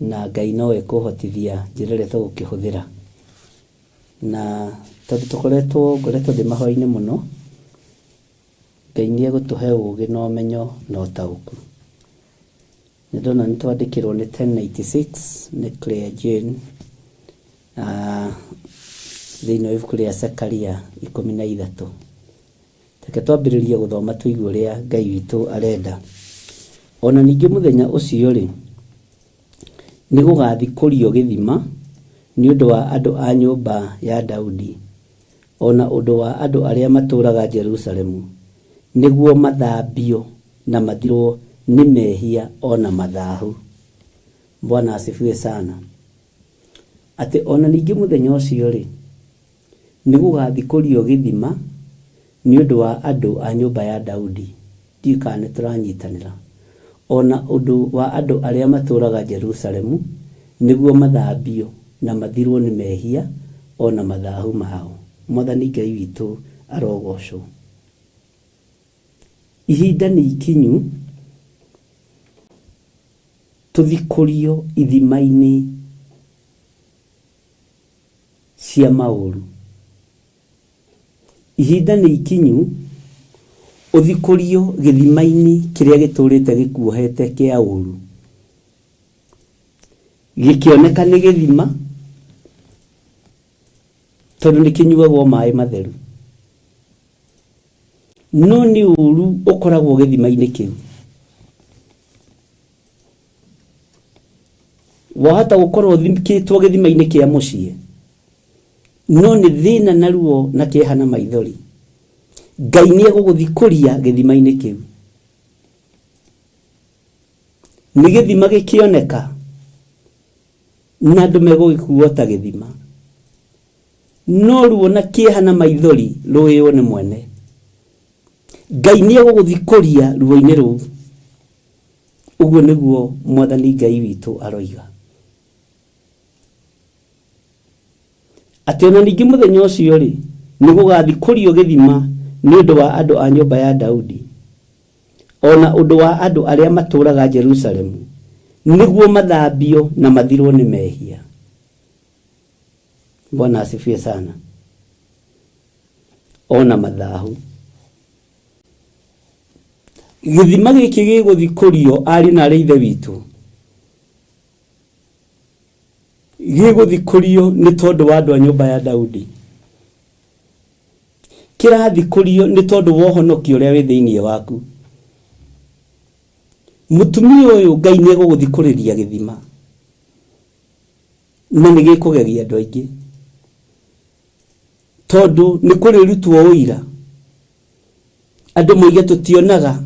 na Ngai no ekũhotithia njĩra ĩrĩa tũgũkĩhũthĩra. Na tondũ tũkoretwo ngoretwo ndĩ mahoya-inĩ mũno, Ngai nĩ egũtũhe ũgĩ na ũmenyo na ũtaũku. Nĩ ndona nĩ twandĩkĩrwo nĩ 1096 nĩ Claire Jane, thĩinĩ wa ibuku rĩa Zekaria 13. Reke twambĩrĩrie gũthoma tũigue ũrĩa Ngai witũ arenda. Ona ningĩ mũthenya ũcio rĩ, nĩ gũgathikũrio gĩthima nĩ ũndũ wa andũ a nyũmba ya Daudi, ona ũndũ wa andũ arĩa matũũraga Jerusalemu, nĩguo mathambio na mathirwo nĩ mehia ona mathahu. Bwana asifiwe sana. Atĩ ona ningĩ mũthenya ũcio rĩ, nĩ gũgathikũrio gĩthima nĩ ũndũ wa andũ a nyũmba ya Daudi. Ndiũĩ kana nĩ tũranyitanĩra. O na ũndũ wa andũ arĩa matũũraga Jerusalemu, nĩguo mathambio na mathirwo nĩ mehia o na mathahu mao. Mwathani Ngai witũ arogocwo. Ihinda nĩ ikinyu tũthikũrio ithima-inĩ cia maũru. Ihinda nĩ ikinyu ũthikũrio gĩthima-inĩ kĩrĩa gĩtũrĩte gĩkuohete kĩa ũru. Gĩkĩoneka nĩ gĩthima tondũ nĩ kĩnyuagwo maĩ matheru. No nĩ ũru ũkoragwo gĩthima-inĩ kĩu. Wahota gũkorwo ũthikĩtwo gĩthima-inĩ kĩa mũciĩ, no nĩ thĩna na ruo na kĩeha na maithori. Ngai nĩ egũgũthikũria gĩthima-inĩ kĩu. Nĩ gĩthima gĩkĩoneka na andũ megũgĩkuo ta gĩthima, no ruo na kĩeha na maithori rũĩywo nĩ mwene. Ngai nĩ egũgũthikũria ruo-inĩ rũu. Ũguo nĩguo Mwathani Ngai witũ aroiga. Atĩ o na ningĩ mũthenya ũcio-rĩ, nĩgũgathikũrio gĩthima nĩ ũndũ wa andũ a nyũmba ya Daudi, o na ũndũ wa andũ arĩa matũũraga Jerusalemu, nĩguo mathambio na mathirwo nĩ mehia. Bwana asifiwe sana. O na mathahu. Gĩthima gĩkĩ gĩgũthikũrio ariũ na arĩ ithe witũ, gĩgũthikũrio nĩ tondũ wa andũ a nyũmba ya Daudi. Kĩrathikũrio nĩ tondũ wa ũhonokio ũrĩa wĩ thĩinĩ waku. Mũtumia ũyũ Ngai nĩ egũgũthikũrĩria gĩthima na nĩ gĩkũgegia andũ aingĩ tondũ nĩ kũrĩrutwo ũira. Andũ moige tũtionaga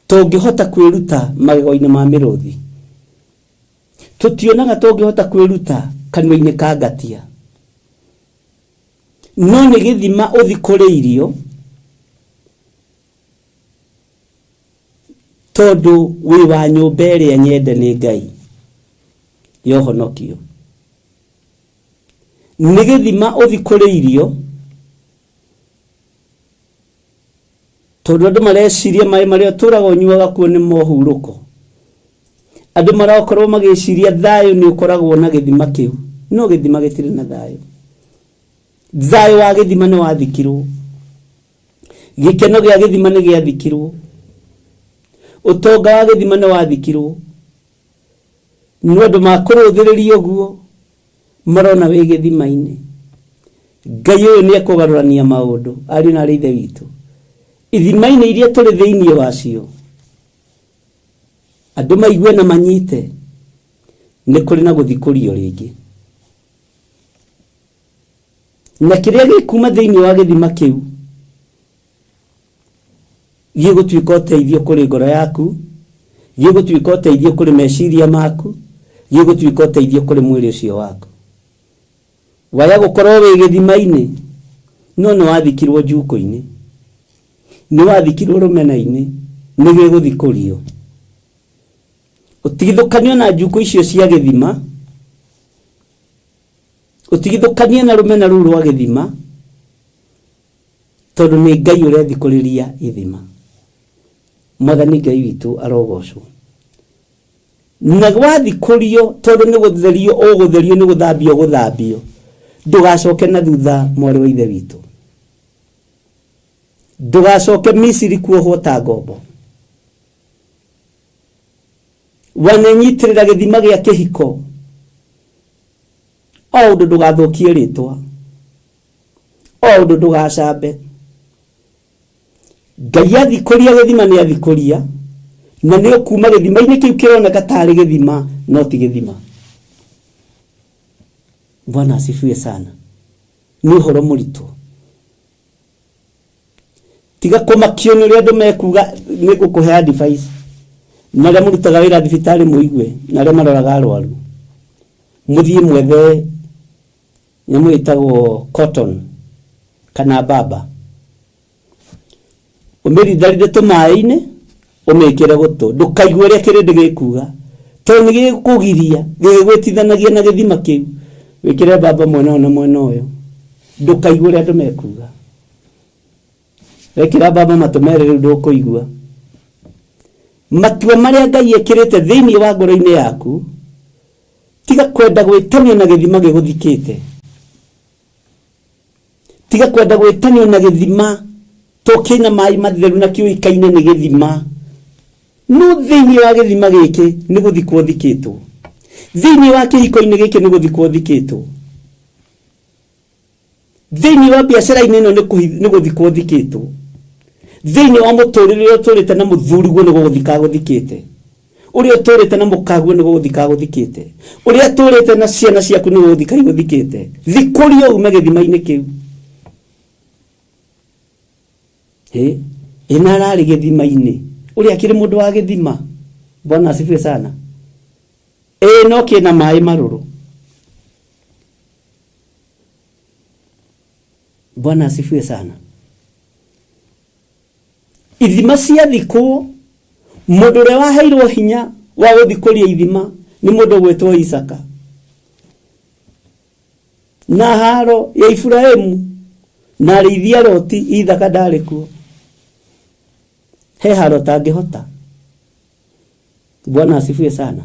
tũngĩhota kwĩruta magego-inĩ ma mĩrũthi. Tũtionaga tũngĩhota kwĩruta kanua-inĩ ka ngatia. No nĩ gĩthima ũthikũrĩirio tondũ wĩ wa nyũmba ĩrĩa nyende nĩ Ngai ya ũhonokio. Nĩ gĩthima ũthikũrĩirio tondũ andũ mareciria maĩ marĩa ũtũraga ũnyuaga kuo nĩ mohurũko. Andũ marakorwo magĩciria thayũ nĩ ũkoragwo na gĩthima kĩu, no gĩthima gĩtirĩ na thayũ. Thayũ wa gĩthima nĩ wathikirwo, gĩkeno gĩa gĩthima nĩ gĩathikirwo, ũtonga wa gĩthima nĩ wathikirwo. No andũ makũrũthĩrĩria ũguo marona wĩ gĩthima-inĩ. Ngai ũyũ nĩ ekũgarũrania maũndũ, ariũ na arĩ ithe witũ. Ithima-inĩ iria tũrĩ thĩinĩ wacio, andũ maigue na manyite, nĩ kũrĩ na gũthikũrio rĩngĩ. Na kĩrĩa gĩkuma thĩinĩ wa gĩthima kĩu gĩgũtuĩka ũteithio kũrĩ ngoro yaku, gĩgũtuĩka ũteithio kũrĩ meciria maku, gĩgũtuĩka ũteithio kũrĩ mwĩrĩ ũcio waku. Waya gũkorwo wĩ gĩthima-inĩ, no nĩ wathikirwo njukũ-inĩ, nĩ wathikirwo rũmena-inĩ, nĩ gĩgũthikũrio. Ũtigithũkanio na njukũ icio cia gĩthima, ũtigithũkanie na rũmena rũu rwa gĩthima, tondũ nĩ Ngai ũrethikũrĩria ithima. Mwathani Ngai witũ arogocwo. Na wathikũrio tondũ nĩ gũtherio ũgũtherio, nĩ gũthambio ũgũthambio, ndũgacoke na thutha mwarĩ wa ithe witũ. Ndũgacoke Misiri kuohwo ta ngombo. Wanenyitĩrĩra gĩthima gĩa kĩhiko, o ũndũ ndũgathũkie rĩtwa, o ũndũ ndũgacambe. Ngai athikũria gĩthima nĩ athikũria, na nĩ ũkuma gĩthima-inĩ kĩu kĩroneka tarĩ gĩthima, no ti gĩthima. Bwana asifiwe sana. Nĩ ũhoro mũritũ. Tiga kũmakio nĩ ũrĩa andũ mekuga, nĩ ngũkũhe advice. Na arĩa mũrutaga wĩra thibitarĩ mũigue, na arĩa maroraga arwaru. Mũthiĩ mwethe nyamũ ĩtagwo cotton kana mbamba. Ũmĩrindarinde tũmaĩ-inĩ, ũmĩkĩre gũtũ, ndũkaigue ũrĩa kĩrĩndĩ gĩkuga, tondũ nĩ gĩgũkũgiria, gĩgĩgwĩtithanagia na gĩthima kĩu. Wĩkĩre mbamba mwena ũyũ na mwena ũyũ, ndũkaigue ũrĩa andũ mekuga. Wekĩra mbamba matũ merĩ rĩu ndũkũigua. Matua marĩa Ngai ekĩrĩte thĩinĩ wa ngoro-inĩ yaku, tiga kwenda gwĩtanio na gĩthima gĩgũthikĩte. Tiga kwenda gwĩtanio na gĩthima to kĩna maĩ matheru na kĩũĩkaine nĩ gĩthima. No thĩinĩ wa gĩthima gĩkĩ nĩ gũthikwo thikĩtwo. Thĩinĩ wa kĩhiko-inĩ gĩkĩ nĩ gũthikwo thikĩtwo. Thĩinĩ wa biacara-inĩ ĩno nĩ gũthikwo thikĩtwo. Thĩinĩ wa mũtũrĩre ũrĩa ũtũrĩte na mũthuriguo nĩ gũgũthika gũthikĩte. Ũrĩa ũtũrĩte na mũkaguo nĩ gũgũthika gũthikĩte. Ũrĩa ũtũrĩte na ciana ciaku nĩ gũgũthika igũthikĩte. Thikũria ume gĩthima-inĩ kĩu. Ĩ, ĩna ararĩ gĩthima-inĩ. Ũrĩa akĩrĩ mũndũ wa gĩthima. Bwana asifiwe sana. Ĩ no kĩna maĩ marũrũ. Bwana asifiwe sana. Ithima ciathikwo, mũndũ ũrĩa waheirwo hinya wa gũthikũria ithima nĩ mũndũ ũgwĩtwo Isaka. Na haro ya Iburahĩmu na arĩithi a Loti, Ithaka ndarĩ kuo. He haro tangĩhota. Bwana asifiwe sana.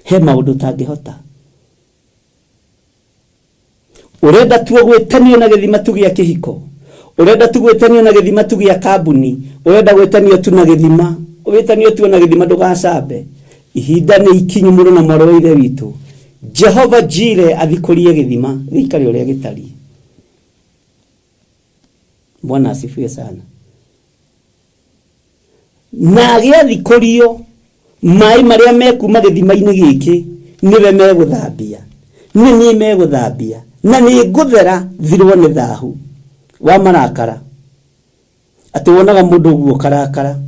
He maũndũ tangĩhota. Ũrenda tu gwĩtanio na gĩthima tu gĩa kĩhiko, ũrenda tu gwĩtanio na gĩthima tu gĩa kambuni, ũrenda gwĩtanio tu na gĩthima, wĩtanio tu na gĩthima, ndũgacambe. Ihinda nĩ ikinyu mũno na mwarĩ wa ithe witũ, Jehova Jire athikũrie gĩthima gĩikare ũrĩa gĩtariĩ. Bwana asifiwe sana. Na gĩathikũrio, maĩ marĩa mekuma gĩthima-inĩ gĩkĩ nĩwe megũthambia, nĩ niĩ megũthambia, na nĩ ngũthera thirwo nĩ thahu wa marakara. Atĩ wonaga mũndũ ũguo ũkarakara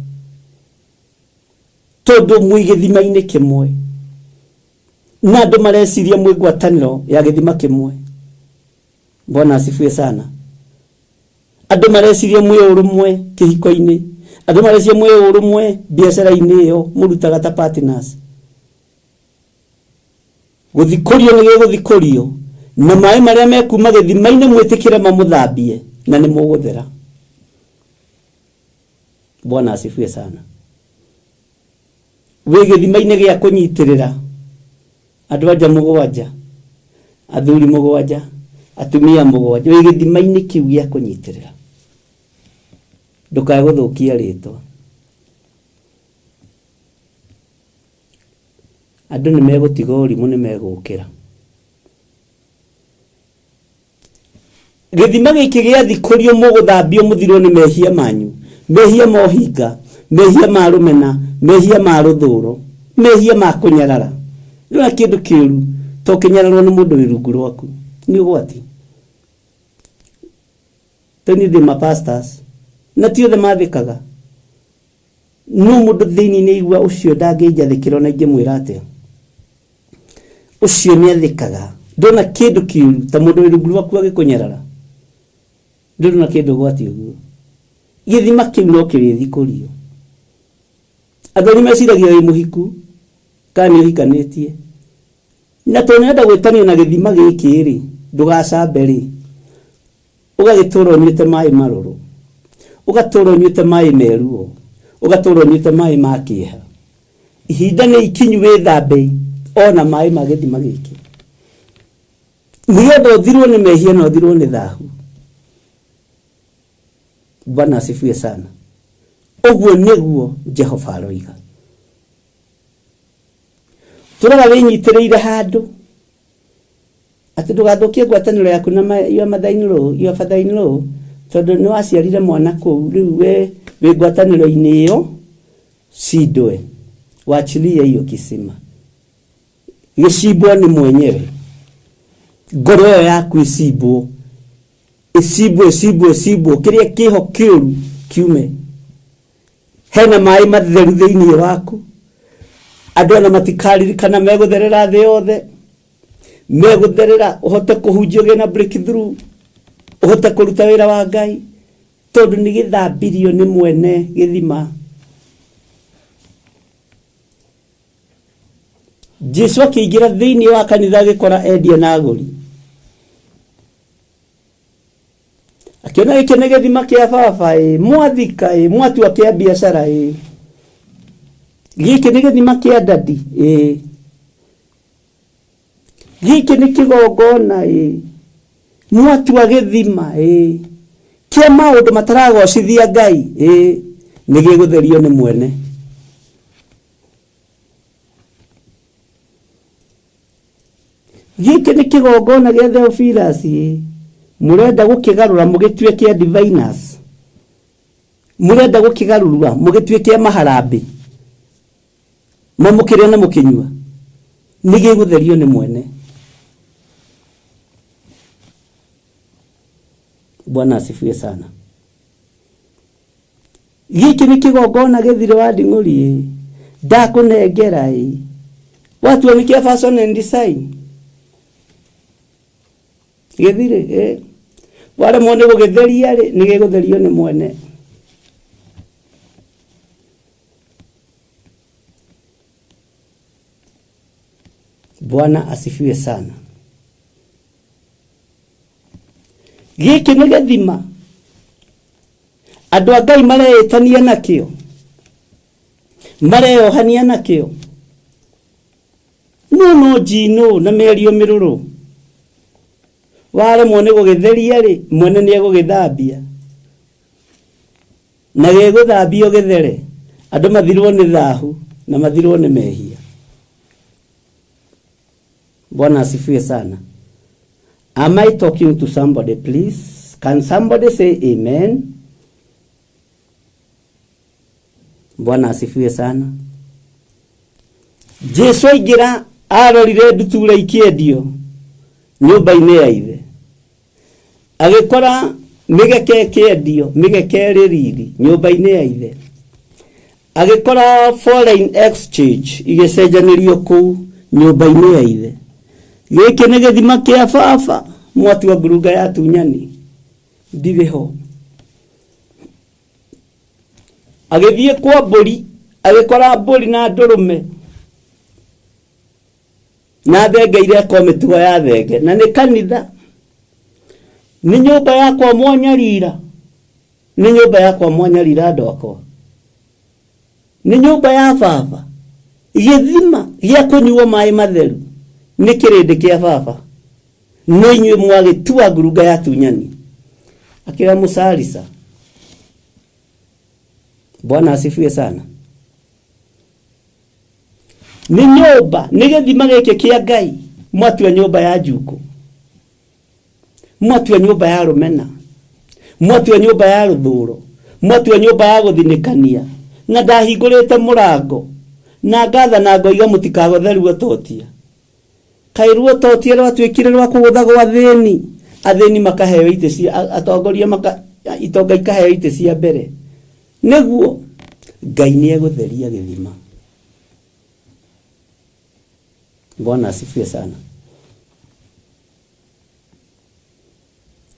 tondũ mwĩ gĩthima-inĩ kĩmwe na andũ mareciria mwĩ ngwatanĩro ya gĩthima kĩmwe. Bwana asifiwe sana. Andũ mareciria mwĩ ũrũmwe kĩhiko-inĩ, andũ mareciria mwĩ ũrũmwe biacara-inĩ ĩyo mũrutaga ta partners. Gũthikũrio nĩ gĩgũthikũrio, na maĩ marĩa mekuma gĩthima-inĩ mwĩtĩkĩre mamũthambie, na nĩ mũgũthera. Bwana asifiwe sana. Wĩ gĩthima-inĩ gĩa kũnyitĩrĩra andũ anja mũgwanja, athuri mũgwanja, atumia mũgwanja, wĩ gĩthima-inĩ kĩu gĩa kũnyitĩrĩra, ndũkae gũthũkia rĩtwa. Andũ nĩ megũtiga ũrimũ, nĩ megũkĩra. Gĩthima gĩkĩ gĩathikũrio, mũgũthambio mũthirwo nĩ mehia manyu, mehia ma ũhinga, mehia ma rũmena, mehia ma rũthũro, mehia ma kũnyarara. Ndũrona kĩndũ kĩũru to kĩnyararwo nĩ mũndũ wĩ rungu rwaku, nĩ ũgwati. Tondũ ndĩ ma pastors na ti othe mathĩkaga, no mũndũ thĩinĩ nĩ aigua ũcio ndangĩnjathĩkĩra ona ingĩmwĩra atĩa, ũcio nĩ athĩkaga. Ndona kĩndũ kĩũru ta mũndũ wĩ rungu rwaku agĩkũnyarara, ndũrona kĩndũ ũgwati ũguo. Gĩthima kĩu no kĩrĩthikũrio. Andũ arĩa meciragia wĩ mũhiku kana nĩ ũhikanĩtie, na tondũ nĩũrenda gwĩtanio na gĩthima gĩkĩ rĩ, ndũgacambe rĩ, ũgagĩtũra ũnyuĩte maĩ marũrũ, ũgatũra ũnyuĩte maĩ meruo, ũgatũra ũnyuĩte maĩ ma kĩeha. Ihinda nĩ ikinyu wĩthambe ona maĩ ma gĩthima gĩkĩ, nĩgetha ũthirwo nĩ mehia na ũthirwo nĩ thahu. Bwana asifiwe sana. Ũguo nĩguo Jehova aroiga. Tũraga wĩnyitĩrĩire handũ atĩ ndũgathũkie ngwatanĩro yaku na your mother in law, your father in law, tondũ nĩ waciarire mwana kũu, rĩu we wĩ ngwatanĩro-inĩ ĩyo, cindwe wachilie hiyo kisima, gĩcimbwo nĩ mwenyewe. Ngoro ĩyo yaku ĩcimbwo, ĩcimbwo, ĩcimbwo, ĩcimbwo, kĩrĩa kĩho kĩũru kiume. Hena maĩ matheru thĩinĩ waku, andũ ona matikaririkana, megũtherera thĩ yothe, megũtherera, ũhote kũhunjia, ũgĩe na breakthrough, ũhote kũruta wĩra wa Ngai. Tondũ nĩ gĩthambirio nĩ mwene gĩthima. Jesu akĩingĩra thĩinĩ wa kanitha agĩkora endia na agũri. Akĩona gĩkĩ nĩ gĩthima kĩa baba ĩ, mwathika ĩ, mwatua kĩa biacara ĩ. Gĩkĩ nĩ gĩthima kĩa dadi ĩ. Gĩkĩ nĩ kĩgongona ĩ. Mwatua gĩthima ĩ. Kĩa maũndũ mataragocithia Ngai ĩ. Nĩ gĩgũtherio nĩ mwene. Gĩkĩ nĩ kĩgongona gĩa Theophilus ĩ. Mũrenda gũkĩgarũra mũgĩtue kĩa Divinus. Mũrenda gũkĩgarũra mũgĩtue kĩa maharambĩ. Ma mũkĩrĩa na mũkĩnyua. Nĩ gĩgũtherio nĩ mwene. Bwana asifiwe sana. Gĩkĩ nĩ kĩgongona gĩthire wa nding'ũri ĩ. Ndakũnengera ĩ. Watua nĩ kĩa fashion and design. Gĩthire ĩ. Waremwo nĩ gũgĩtheria rĩ, nĩ gĩgũtherio nĩ mwene. Bwana asifiwe sana. Gĩkĩ nĩ gĩthima andũ a Ngai mareĩtania nakĩo, mareyohania nakĩo. No no njinũ na mĩario mĩrũrũ. Waremwo nĩ gũgĩtheria rĩ, mwene nĩ egũgĩthambia. Na gĩgũthambio gĩthere, andũ mathirwo nĩ thahu na mathirwo nĩ mehia. Bwana asifiwe sana. Am I talking to somebody, please? Can somebody say amen? Bwana asifiwe sana. Jesu aingĩra arorire ndutura ikĩendio nyũmba-inĩ ya ithe. Agĩkora mĩgeke ĩkĩendio, mĩgeke ĩrĩ riri nyũmba-inĩ ya ithe. Agĩkora foreign exchange igĩcenjanĩrio kũu nyũmba-inĩ ya ithe. Gĩkĩ nĩ gĩthima kĩa baba, mwatua ngurunga ya tunyani. Ndirĩ ho. Agĩthiĩ kwa mbũri, agĩkora mbũri na ndũrũme na thenge irekwo mĩtugo ya thenge, na nĩ kanitha. Nĩ nyũmba yakwa mwanyarira, nĩ nyũmba yakwa mwanyarira andũ akwa, nĩ nyũmba ya baba. Gĩthima gĩa kũnyuo maĩ matheru nĩ kĩrĩndĩ kĩa baba, no inyuĩ mwagĩtua ngurunga ya tunyani. Akĩra Mũcarisa. Bwana asifiwe sana. Nĩ nyũmba, nĩ gĩthima gĩkĩ kĩa Ngai, mwatua nyũmba ya njukũ, mwatua nyũmba ya rũmena, mwatua nyũmba ya rũthũro, mwatua nyũmba ya gũthinĩkania, na ndahingũrĩte mũrango na ngathana ngoiga mũtikagothe ruototia. Kaĩ ruototia rwatuĩkire rwa kũgũthagwo athĩni, athĩni makaheo itĩ cia atongoria, maka itonga ikaheo itĩ cia mbere. Nĩguo Ngai nĩ egũtheria gĩthima. Bwana asifiwe sana.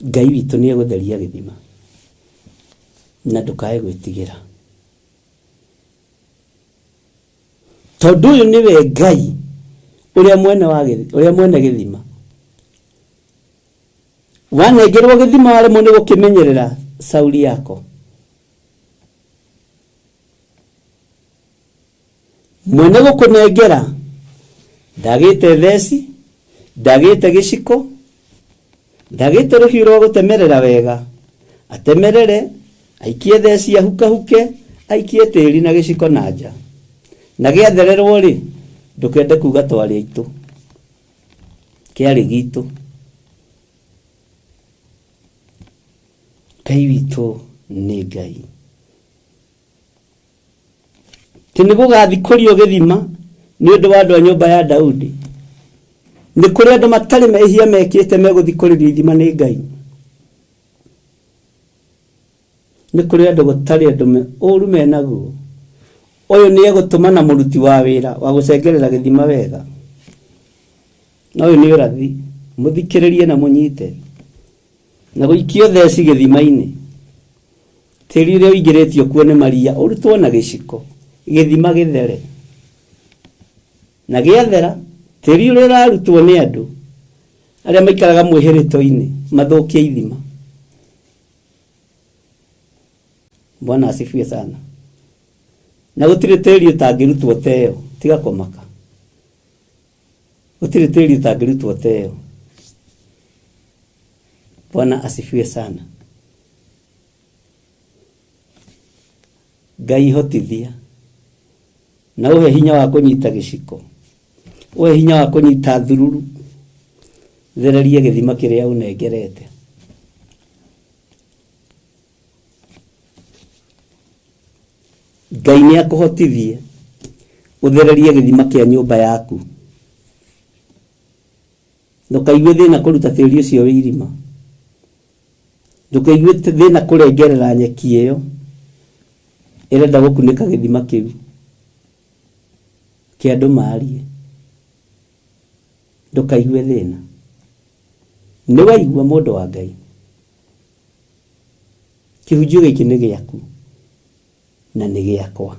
Ngai witũ nĩ egũtheria gĩthima na ndũkae gwĩtigĩra, tondũ ũyũ nĩwe Ngai ũrĩa mwene wa ũrĩa mwene gĩthima. Wanengerwo gĩthima waremwo nĩ gũkĩmenyerera, sauri yako. Mwene gũkũnengera ndagĩte theci, ndagĩte gĩciko, ndagĩte rũhiũ rwa gũtemerera wega, atemerere, aikie theci, ahukahuke, aikie tĩri na gĩciko na nja. Na gĩathererwo rĩ, ndũkende kuga twarĩ aitũ, kĩarĩ gitũ. Ngai witũ nĩ Ngai. Ti nĩ gũgathikũrio gĩthima nĩ ũndũ wa andũ a nyũmba ya Daudi. Nĩ kũrĩ andũ matarĩ mehia mekĩte megũthikũrĩrio ithima nĩ Ngai. Nĩ kũrĩ andũ gũtarĩ andũ ũru menaguo. Ũyũ nĩ egũtũma na mũruti wa wĩra wa gũcengerera gĩthima wega. Na ũyũ nĩ ũrathi, mũthikĩrĩrie na mũnyite. Na gũikio theci gĩthima-inĩ. Tĩri ũrĩa ũingĩrĩtio kuo nĩ maria ũrutwo na gĩciko, gĩthima gĩthere. Na gĩathera, tĩri ũrĩa ũrarutwo nĩ andũ arĩa maikaraga mwĩhĩrĩto-inĩ mathũkie ithima. Bwana asifiwe sana. Na gũtirĩ tĩri ũtangĩrutwo ta ĩyo, tiga kũmaka. Gũtirĩ tĩri ũtangĩrutwo ta ĩyo. Bwana asifiwe sana. Ngai hotithia na ũhe hinya wa kũnyita gĩciko, ũhe hinya wa kũnyita thururu, thererie gĩthima kĩrĩa ũnengerete. Ngai nĩ akũhotithie ũthererie gĩthima kĩa nyũmba yaku. Ndũkaigue thĩna kũruta tĩri ũcio wĩ irima. Ndũkaigue thĩna kũrengerera nyeki ĩyo ĩrenda gũkunĩka gĩthima kĩu kĩa andũ marie. Ndũkaigue thĩna. Nĩ waigua mũndũ wa Ngai. Kĩhunjio gĩkĩ nĩ gĩaku na nĩ gĩakwa.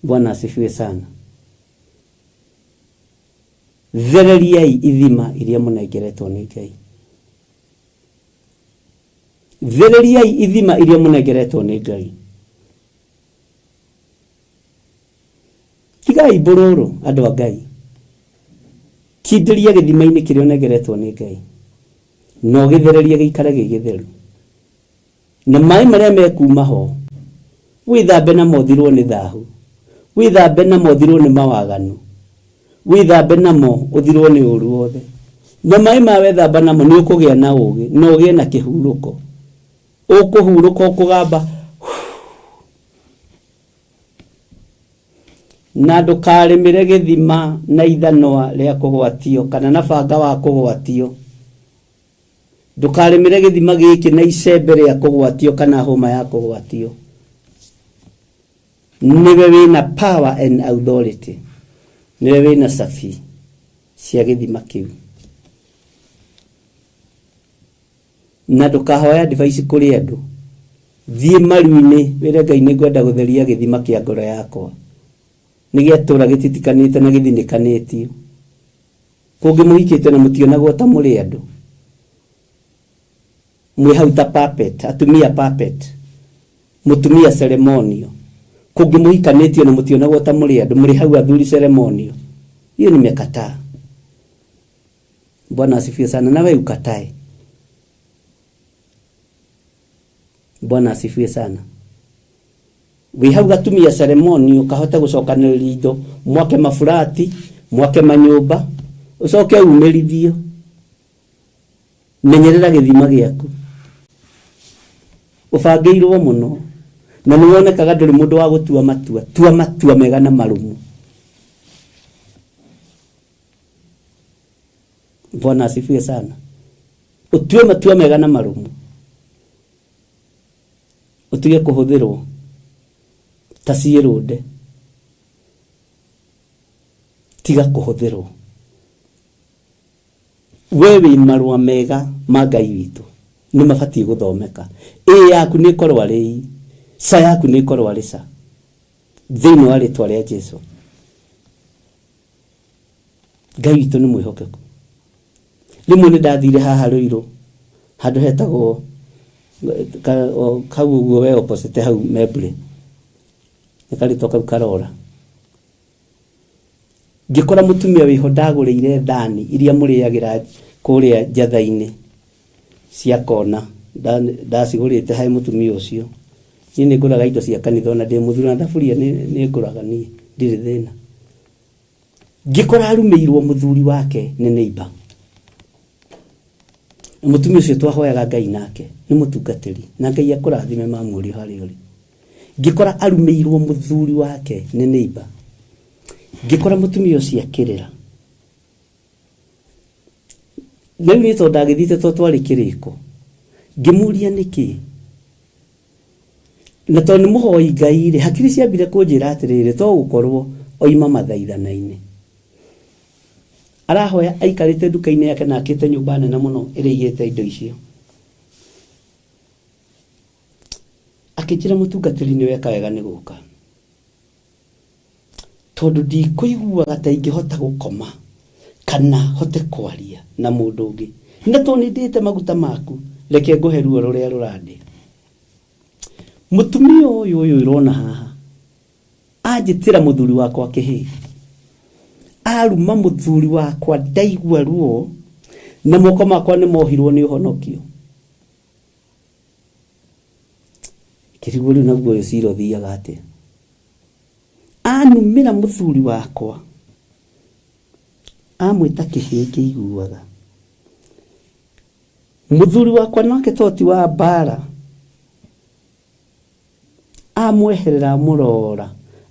Bwana asifiwe sana. Thereriai ithima iria mũnengeretwo nĩ Ngai. Thereriai ithima iria mũnengeretwo nĩ Ngai. Tigai mbũrũrũ andũ a Ngai. Kindĩria gĩthima-inĩ kĩrĩa ũnengeretwo nĩ Ngai na ũgĩthererie gĩikare gĩ gĩtheru. Na maĩ marĩa mekuma ho, wĩthambe namo ũthirwo nĩ thahu, wĩthambe namo ũthirwo nĩ mawaganu, wĩthambe namo ũthirwo nĩ ũru wothe. Na maĩ ma wethamba namo nĩ ũkũgĩa na ũgĩ na ũgĩe na kĩhurũko. Ũkũhurũka ũkũgamba na ndũkarĩmĩre gĩthima na ithanwa rĩa kũgwatio kana na banga wa kũgwatio. Ndũkarĩmĩre gĩthima gĩkĩ na icembe rĩa kũgwatio kana hũma ya kũgwatio. Nĩwe wĩna power and authority. Nĩwe wĩna cabi cia gĩthima kĩu. Na ndũkahoya advice kũrĩ andũ. Thiĩ maru-inĩ wĩre Ngai nĩ ngwenda gũtheria gĩthima kĩa ngoro yakwa. Nĩ gĩatũra gĩtitikanĩte na gĩthinĩkanĩtio. Kũngĩ mũhikĩte na mũtionagwo ta mũrĩ andũ. Mwĩ hau ta puppet, atumia puppet. Mũtumia ceremonial. Kũngĩ mũhikanĩtio na mũtionagwo ta mũrĩ andũ, mũrĩ hau athuri ceremonial. Hiyo nimekataa. Bwana asifiwe sana. Na wewe ukatae. Bwana asifiwe sana. Wĩ hau gatumia ceremonial kahote gũcokanĩrĩria indo, mwake maburati, mwake manyũmba, ũcoke umĩrithio. Menyerera gĩthima gĩaku. Ũbangĩirwo mũno na nĩ wonekaga ndũrĩ mũndũ wa gũtua matua. Tua matua mega na marũmu. Bwana asifiwe sana. Ũtue matua mega na marũmu. Ũtige kũhũthĩrwo ta ciĩrũnde. Tiga kũhũthĩrwo. We wĩ marũa mega ma Ngai witũ nĩ mabatiĩ gũthomeka. Ĩ yaku nĩ ĩkorwo arĩ ĩ, ca yaku nĩ ĩkorwo arĩ ca. Thĩinĩ wa rĩtwa rĩa Jesu. Ngai witũ nĩ mwĩhokeku. Rĩmwe nĩ ndathire haha Rũirũ handũ hetagwo hau ũguo we opposite hau Membure, nĩ karĩtwa kau karora. Ngĩkora mũtumia wĩho ndagũrĩire thani iria mũrĩagĩra kũrĩa njatha-inĩ cia kona, ndacigũrĩte harĩ mũtumia ũcio. Niĩ nĩ ngũraga indo cia kanitha ona ndĩ mũthuri na thaburia nĩ ngũraga niĩ, ndirĩ thĩna. Ngĩkora arumĩirwo mũthuri wake nĩ neighbor. Na mũtumia ũcio twahoyaga Ngai nake nĩ mũtungatĩri na Ngai akũrathime mamũrio harĩa ũrĩ. Ngĩkora arumĩirwo mũthuri wake nĩ neighbor. Ngĩkora mũtumia ũcio akĩrĩra. Rĩu niĩ tondũ ndagĩthiĩte tondũ twarĩ kĩrĩko, ngĩmũria nĩkĩ. Na tondũ nĩ mũhoi Ngai rĩ, hakiri ciambire kũnjĩra atĩrĩrĩ, to gũkorwo oima mathaithana-inĩ. Arahoya aikarĩte nduka-inĩ yake na akĩte nyũmba nene mũno ĩrĩa igĩte indo icio. Akĩnjĩra mũtungatĩri nĩ weka wega nĩ gũka. Tondũ ndikũiguaga ta ingĩhota gũkoma kana hote kwaria na mũndũ ũngĩ. Na tondũ nĩ ndĩĩte maguta maku, reke ngũhe ruo rũrĩa rũrandĩa. Mũtumia ũyũ ũyũ ũrona haha, anjĩtĩra mũthuri wakwa kĩhĩĩ. Aruma mũthuri wakwa ndaigua ruo na moko makwa nĩ mohirwo nĩ ũhonokio. Ngĩrigwo rĩu naguo ũyũ cira ũthiaga atĩa. Anumĩra mũthuri wakwa, amwĩta kĩhĩĩ ngĩiguaga. Mũthuri wakwa nake to ti wa mbara, amweherera amũrora,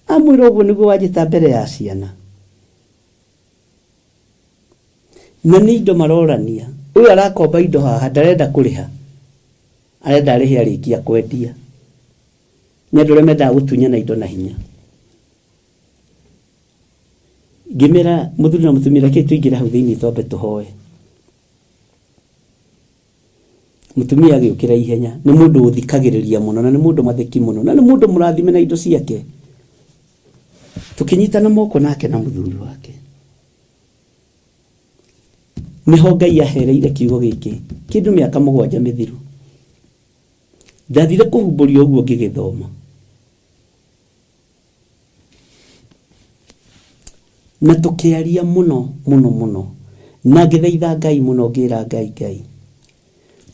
amwĩra ũguo nĩguo wanjĩta mbere ya ciana. Na nĩ indo marorania, ũyũ arakomba indo haha ndarenda kũrĩha, arenda arĩhe arĩkia kwendia. Nĩ andũ arĩa mendaga gũtunyana indo na hinya. Ngĩmera mũthuri na mũtumia reke tũingĩre hau thĩinĩ twambe tũhoe. Mũtumia agĩũkĩra ihenya, nĩ mũndũ ũthikagĩrĩria mũno na nĩ mũndũ mathĩki mũno na nĩ mũndũ mũrathime na indo ciake. Tũkĩnyitana moko nake na mũthuri wake. Nĩho Ngai ahereire kiugo gĩkĩ kĩndũ mĩaka 7 mĩthiru. Ndathire kũhumbũrio ũguo ngĩgĩthoma. Na tũkĩaria mũno mũno mũno na ngĩthaitha Ngai mũno ngĩra Ngai Ngai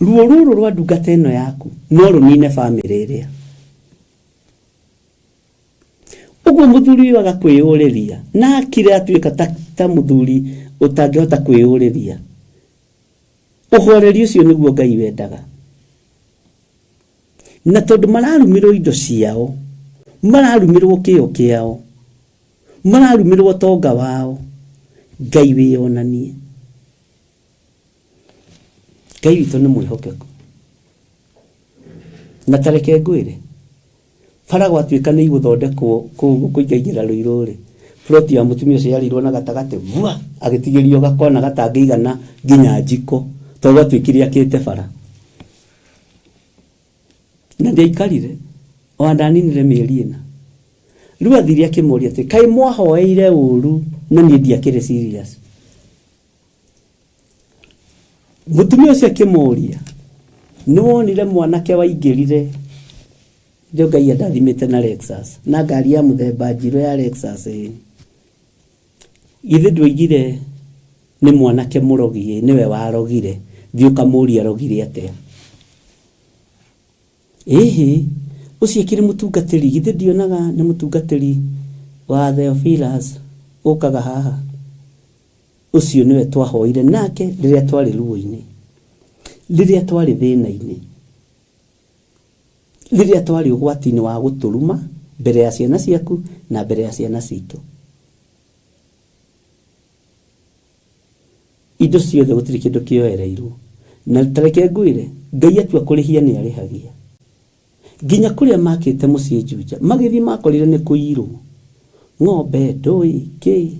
ruo rũrũ rwa ndungata ĩno yaku no rũnine bamĩrĩ ĩrĩa. Ũguo mũthuri ũyũ aga kwĩyũrĩria na akire atuĩka ta mũthuri ũtangĩhota kwĩyũrĩria. Ũhoreri ũcio nĩguo Ngai wendaga. Na tondũ mararumĩrwo indo ciao, mararumĩrwo kĩo kĩao, mararumĩrwo ũtonga wao, Ngai wĩyonanie. Ngai witũ nĩ mwĩhokeku. Na ta reke ngwĩre, bara gwatuĩka nĩ igũthondekwo kũu kũingaingĩra Rũirũ-rĩ, plot ya mũtumia ũcio yarĩirwo na gatagatĩ vua, agĩtigĩrio gakona gatangĩigana nginya njiko, tondũ gwatuĩkire akĩte bara. Na ndiaikarire, ona ndaninire mĩeri 4. Rĩu athire akĩmũria atĩ, kaĩ mwahoeire ũru na niĩ ndiakĩrĩ serious. Mũtumia ũcio akĩmũria, nĩ wonire mwanake waingĩrire ndio Ngai andathimĩte na Lexus, na ngari ya mũthemba njirũ ya Lexus ĩ. Githĩ ndwoigire nĩ mwanake mũrogi ĩ, nĩwe warogire, thiĩ ũkamũrie arogire atĩa. Ĩhĩ, ũcio akĩrĩ mũtungatĩri, githĩ ndionaga nĩ mũtungatĩri wa Theophilus ũkaga haha. Ũcio nĩwe twahoire nake rĩrĩa twarĩ ruo-inĩ, rĩrĩa twarĩ thĩna-inĩ, rĩrĩa twarĩ ũgwati-inĩ wa gũtũruma mbere ya ciana ciaku na mbere ya ciana citũ. Indo ciothe gũtirĩ kĩndũ kĩoereirwo. Na ta reke ngwĩre, Ngai atua kũrĩhia nĩ arĩhagia. Nginya kũrĩa makĩte mũciĩ Juja, magĩthiĩ makorire nĩ kũirwo. Ng'ombe, ndũĩ, kĩ.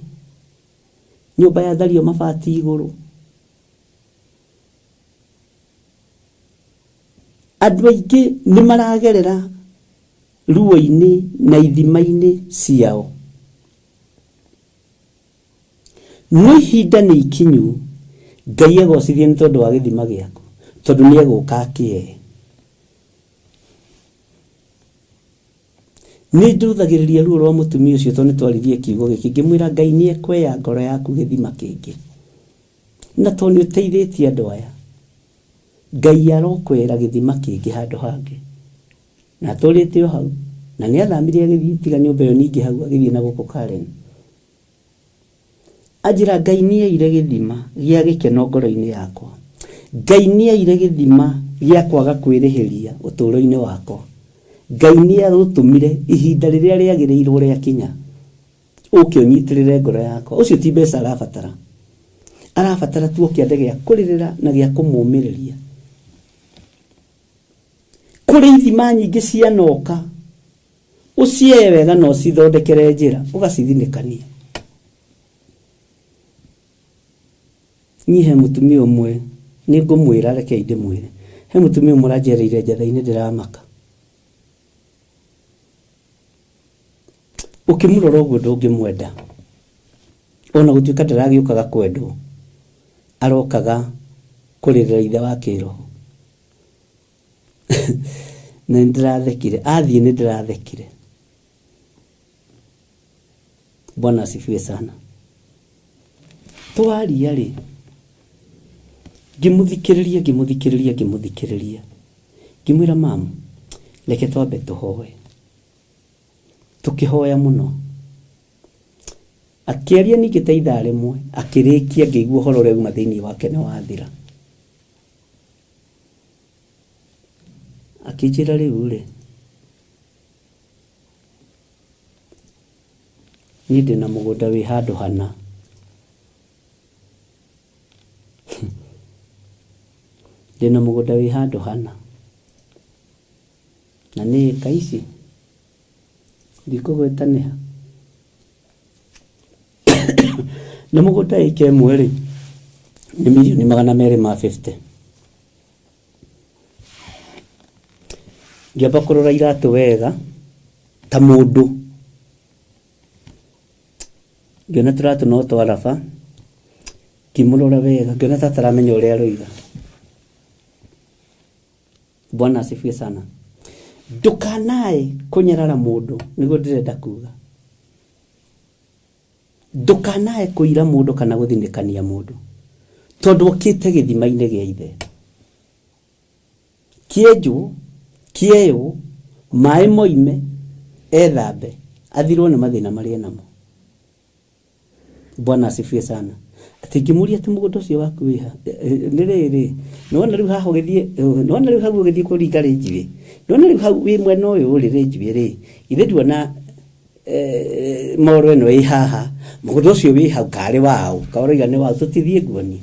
Nyũmba yathario mabati igũrũ. Andũ aingĩ nĩ maragerera ruo-inĩ na ithima-inĩ ciao. No ihinda nĩ ikinyu Ngai egocithie nĩ tondũ wa gĩthima gĩaku, tondũ nĩ egũka akĩe. Nĩ ndũthagĩrĩria ruo rwa mũtumia ũcio tondũ nĩ twaririe kiugo gĩkĩ, ngĩmwĩra Ngai nĩ ekweya ngoro yaku gĩthima kĩngĩ. Na tondũ nĩ ũteithĩtie andũ aya, Ngai arokwera gĩthima kĩngĩ handũ hangĩ. Na atũrĩte o hau, na nĩ athamire agĩthiĩ tiga nyũmba ĩyo ningĩ hau agĩthiĩ na gũkũ Karen. Anjĩra Ngai nĩ aire gĩthima gĩa gĩkeno ngoro-inĩ yakwa. Ngai nĩ aire gĩthima gĩa kwaga kwĩrĩhĩria ũtũũro-inĩ wakwa. Ngai nĩ arũtũmire ihinda rĩrĩa rĩagĩrĩirwo rĩakinya, ũke ũnyitĩrĩre ngoro yakwa. Ũcio ti mbeca arabatara. Arabatara tu o kĩande gĩa kũrĩrĩra na gĩa kũmũmĩrĩria. Kũrĩ ithima nyingĩ cianoka, ũcieye wega na ũcithondekere njĩra, ũgacithinĩkania. Niĩ he mũtumia ũmwe, nĩ ngũmwĩra, rekei ndĩmwĩre. He mũtumia ũmwe ũranjereire njatha-inĩ ndĩramaka. Ũkĩmũrora ũguo ndũngĩmwenda. Ona gũtuĩka ndaragĩũkaga kwendwo, arokaga kũrĩrĩra ithe wa kĩroho. Na nĩ ndĩrathekire, athiĩ nĩ ndĩrathekire. Bwana asifiwe sana. Twaria rĩ, ngĩmũthikĩrĩria ngĩmũthikĩrĩria ngĩmũthikĩrĩria, ngĩmwĩra mam, reke twambe tũhoe. Tũkĩhoya mũno. Akĩaria ningĩ ta ithaa rĩmwe, akĩrĩkia ngĩigua ũhoro ũrĩa uma thĩinĩ wake nĩ wathira. Akĩnjĩra rĩu rĩ, niĩ ndĩna mũgũnda wĩ handũ hana. Ndĩna mũgũnda wĩ handũ hana. Na nĩ ĩka ici, ndikũgweta nĩ ha. Na mũgũnda ĩka ĩmwe rĩ, nĩ mirioni 250. Ngĩamba kũrora iratũ wega ta mũndũ. Ngĩona tũratũ no twa raba, ngĩmũrora wega ngĩona ta ataramenya ũrĩa aroiga. Bwana asifiwe sana. Ndũkanae kũnyarara mũndũ, nĩguo ndĩrenda kuga. Ndũkanae kũira mũndũ kana gũthinĩkania mũndũ, tondũ okĩte gĩthima-inĩ gĩa ithe. Kĩenjwo, kĩeywo, maĩ moime, ethambe, athirwo nĩ mathĩna marĩa enamo. Bwana asifiwe sana. Atĩ ngĩmũria atĩ mũgũnda ũcio waku wĩ ha? Nĩ rĩrĩ, nĩwona rĩu haha ũgĩthiĩ, nĩwona rĩu hau ũgĩthiĩ kũringa rĩnjiwĩ, nĩwona rĩu hau wĩ mwena ũyũ rĩ rĩnjiwĩ rĩ, githĩ nduona moro ĩno ĩ haha, mũgũnda ũcio wĩ hau karĩ waũ, ka ũroiga nĩ waũ, tũtithiĩ nguonie.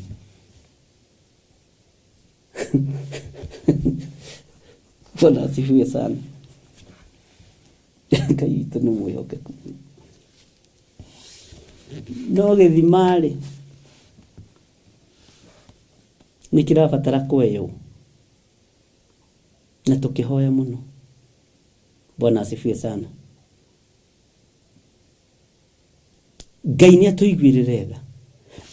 Bwana asifiwe sana. Ngai witũ nĩ mwĩhokeku. No gĩthima-rĩ, nĩ kĩrabatara kweywo na tũkĩhoya mũno. Bwana asifiwe sana. Ngai nĩ atũiguĩrĩre tha.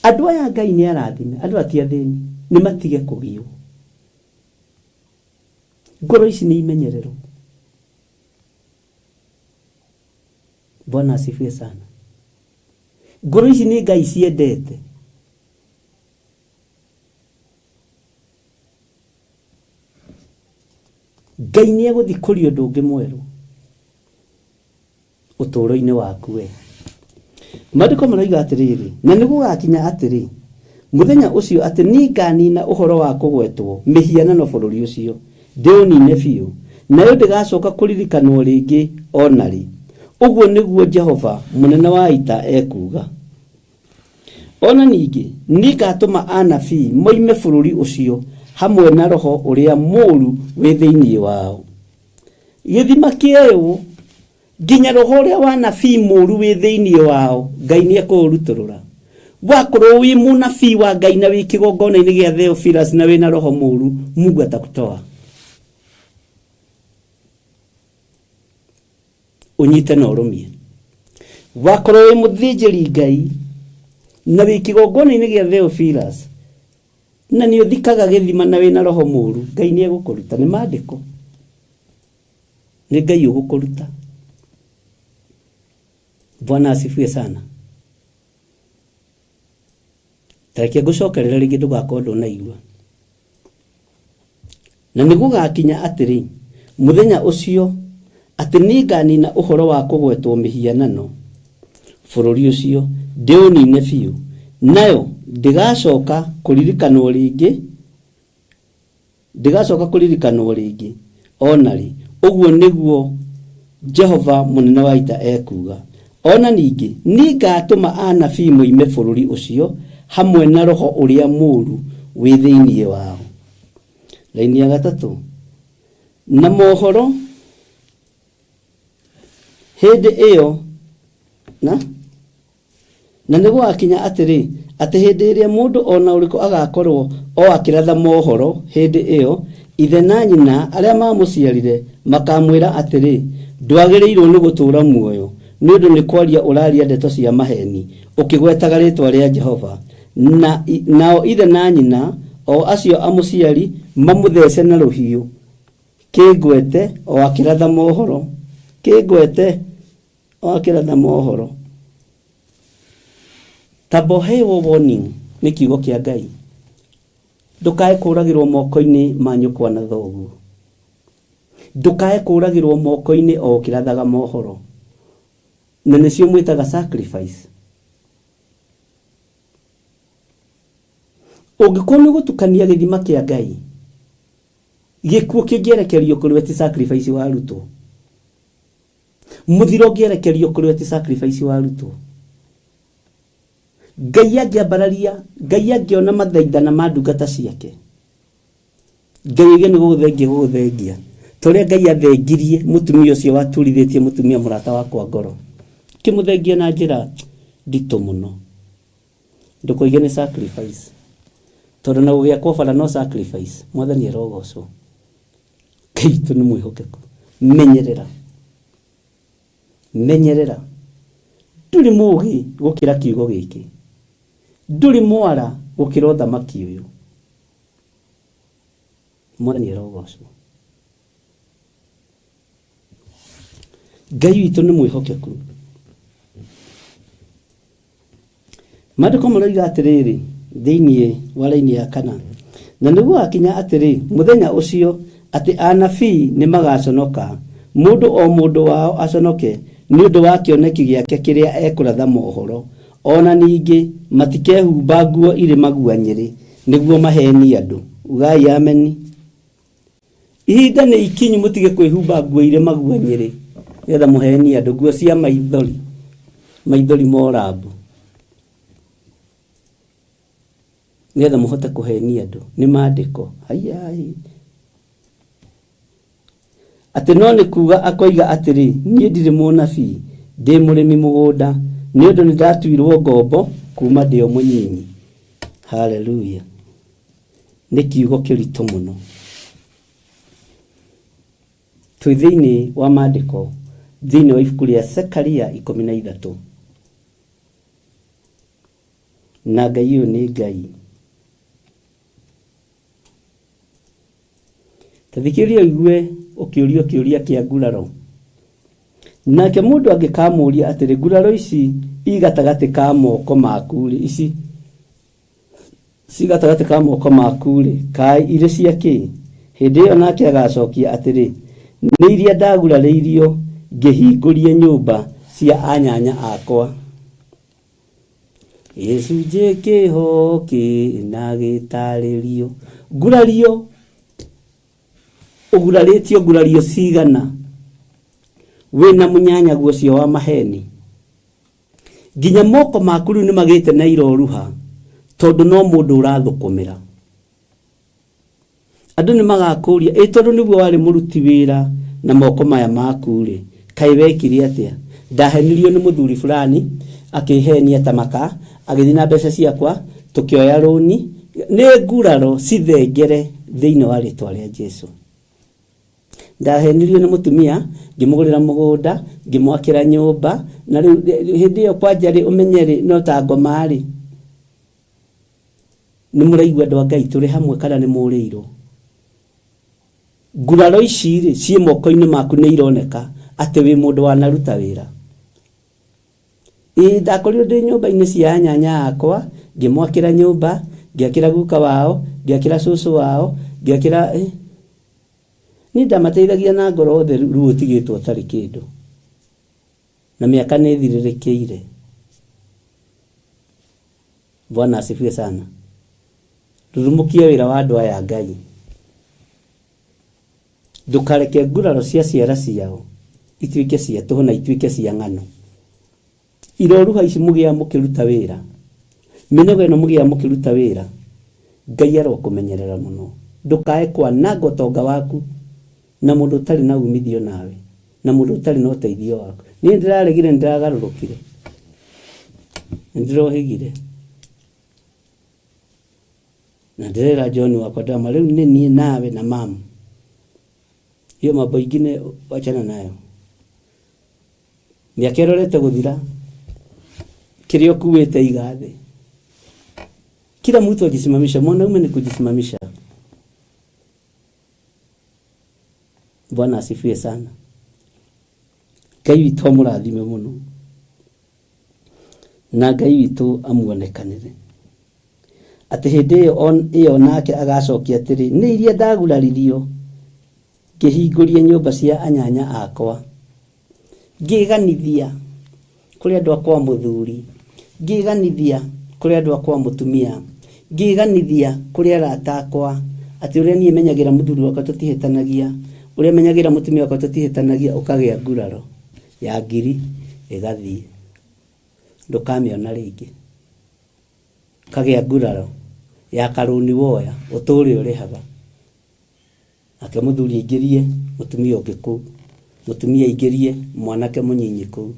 Andũ aya Ngai nĩ arathime, andũ aya ti athĩni, nĩ matige kũgiywo. Ngoro ici nĩ imenyererwo. Bwana asifiwe sana. Ngoro ici nĩ Ngai ciendete. Ngai nĩ egũthikũria ũndũ ũngĩ mwerũ ũtũũro-inĩ waku we. Maandĩko maroiga atĩrĩrĩ, na nĩ gũgakinya atĩrĩ, mũthenya ũcio atĩ nĩnganina ũhoro wa kũgwetwo mĩhianano bũrũri ũcio, ndĩũnine biũ, nayo ndĩgacoka kũririkanwo rĩngĩ o na rĩ. Ũguo nĩguo Jehova mũnene wa ita ekuuga. O na ningĩ nĩngatũma anabii moime bũrũri ũcio hamwe na roho ũrĩa mũũru wĩ thĩinĩ wao. Gĩthima kĩeywo, nginya roho ũrĩa wa nabii mũũru wĩ thĩinĩ wao, Ngai nĩ ekũũrutũrũra. Wakorwo wĩ mũnabii wa Ngai na wĩ kĩgongona-inĩ gĩa Theophilus na wĩna roho mũũru, Mungu atakutoa. Ũnyite na ũrũmie. Wakorwo wĩ mũthĩnjĩri Ngai na wĩ kĩgongona-inĩ gĩa Theophilus na nĩ ũthikaga gĩthima na wĩna roho mũũru, Ngai nĩ egũkũruta. Nĩ maandĩko. Nĩ Ngai ũgũkũruta. Bwana asifiwe sana. Ta reke ngũcokerere rĩngĩ ndũgakorwo ndũnaigua. Na nĩ gũgakinya atĩrĩ, mũthenya ũcio, atĩ nĩnganina ũhoro wa kũgwetwo mĩhianano bũrũri ũcio, ndĩũnine biũ, nayo ndĩgacoka kũririkanwo rĩngĩ, Ndĩgacoka kũririkanwo rĩngĩ o na rĩ, ũguo nĩguo Jehova mũnene wa ita ekuuga. O na ningĩ nĩngatũma anabii moime bũrũri ũcio hamwe na roho ũrĩa mũũru wĩ thĩinĩ wao. Raini ya gatatũ, na mohoro hĩndĩ ĩyo na Na nĩgũgakinya atĩrĩ, atĩ hĩndĩ ĩrĩa mũndũ o na ũrĩkũ agakorũo o akĩratha mohoro hĩndĩ ĩo, ithe na nyina arĩa maamũciarire makamwĩra atĩrĩ, Ndwagĩrĩirũo nĩ gũtũũra muoyo, Nĩ ũndũ nĩ kwaria ũraria ndeto cia maheni ũkĩgwetaga rĩĩtwa rĩa Jehova. Na nao ithe na nyina o acio amũciari mamũthece na rũhiũ. Kĩngwete o akĩratha mohoro, kĩngwete o akĩratha mohoro. Tambohewo warning nĩ kiugo kĩa Ngai. Ndũkae kũragĩrwo moko-inĩ ma nyũkwa na thoguo. Ndũkae kũragĩrwo moko-inĩ o ũkĩrathaga mohoro. Na nĩcio mwĩtaga sacrifice. Ũngĩkorwo nĩ ũgũtukania gĩthima kĩa Ngai, gĩkuũ kĩngĩerekerio kũrĩ we ti sacrifice warutwo. Mũthiro ũngĩerekerio kũrĩ we ti sacrifice warutwo. Ngai angĩambararia, Ngai angĩona mathaithana ma ndungata ciake, Ngai oige nĩ gũgũthengia gũgũthengia. Ta ũrĩa Ngai athengirie mũtumia ũcio waturithĩtie mũtumia mũrata wakwa ngoro. Kĩmũthengia na njĩra nditũ mũno. Ndũkoige nĩ sacrifice. Tondũ na gũgĩakwo bara no sacrifice. Mwathani arogocwo. Ngai witũ nĩ mwĩhokeku. Menyerera. Menyerera. Ndũrĩ mũgĩ gũkĩra kiugo gĩkĩ. Ndũrĩ mwara gũkĩra ũthamaki ũyũ. Mwathani arogocwo. Ngai witũ nĩ mwĩhokeku. Maandĩko maroiga atĩrĩrĩ thĩinĩ wa raini ya kana, na nĩ gũgakinya atĩrĩ mũthenya ũcio atĩ anabii nĩ magaconoka, mũndũ o mũndũ wao aconoke nĩ ũndũ wa kĩoneki gĩake kĩrĩa ekũratha mohoro. O na ningĩ matikehumba nguo irĩ maguanyĩrĩ nĩguo mahenie andũ. Ugai ameni. Ihinda nĩ ikinyu mũtige kwĩhumba nguo irĩ maguanyĩrĩ nĩgetha mũhenie andũ, nguo cia maithori, maithori morambu, nĩgetha mũhote kũhenia andũ. Nĩ maandĩko. Haiai. Atĩ no nĩ kuga akoiga atĩrĩ, niĩ ndirĩ mũnabii, ndĩ mũrĩmi mũgũnda, nĩ ũndũ nĩ ndatuirwo ngombo kuma ndĩ o mũnyinyi. Haleluya. Nĩ kiugo kĩritũ mũno. Twĩ thĩinĩ wa maandĩko, thĩinĩ wa ibuku rĩa Zekaria 13. Na Ngai ũyũ nĩ Ngai. Ta thikĩrĩria ũigue ũkĩũrio kĩũria kĩa nguraro. Nake mũndũ angĩkamũũria atĩrĩ, nguraro ici i gatagatĩ ka moko maku-rĩ, ici ci gatagatĩ ka moko maku-rĩ, kaĩ irĩ cia kĩ? Hĩndĩ ĩyo nake agacokia atĩrĩ, nĩ iria ndagurarĩirio ngĩhingũrie nyũmba cia anyanya akwa. Gĩcunjĩ kĩho kĩna gĩtarĩrio. Ngurario, ũgurarĩtio ngurario cigana wĩna mũnyanyaguo ũcio wa maheni. Nginya moko maku rĩu nĩmagĩte na iroruha tondũ no mũndũ ũrathũkũmĩra. Andũ nĩmagakũria, ĩ tondũ nĩguo warĩ mũruti wĩra na moko maya maku rĩ, kaĩ wekire atĩa? Ndahenirio nĩ mũthuri fulani, akĩhenia ta maka, agĩthiĩ na mbeca ciakwa, tũkĩoya rũni. Nĩ nguraro cithengere thĩinĩ wa rĩtwa rĩa Jesu. Ndahenirio nĩ mũtumia, ngĩmũgũrĩra mũgũnda, ngĩmwakĩra nyũmba, na rĩu hĩndĩ ĩyo kwanja rĩ, ũmenye rĩ, no ta ngoma rĩ. Nĩ mũraigua andũ a Ngai tũrĩ hamwe kana nĩ mũrĩirwo? Nguraro ici rĩ, ciĩ moko-inĩ maku nĩ ironeka atĩ wĩ mũndũ wanaruta wĩra. Ĩ ndakorirwo ndĩ nyũmba-inĩ cia anyanya akwa, ngĩmwakĩra nyũmba, ngĩakĩra guka wao, ngĩakĩra cũcũ wao, ngĩakĩra Niĩ ndamateithagia na ngoro theru, rĩu ũtigĩtwo ũtarĩ kĩndũ. Na mĩaka nĩ ĩthirĩrĩkĩire. Bwana asifiwe sana. Rurumũkia wĩra wa andũ aya Ngai. Ndũkareke nguraro cia ciara ciao ituĩke cia tũhũ na ituĩke cia ng'ano. Iroruha ici mũgĩa mũkĩruta wĩra, mĩnoga ĩno mũgĩa mũkĩruta wĩra, Ngai arokũmenyerera mũno. Ndũkae kwananga ũtonga waku na mũndũ ũtarĩ na umithio nawe, na mũndũ ũtarĩ na ũteithio waku. Niĩ ndĩraregire, nĩndĩragarũrũkire, nĩndĩrohĩgire. Na ndĩrera John wakwa ndĩramwĩra rĩu nĩ niĩ nawe na mamu. Hiyo mambo ingine wachana nayo. Mĩaka ĩrorete gũthira, kĩrĩa ũkuĩte iga thĩ. Kila mtu ajisimamisha, mwanaume ni kujisimamisha. Bwana asifiwe sana. Ngai witũ amũrathime mũno na Ngai witũ amuonekanĩre atĩ hĩndĩ ĩyo ĩyo nake agacokia atĩrĩ, nĩ iria ndaguraririo ngĩhingũria nyũmba cia anyanya akwa, ngĩganithia kũrĩ andũ akwa mũthuri, ngĩganithia kũrĩ andũ akwa mũtumia, ngĩganithia kũrĩ arata akwa atĩ ũrĩa niĩ menyagĩra mũthuri wakwa tũtihĩtanagia, ũrĩa menyagĩra mũtumia wakwa tũtihĩtanagia, ũkagĩa nguraro ya ngiri ĩgathiĩ, ndũkamĩona rĩngĩ. Ũkagĩa nguraro ya karũni woya ũtũre ũrĩhaga. Nake mũthuri aingĩrie mũtumia ũngĩ kũu, mũtumia aingĩrie mwanake mũnyinyi kũu.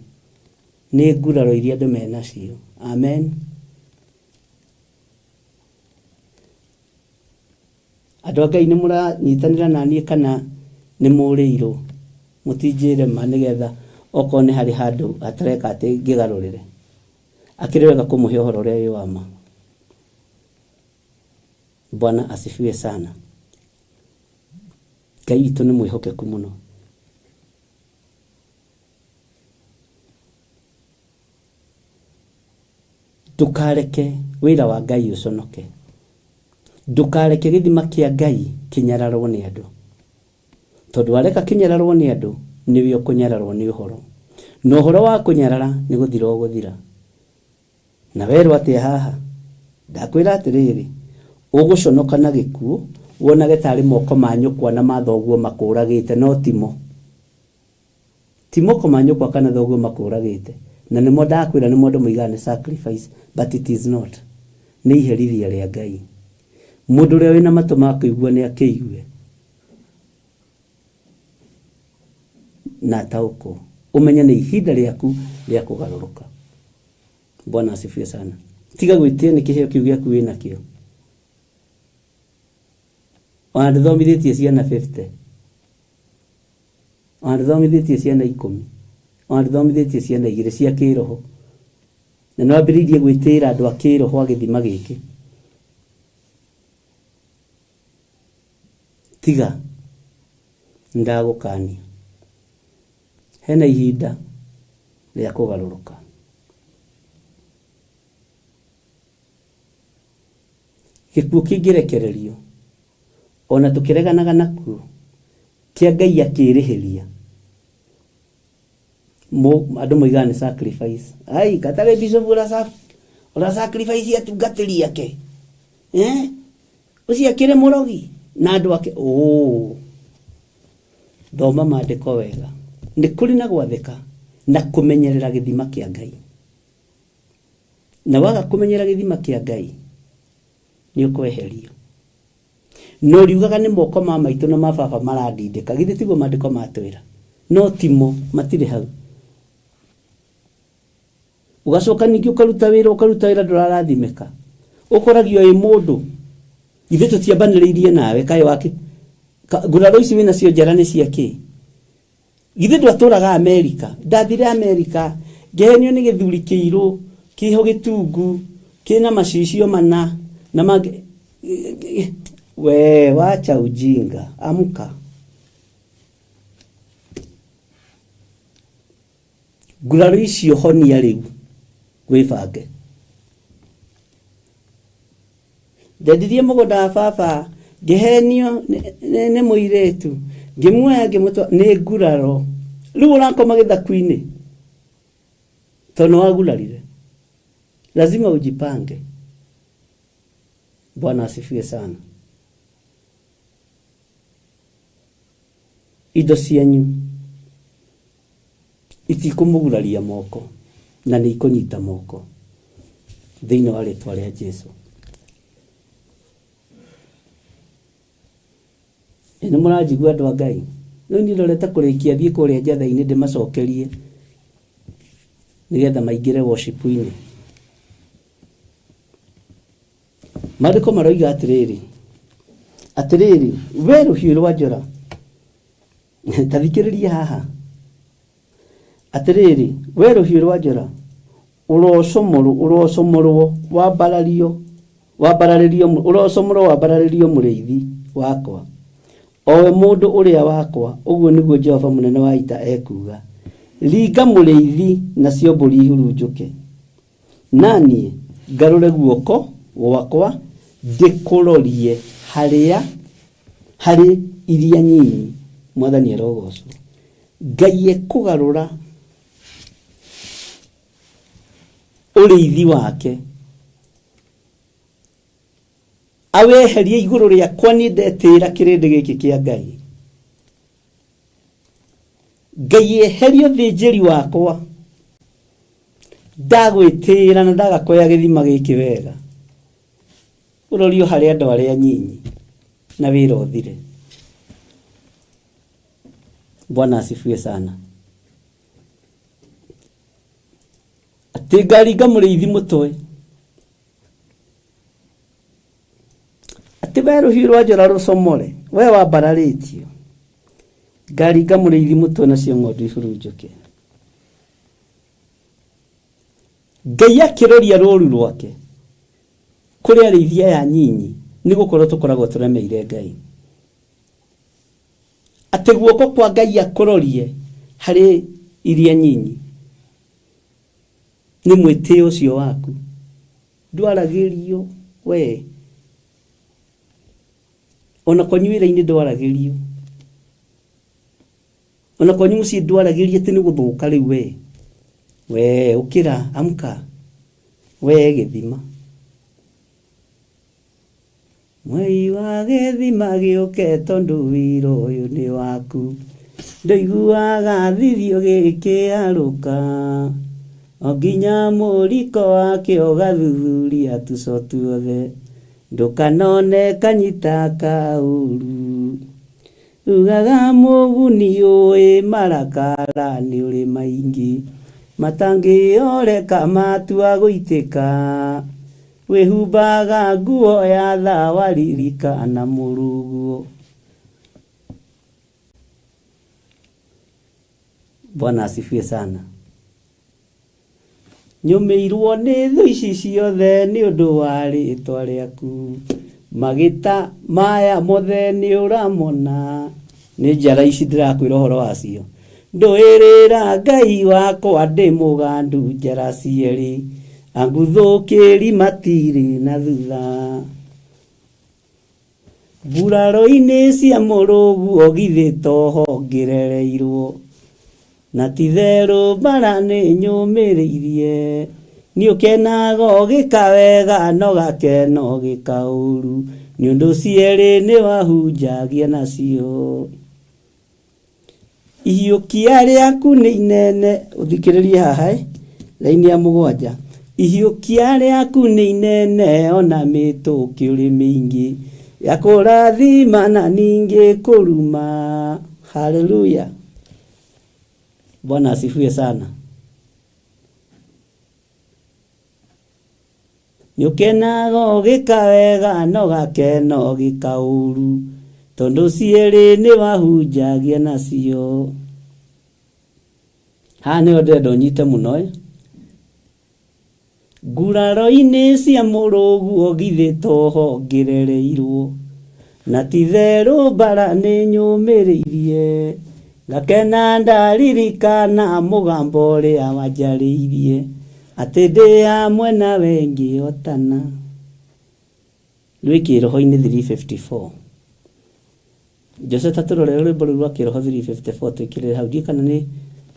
Nĩ nguraro iria andũ menacio. Amen. Andũ a Ngai nĩ mũranyitanĩra na niĩ kana nĩ mũrĩirwo? Mũtinjĩre ma nĩgetha okorwo nĩ harĩ handũ hatareka atĩ ngĩgarũrĩre. Akĩrĩ wega kũmũhe ũhoro ũrĩa wĩ wa ma. Bwana asifiwe sana. Ngai witũ nĩ mwĩhokeku mũno. Ndũkareke wĩra wa Ngai ũconoke. Ndũkareke gĩthima kĩa Ngai kĩnyararwo nĩ andũ. Tondũ wareka kĩnyararwo nĩ andũ, nĩwe ũkũnyararwo nĩ ũhoro. Na ũhoro wa kũnyarara nĩ gũthira ũgũthira. Na werwo atĩa haha? Ndakwĩra atĩrĩrĩ, ũgũconoka na gĩkuũ, wonage tarĩ moko ma nyũkwa na ma thoguo makũragĩte, no timo. Ti moko ma nyũkwa kana thoguo makũragĩte. Na nĩmo ndakwĩra nĩmo andũ moigaga nĩ sacrifice, but it is not. Nĩ iherithia rĩa Ngai. Mũndũ ũrĩa wĩna matũ ma kũigua nĩ akĩigue na ataũkwo. Ũmenye nĩ ihinda rĩaku rĩa kũgarũrũka. Bwana asifiwe sana. Tiga gwĩtĩa nĩ kĩheo kĩu gĩaku wĩnakĩo. Ona ndĩthomithĩtie ciana 50. Ona ndĩthomithĩtie ciana 10. Ona ndĩthomithĩtie ciana 2 cia kĩroho. Na nĩ wambĩrĩirie gwĩtĩĩra andũ a kĩroho a gĩthima gĩkĩ. Tiga, nĩndagũkania. Hena ihinda rĩa kũgarũrũka. Gĩkuũ kĩngĩrekererio, ona tũkĩreganaga nakuo, kĩa Ngai akĩrĩhĩria. Andũ moigaga nĩ sacrifice. Ai, gatarĩ bishop ũra sacrifice atungatĩri ake. Ũcio akĩrĩ mũrogi na andũ ake. Oh. Thoma maandĩko wega. Nĩ kũrĩ na gwathĩka na kũmenyerera gĩthima kĩa Ngai. Na waga kũmenyera gĩthima kĩa Ngai, nĩ ũkweherio. Na ũriugaga nĩ moko ma maitũ na ma baba marandindĩka. Githĩ tiguo maandĩko matwĩra? No timo, matirĩ hau. Ũgacoka ningĩ ũkaruta wĩra, ũkaruta wĩra ndũrarathimĩka. Ũkoragio ĩ mũndũ. Ithuĩ tũtiambanĩrĩirie nawe, kaĩ wake. Nguraro ici wĩna cio njara nĩ cia kĩ? Githĩ ndwatũraga Amerika? Ndathire Amerika, ngĩhenio nĩ gĩthuri kĩirũ, kĩho gĩtungu, kĩna macicio mana, na mangĩ. We, wacha ujinga, amka. Nguraro icio honia rĩu, wĩbange. Ndendirie mũgũnda wa baba, ngĩhenio nĩ mũirĩtu, ngĩmuoya ngĩmũtwara, nĩ nguraro. Rĩu ũrakoma gĩthaku-inĩ, tondũ nĩ wagurarire. Lazima ujipange. Bwana asifiwe sana. Indo cianyu itikũmũguraria moko na nĩ ikũnyita moko thĩinĩ wa rĩtwa rĩa Jesu. Nĩ mũranjigua andũ a Ngai? Rĩu niĩ ndorete kũrĩkia thiĩ kũrĩa njatha-inĩ ndĩmacokerie nĩgetha maingĩre worship-inĩ. Maandĩko maroiga atĩrĩrĩ, atĩrĩrĩ, we rũhiũ rwa njora, ta thikĩrĩria haha. Atĩrĩrĩ, we rũhiũ rwa njora, ũrocomorwo ũrocomorwo wambarario wambararĩrio ũrocomorwo wambararĩrio mũrĩithi wakwa, o we mũndũ ũrĩa wakwa, ũguo nĩguo Jehova mũnene wa ita ekuuga. Ringa mũrĩithi, nacio mbũri ihurunjũke. Na niĩ ngarũre guoko gwakwa ndĩkũrorie harĩa harĩ iria nyinyi. Mwathani arogocwo. Ngai ekũgarũra ũrĩithi wake aweherie igũrũ rĩakwa niĩ ndetĩĩra kĩrĩndĩ gĩkĩ kĩa Ngai. Ngai eherie ũthĩnjĩri wakwa ndagwĩtĩĩra na ndaga kuoya gĩthima gĩkĩ wega, ũrorio harĩ andũ arĩa nyinyi na wĩra ũthire. Bwana asifiwe sana. Atĩ ngaringa mũrĩithi mũtwe, atĩ we rũhiũ rwa njora rũcomore, we wambararĩtio, ngaringa mũrĩithi mũtwe nacio ng'ondu ihurunjũke. Ngai akĩroria rũru rwake kũrĩ arĩithi aya nyinyi, nĩ gũkorwo tũkoragwo tũremeire Ngai. Atĩ guoko kwa Ngai akũrorie harĩ iria nyinyi, nĩ mwĩtĩo ũcio waku. Ndwaragĩrio we, ona kwanyu wĩra-inĩ ndwaragĩrio, ona kwanyu mũciĩ ndwaragĩrio atĩ nĩ gũthũka rĩu we. We ũkĩra, amka, we gĩthima. Mwei wa gĩthima gĩũke tondũ wĩra ũyũ nĩ waku. Ndũiguaga thithio gĩkĩarũka, o nginya mũriko wakĩo ũgathuthuria tuco tuothe. Ndũkanone kanyita kaũru. Ugaga mũguni ũĩ marakara nĩ ũrĩ maingĩ, matangĩoreka matua gũitĩka. Wĩhumbaga nguo ya tha waririkana mũrũguo. Bwana asifiwe sana. Nyũmĩirwo nĩ thũ ici ciothe nĩ ũndũ wa rĩtwa rĩaku. Magĩta maya mothe nĩ ũramona. Nĩ njara ici ndĩrakwĩra ũhoro wacio. Ndũĩrĩra Ngai wakwa ndĩ mũgandu njara cierĩ. Anguthũkĩri matirĩ na thutha. Nguraro-inĩ cia mũrũguo githĩ toho ngĩrereirwo. Na ti-itherũ mbara nĩ nyũmĩrĩirie. Nĩ ũkenaga ũgĩka wega na ũgakena ũgĩka ũru, nĩ ũndũ cierĩ nĩ wahunjagia nacio. Ihiũkia rĩaku nĩ inene, ũthikĩrĩrie haha ĩ, raini ya mũgwanja. Ihiũkia rĩaku nĩ inene ona mĩtũkĩ ũrĩ mĩingĩ, ya kũrathima na ningĩ kũruma. Haleluya. Bwana asifiwe sana. Nĩũkenaga ũgĩka wega na ũgakena ũgĩka ũru, tondũ cierĩ nĩwahunjagia nacio. Haha nĩho ndĩrenda ũnyite mũno ĩ. Nguraro-inĩ cia mũrũguo githĩ toho ngĩrereirwo, na ti-itherũ mbara nĩ nyũmĩrĩirie, ngakena ndaririkana mũgambo ũrĩa wanjarĩirie, atĩ ndĩ hamwe nawe ngĩhotana. Rwĩ kĩroho-inĩ 354. Jose ta tũrorere rwĩmbo rũu rwa kĩroho 354 twĩkĩrĩre hau. Ndiũĩ kana nĩ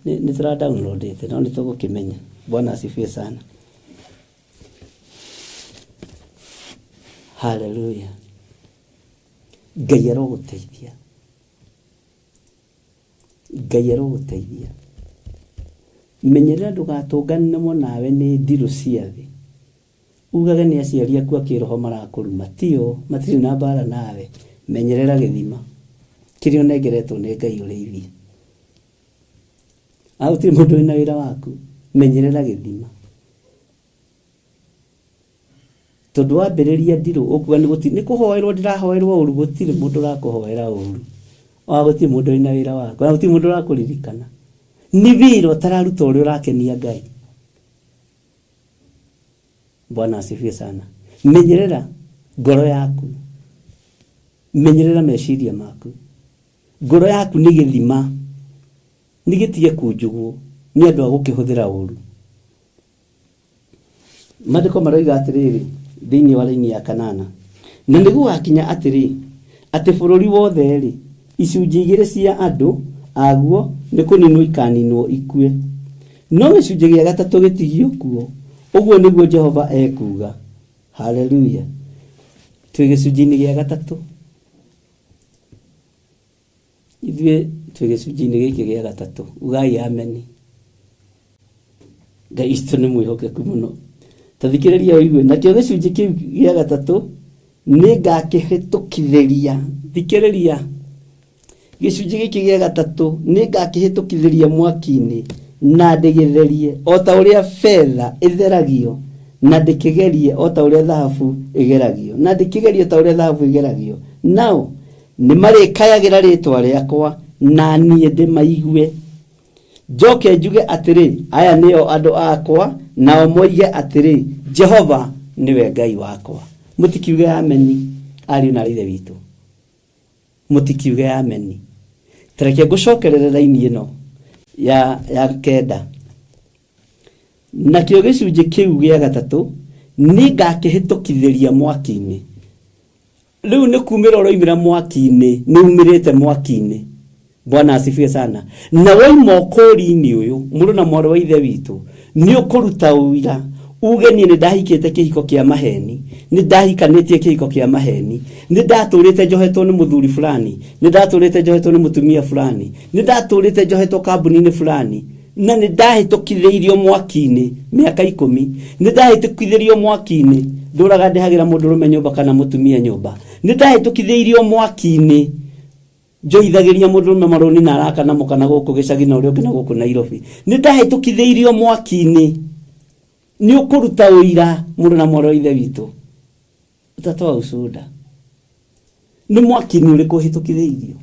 nĩ tũra downloadĩte no nĩ tũgũkĩmenya. Bwana asifiwe sana. Haleluya. Ngai arogũteithia. Ngai arogũteithia. Menyerera ndũgatũnganwo nawe nĩ ndirũ cia thĩ. Ugage nĩ aciari aku a kĩroho marakũruma. Tio, matirĩ na mbara nawe. Menyerera gĩthima kĩrĩa ũnengeretwo nĩ Ngai ũrĩithie. A gũtirĩ mũndũ wĩna wĩra waku. Menyerera gĩthima. Tondũ wambĩrĩria ndirũ ũkuga nĩ gũtirĩ nĩ kũhoerwo ndĩrahoerwo ũru, gũtirĩ mũndũ ũrakũhoera ũru. Ona gũtirĩ mũndũ wĩna wĩra waku. Ona gũtirĩ mũndũ ũrakũririkana. Nĩ wĩra ũtararuta ũrĩa ũrakenia Ngai. Bwana asifiwe sana. Menyerera ngoro yaku, menyerera meciria maku. Ngoro yaku nĩ gĩthima, nĩ gĩtige kunjugwo nĩ andũ a gũkĩhũthĩra ũru. Maandĩko maroiga atĩrĩrĩ thĩinĩ wa raini ya kanana, na nĩ gũgakinya atĩrĩ, atĩ bũrũri wothe-rĩ, icunjĩ igĩrĩ cia andũ aguo nĩ kũninwo ikaninwo ikue, no gĩcunjĩ gĩa gatatũ gĩtigio kuo. Ũguo nĩguo Jehova ekuuga. Haleluya. Twĩ gĩcunjĩ-inĩ gĩa gatatũ, ithuĩ twĩ gĩcunjĩ-inĩ gĩkĩ gĩa gatatũ. Ugai ameni. Ngai witũ nĩ mwĩhokeku mũno. Ta thikĩrĩria ũigue, nakĩo gĩcunjĩ kĩu gĩa gatatũ nĩ ngakĩhĩtũkithĩria. Thikĩrĩria, gĩcunjĩ gĩkĩ gĩa gatatũ nĩ ngakĩhĩtũkithĩria mwaki-inĩ na ndĩgĩtherie o ta ũrĩa betha ĩtheragio, na ndĩkĩgerie o ta ũrĩa thahabu ĩgeragio, na ndĩkĩgerie o ta ũrĩa thahabu ĩgeragio. Nao nĩ marĩkayagĩra rĩtwa rĩakwa, na niĩ ndĩmaigue. Njoke njuge atĩrĩ, aya nĩo andũ akwa, nao moige atĩrĩ, Jehova nĩwe Ngai wakwa. Mũtikiuge ameni, ariũ na ithe witũ. Mũtikiuge ameni. Tareke ngũcokerere raini ĩno ya kenda. Nakĩo gĩcunjĩ kĩu gĩa gatatũ nĩ ngakĩhĩtũkithĩria mwaki-inĩ. Rĩu nĩ kumĩra ũroimĩra mwaki-inĩ, nĩ umĩrĩte mwaki-inĩ. Bwana asifiwe sana. Na woima ũkũũri-inĩ ũyũ, mũrũ na mwarĩ wa ithe witũ, nĩ ũkũruta ũira uge niĩ nĩ ndahikĩte kĩhiko kĩa maheni, nĩ ndahikanĩtie kĩhiko kĩa maheni, nĩ ndatũrĩte njohetwo nĩ mũthuri fulani, nĩ ndatũrĩte njohetwo nĩ mũtumia fulani, nĩ ndatũrĩte njohetwo kambuni-inĩ fulani, na nĩ ndahĩtũkithĩirio mwaki-inĩ mĩaka 10, nĩ ndahĩtũkithĩirio mwaki-inĩ, ndũraga ndĩhagĩra mũndũrũme nyũmba kana mũtumia nyũmba, nĩ ndahĩtũkithĩirio mwaki-inĩ, njoithagĩria mũndũrũme marũni na araka namo kana gũkũ gĩcagi na ũrĩa ũngĩ na gũkũ Nairobi, nĩ ndahĩtũkithĩirio mwaki-inĩ. Nĩ ũkũruta ũira mũrũ na mwarĩ wa ithe witũ, utatoa ushuhuda. Nĩ mwaki-inĩ ũrĩkũ ũhĩtũkithĩirio?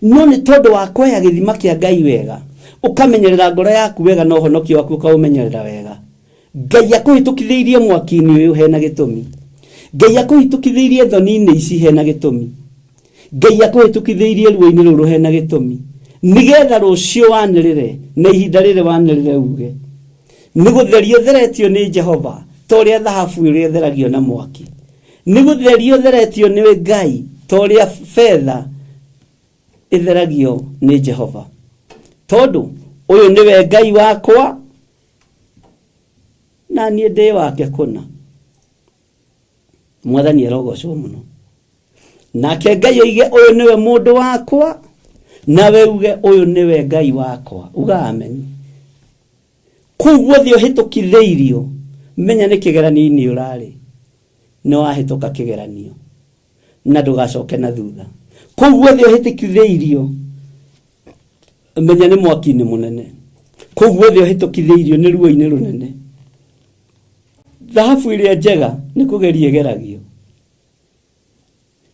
No nĩ tondũ wa kwoya gĩthima kĩa Ngai wega, ũkamenyerera ngoro yaku wega na ũhonokio waku ũkaũmenyerera wega, Ngai akũhĩtũkithĩirie mwaki-inĩ ũyũ hena gĩtũmi. Ngai akũhĩtũkithĩirie thoni-inĩ ici hena gĩtũmi. Ngai akũhĩtũkithĩirie ruo-inĩ rũrũ hena gĩtũmi. Nĩgetha rũciũ wanĩrĩre na ihinda rĩrĩ wanĩrĩre uge, nĩ gũtherio theretio nĩ Jehova ta ũrĩa thahabu ĩrĩa ĩtheragio na mwaki, nĩ gũtherio theretio nĩ Ngai ta ũrĩa betha ĩtheragio nĩ Jehova, tondũ ũyũ nĩwe Ngai wakwa na niĩ ndĩ wake kũna. Mwathani arogocwo mũno. Nake Ngai oige ũyũ nĩwe mũndũ wakwa, nawe uge ũyũ nĩwe Ngai wakwa. Uga amen. Kũu guothe ũhĩtũkithĩirio, menya nĩ kĩgeranio-inĩ ũrarĩ, nĩ wahĩtũka kĩgeranio na ndũgacoke na thutha. Kũu guothe ũhĩtũkithĩirio, menya nĩ mwaki-inĩ mũnene. Kũu guothe ũhĩtũkithĩirio nĩ ruo-inĩ rũnene. Thahabu ĩrĩa njega nĩ kũgeria ĩgeragio,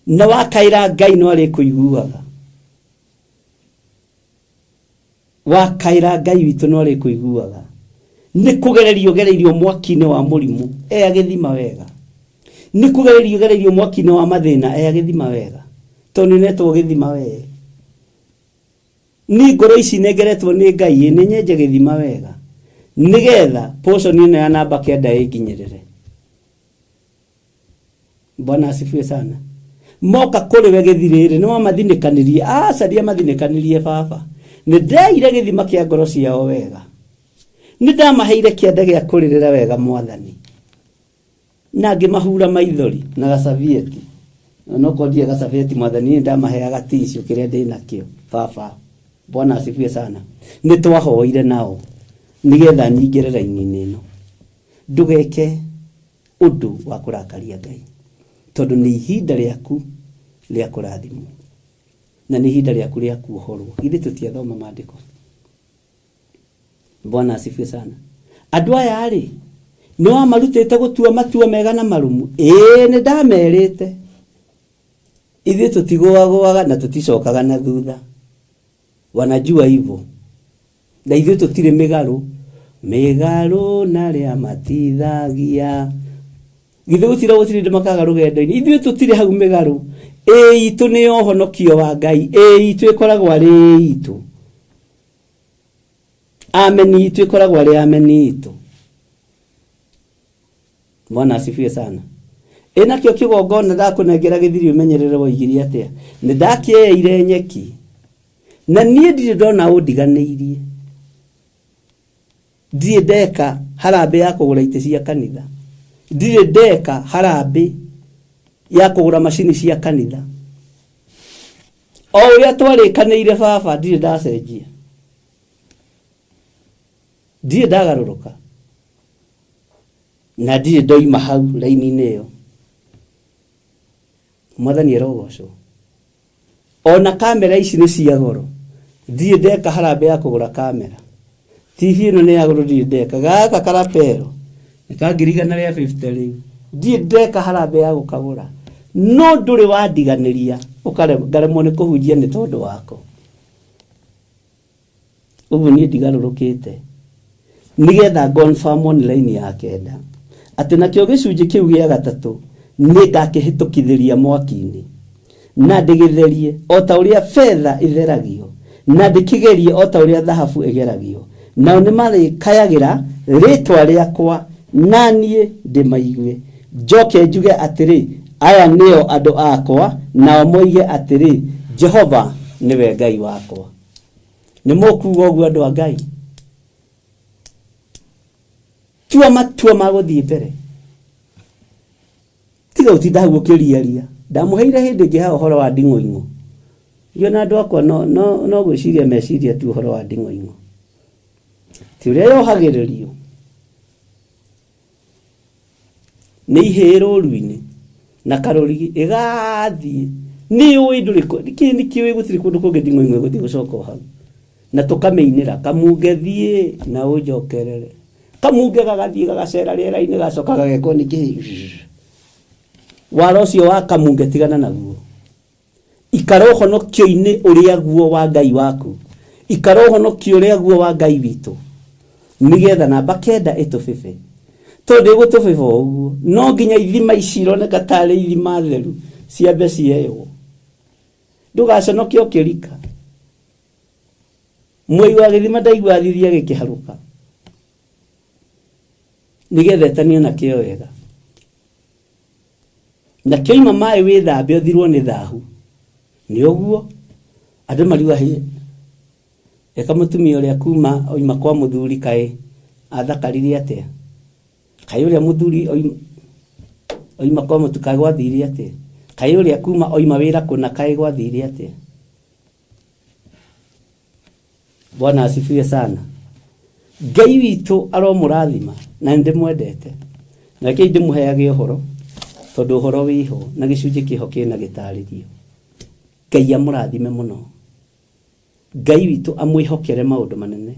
na wakaĩra Ngai no arĩkũiguaga. Wakaĩra Ngai witũ no arĩkũiguaga. Nĩ kũgererio ũgereirio mwaki-inĩ wa mũrimũ, eya gĩthima wega. Nĩ kũgererio ũgereirio mwaki-inĩ wa mathĩna, eya gĩthima wega, tondũ nĩ ũnetwo gĩthima wee. Ni ngoro ici nengeretwo nĩ Ngai, nĩ nyenje gĩthima wega, nĩgetha portion ĩno ya namba 9 ĩnginyĩrĩre. Bwana asifiwe sana. Moka kũrĩ we gĩthirĩrĩ, nĩ wamathinĩkanirie. Aca, ndiamathinĩkanirie baba. Nĩ ndeire gĩthima kĩa ngoro ciao wega, nĩ ndamaheire kĩanda gĩa kũrĩrĩra wega Mwathani, na ngĩmahura maithori na gacabieti. No korwo ndirĩ gacabieti Mwathani, nĩ ndamaheaga tissue kĩrĩa ndĩnakĩo baba. Bwana asifiwe sana. Nĩ twahoire nao nĩgetha nyingĩre raini-inĩ ĩno. Ndũgeke ũndũ wa kũrakaria Ngai, tondũ nĩ ihinda rĩaku rĩa kũrathimwo na nĩ ihinda rĩaku rĩa kuohorwo. Githĩ tũtiathoma maandĩko? Bwana asifiwe sana. Andũ aya rĩ, nĩ wamarutĩte gũtua matua mega na marũmu? Ĩĩ, nĩ ndamerĩte. Ithuĩ tũtigũagũaga na tũticokaga na thutha. Wanajua hivyo. Na ithuĩ tũtirĩ mĩgarũ. Mĩgarũ na arĩa matithagia. Githĩ gũtirĩ gũtirĩ ndĩ makaga rũgendo-inĩ. Ithuĩ tũtirĩ hau mĩgarũ. Ĩ itũ nĩ ũhonokio wa Ngai. Ĩ itũ ĩkoragwo arĩ ĩ itũ. Ameni itũ ĩkoragwo arĩ ameni itũ. Bwana asifiwe sana. Ĩ nakĩo kĩgongona ndakũnengera gĩthiri ũmenyerere woigire atĩa? Nĩ ndakĩeire nyeki. Na niĩ ndirĩ ndona ũndiganĩirie. Ndirĩ ndeka harambĩ ya kũgũra itĩ cia kanitha. Ndirĩ ndeka harambĩ ya kũgũra macini cia kanitha. O ũrĩa twarĩkanĩire baba ndirĩ ndacenjia. Ndirĩ ndagarũrũka. Na ndirĩ ndoima hau raini-inĩ ĩyo. Mwathani arogocwo. Ona kamera ici nĩ cia goro. Ndirĩ ndeka harambĩ ya kũgũra kamera. TV ĩno nĩ ya goro ndirĩ ndeka. Gaka karapero nĩ ka ngiri 150 rĩu. Ndirĩ ndeka harambĩ ya gũkagũra. No ndũrĩ wandiganĩria ngaremwo nĩ kũhunjia nĩ tondũ wako. Ũguo niĩ ndigarũrũkĩte. Nĩgetha confirm nĩ laini ya kenda. Atĩ nakĩo gĩcunjĩ kĩu gĩa gatatũ nĩ ngakĩhĩtũkithĩria mwaki-inĩ. Na ndĩgĩtherie o ta ũrĩa betha ĩtheragio, na ndĩkĩgerie o ta ũrĩa thahabu ĩgeragio. Nao nĩmarĩkayagĩra rĩĩtwa rĩakwa, na niĩ ndĩmaigue. Njoke njuge atĩrĩ, aya nĩo andũ akwa, nao moige atĩrĩ, Jehova nĩwe Ngai wakwa. Nĩ mũkuuga ũguo andũ a Ngai? Tua matua ma gũthiĩ mbere. Tiga gũtinda hau ũkĩriaria. Ndamũheire hĩndĩ ĩngĩ haha ũhoro wa nding'oing'o. Ngĩona andũ akwa no, no, no gwĩciria meciria tu ũhoro wa nding'oing'o. Ti ũrĩa yohagĩrĩrio nĩ ihĩĩ rũru-inĩ na karũrigi ĩgathiĩ nĩ yũĩ ndũrĩ kĩ nĩ kĩũĩ gũtirĩ kũndũ kũngĩ nding'oing'o ĩgũthiĩ gũcoka o hau. Na tũkamĩinĩra kamunge thiĩ na ũnjokerere. Kamunge gagathiĩ gagacera rĩera-inĩ gacoka gagekwo nĩ kĩhĩĩ. Wara ũcio wa kamunge tigana naguo. Ikara ũhonokio-inĩ ũrĩa guo wa Ngai waku. Ikara ũhonokio ũrĩa guo wa Ngai witũ. Nĩgetha namba kenda ĩtũbĩbe. Tondũ ĩgũtũbĩba o ũguo. No nginya ithima ici ironeka tarĩ ithima theru ciambe cieywo. Ndũgaconoke ũkĩrika. Mwei wa gĩthima ndaigua thithia gĩkĩharũka. Nĩgetha ĩtanio nakĩo wega. Na kĩoima maĩ wĩthambe ũthirwo nĩ thahu. Nĩ ũguo andũ mariuga hĩ eka mũtumia ũrĩa kuma oima kwa mũthuri kaĩ athakarire atĩa. Kaĩ ũrĩa mũthuri oima kwa mũtu kaĩ gwathire atĩa. Kaĩ ũrĩa kuma oima wĩra kũna kaĩ gwathire atĩa. Bwana asifiwe sana. Ngai witũ aromũrathima na nĩndĩmwendete. Na reke ndĩmũheage ũhoro tondũ ũhoro wĩho na gĩcunjĩ kĩho kĩna gĩtarĩrio. Ngai amũrathime mũno. Ngai witũ amwĩhokere maũndũ manene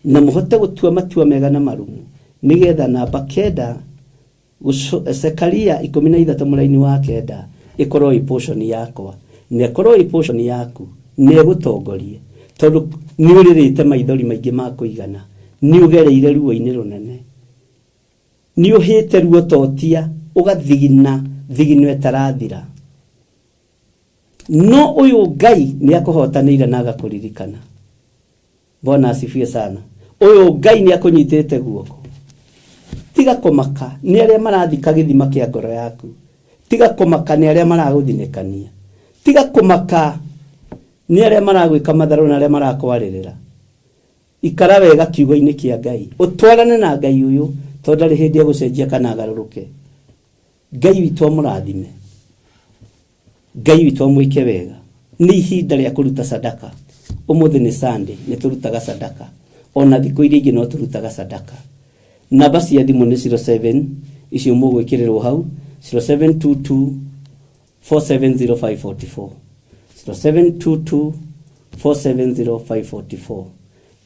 na mũhote gũtua matua mega na marumu nĩgetha namba kenda Zekaria 13 mũraini wa kenda ĩkorwo ĩ portion yakwa na ĩkorwo ĩ portion yaku na ĩgũtongorie tondũ nĩ ũrĩrĩte maithori maingĩ ma kũigana, nĩ ũgereire ruo-inĩ rũnene, nĩ ũhĩte ruo totia ũgathigina thigino ĩtarathira. No ũyũ Ngai nĩ akũhotanĩire na agakũririkana. Bwana asifiwe sana. Ũyũ Ngai nĩ akũnyitĩte guoko. Tiga kũmaka nĩ arĩa marathika gĩthima kĩa ngoro yaku. Tiga kũmaka nĩ arĩa maragũthinĩkania. Tiga kũmaka nĩ arĩa maragwĩka matharũ na arĩa marakwarĩrĩra. Ikara wega kiugo-inĩ kĩa Ngai. Ũtwarane na Ngai ũyũ tondũ ndarĩ hĩndĩ egũcenjia kana agarũrũke. Ngai witũ amũrathime. Ngai witũ amwĩke wega. Nĩ ihinda rĩa kũruta sadaka. Ũmũthĩ nĩ Sunday, nĩ tũrutaga sadaka. Ona thikũ iria ingĩ no tũrutaga sadaka. Namba cia thimũ nĩ 07 icio mũgwĩkĩrĩrwo hau 0722 470544 0722 470544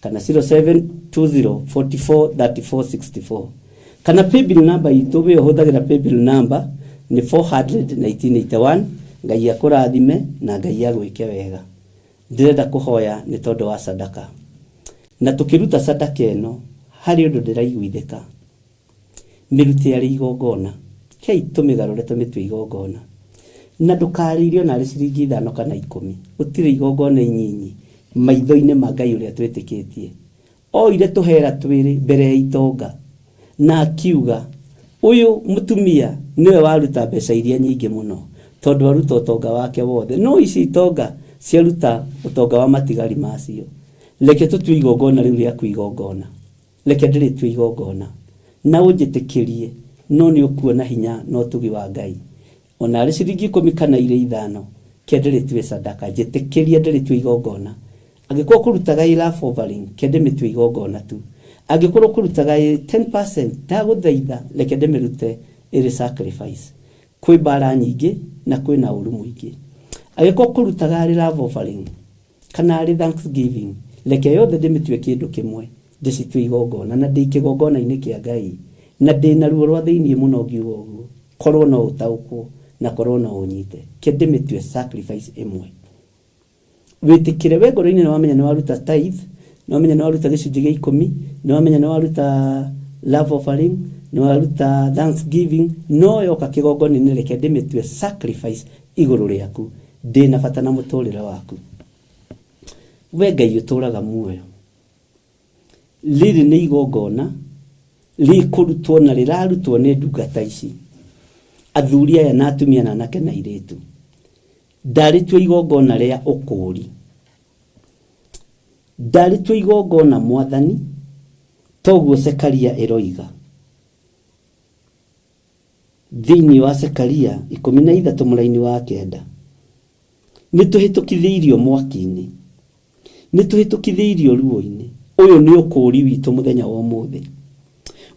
kana 0720 44 34 64 kana paybill number itũ we ũhũthagĩra paybill number nĩ 400 1981. Ngai akũrathime na Ngai agwĩke wega. Ndĩrenda kũhoya nĩ tondũ wa sadaka. Na tũkĩruta sadaka ĩno, harĩ ũndũ ndĩraiguithĩka. Mĩrute arĩ igongona. Kei tũmĩgarũre tũmĩtue igongona. Na ndũkarĩire ona arĩ ciringi 5 kana 10. Gũtirĩ igongona inyinyi maitho-inĩ ma Ngai ũrĩa twĩtĩkĩtie. Oire tũhera twĩrĩ mbere ya itonga na akiuga, ũyũ mũtumia nĩwe waruta mbeca iria nyingĩ mũno, tondũ aruta ũtonga wake wothe. No ici itonga ciaruta ũtonga wa matigari macio. Reke tũtue igongona rĩu rĩaku igongona. Reke ndĩrĩtue igongona. Na ũnjĩtĩkĩrie, no nĩ ũkuona hinya na ũtugi wa Ngai. Ona arĩ ciringi 10 kana irĩ 5, ke ndĩrĩtue sadaka. Njĩtĩkĩrie ndĩrĩtue igongona. Angĩkorwo kũrutaga ĩ love offering, ke ndĩmĩtue igongona tu. Angĩkorwo kũrutaga ĩ 10%, ndagũthaitha reke ndĩmĩrute ĩrĩ sacrifice. Kwĩ mbara nyingĩ na kwĩna ũru mũingĩ. Angĩkorwo kũrutaga arĩ love offering kana arĩ thanksgiving, reke yothe ndĩmĩtue kĩndũ kĩmwe, ndĩcitue igongona, na ndĩ kĩgongona-inĩ kĩa Ngai, na ndĩ na ruo rwa thĩinĩ mũno ngiuga ũguo. Korwo no ũtaũkwo na korwo no ũnyite, ke ndĩmĩtue sacrifice ĩmwe. Wĩtĩkĩre we ngoro-inĩ nĩ wamenya nĩ waruta tithe, nĩ wamenya nĩ waruta gĩcunjĩ gĩa 10, nĩ wamenya nĩ waruta love offering, nĩ waruta thanksgiving, no yoka kĩgongona-inĩ reke ndĩmĩtue sacrifice igũrũ rĩaku. Ndĩ na bata na mũtũrĩre waku. We Ngai ũtũraga muoyo, rĩrĩ nĩ igongona rĩkũrutwo na rĩrarutwo nĩ ndungata ici, athuri aya na atumia na anake na airĩtu. Ndarĩtua igongona rĩa ũkũũri, ndarĩtua igongona Mwathani, toguo Zekaria ĩroiga thĩinĩ wa Zekaria 13 mũraini wa 9. Nĩ tũhĩtũkithĩirio mwaki-inĩ, nĩ tũhĩtũkithĩirio ruo-inĩ. Ũyũ nĩ ũkũũri witũ mũthenya wa ũmũthĩ.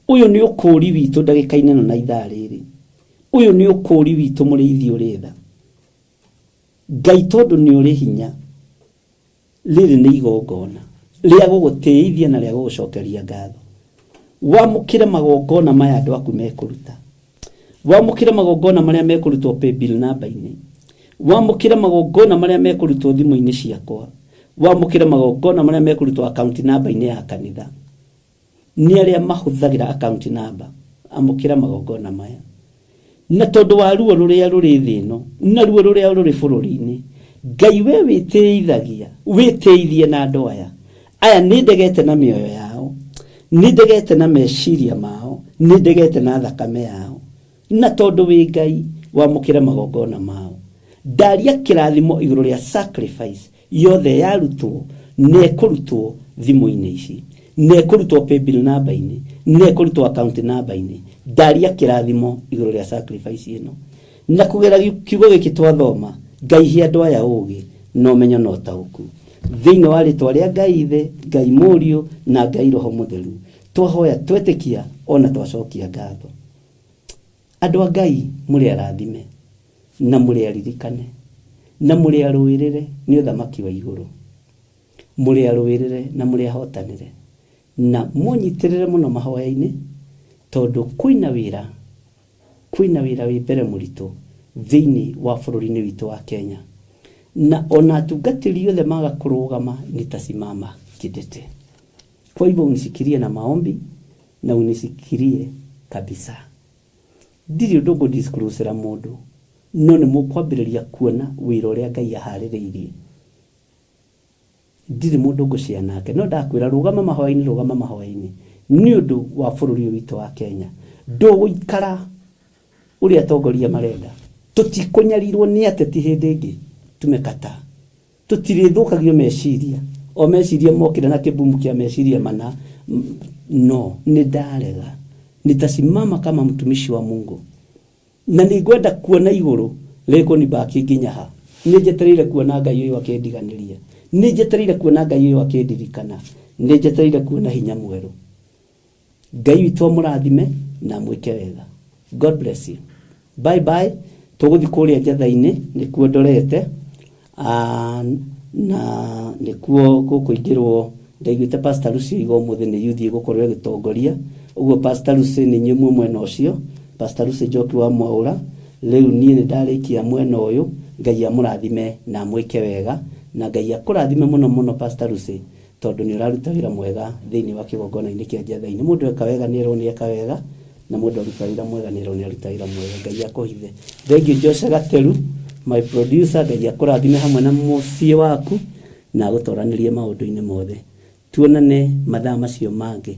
Ũyũ nĩ ũkũũri witũ ndagĩka-inĩ ĩno na ithaa rĩrĩ. Ũyũ nĩ ũkũũri witũ mũrĩithi ũrĩ tha. Ngai tondũ nĩ ũrĩ hinya, rĩrĩ nĩ igongona rĩa gũgũtĩithia na rĩa gũgũcokeria ngatho. Wamũkĩre magongona maya andũ aku mekũruta. Wamũkĩre magongona marĩa mekũrutwo paybill namba-inĩ. Wamũkĩre magongona marĩa mekũrutwo thimũ-inĩ ciakwa. Wamũkĩre magongona marĩa mekũrutwo account namba-inĩ ya kanitha. Nĩ arĩa mahũthagĩra account number, amũkĩra magongona maya. Na tondũ wa ruo rũrĩa rũrĩ thĩ ĩno, na ruo rũrĩa rũrĩ bũrũri-inĩ, Ngai we wĩtĩithagia, wĩtĩithie na andũ aya. Aya nĩ ndegete na mĩoyo yao, nĩ ndegete na meciria mao, nĩ ndegete na thakame yao. Na tondũ wĩ Ngai, wamũkĩre magongona mao. Ndaria kĩrathimo igũrũ rĩa sacrifice yothe yarutwo na ĩkũrutwo thimũ-inĩ ici, na ĩkũrutwo paybill namba-inĩ, na ĩkũrutwo account namba-inĩ. Ndaria kĩrathimo igũrũ rĩa sacrifice ĩno. Na kũgera kiugo gĩkĩ twathoma, Ngai he andũ aya ũũgĩ na ũmenyo na ũtaũku. Thĩinĩ wa rĩtwa rĩa Ngai Ithe, Ngai Mũriũ na Ngai Roho Mũtheru, twahoya twetĩkia ona twacokia ngatho. Andũ a Ngai mũrĩ arathime na mũrĩ aririkane na mũrĩ arũĩrĩre nĩ ũthamaki wa igũrũ. Mũrĩ arũĩrĩre na mũrĩ ahotanĩre na mũnyitĩrĩre mũno mahoya-inĩ, tondũ kwĩna wĩra, kwĩna wĩra wĩ mbere mũritũ thĩinĩ wa bũrũri-inĩ witũ wa Kenya. Na ona atungatĩri othe maga kũrũgama, nitasimama kidete. Kwa hivyo unishikilie na maombi na unishikilie kabisa. Ndirĩ ũndũ ngũ-disclose-ra mũndũ, no nĩ mũkwambĩrĩria kuona wĩra ũrĩa Ngai aharĩrĩirie. Ndirĩ mũndũ ngũshare nake, no ndakwĩra rũgama mahoya-inĩ, rũgama mahoya-inĩ nĩ ũndũ wa bũrũri ũyũ witũ wa Kenya. Ndũgũikara ũrĩa atongoria marenda. Tũtikũnyarirwo nĩ ateti hĩndĩ ĩngĩ, tumekataa. Tũtirĩthũkagio meciria, o meciria mokĩra na kĩbumu kĩa meciria mana. No, nĩ ndarega. Nitasimama kama mtumishi wa Mungu. Na nĩ ngwenda kuona igũrũ rĩkũnibaki nginya ha. Nĩ njetereire kuona Ngai ũyũ akĩndiganĩria. Nĩ njetereire kuona Ngai ũyũ akĩndirikana. Nĩ njetereire kuona hinya mwerũ. Ngai witũ amũrathime na amwĩke wega. God bless you. Bye bye. Tũgũthiĩ kũrĩa njatha-inĩ nĩkuo ndorete. Na nĩkuo gũkũingĩrwo. Ndaiguĩte Pastor Lucy oiga ũmũthĩ nĩ youth ĩgũkorwo ĩgĩtongoria. Ũguo Pastor Lucy nĩ inyuĩ mwĩ mwena ũcio. Pastor Lucy Njoki wa Mwaũra. Rĩu niĩ nĩ ndarĩkia mwena ũyũ. Ngai amũrathime na amwĩke wega. Na Ngai akũrathime mũno mũno, Pastor Lucy, tondũ nĩ ũraruta wĩra mwega thĩinĩ wa kĩgongona-inĩ kĩa Njetha-inĩ. Mũndũ eka wega nĩ erwo nĩ eka wega, na mũndũ aruta wĩra mwega nĩ erwo nĩ aruta wĩra mwega. Ngai akũhithe. Thank you Joshua Gateru, my producer. Ngai akũrathime hamwe na mũciĩ waku na agũtoranĩrie maũndũ-inĩ mothe. Tuonane mathaa macio mangĩ.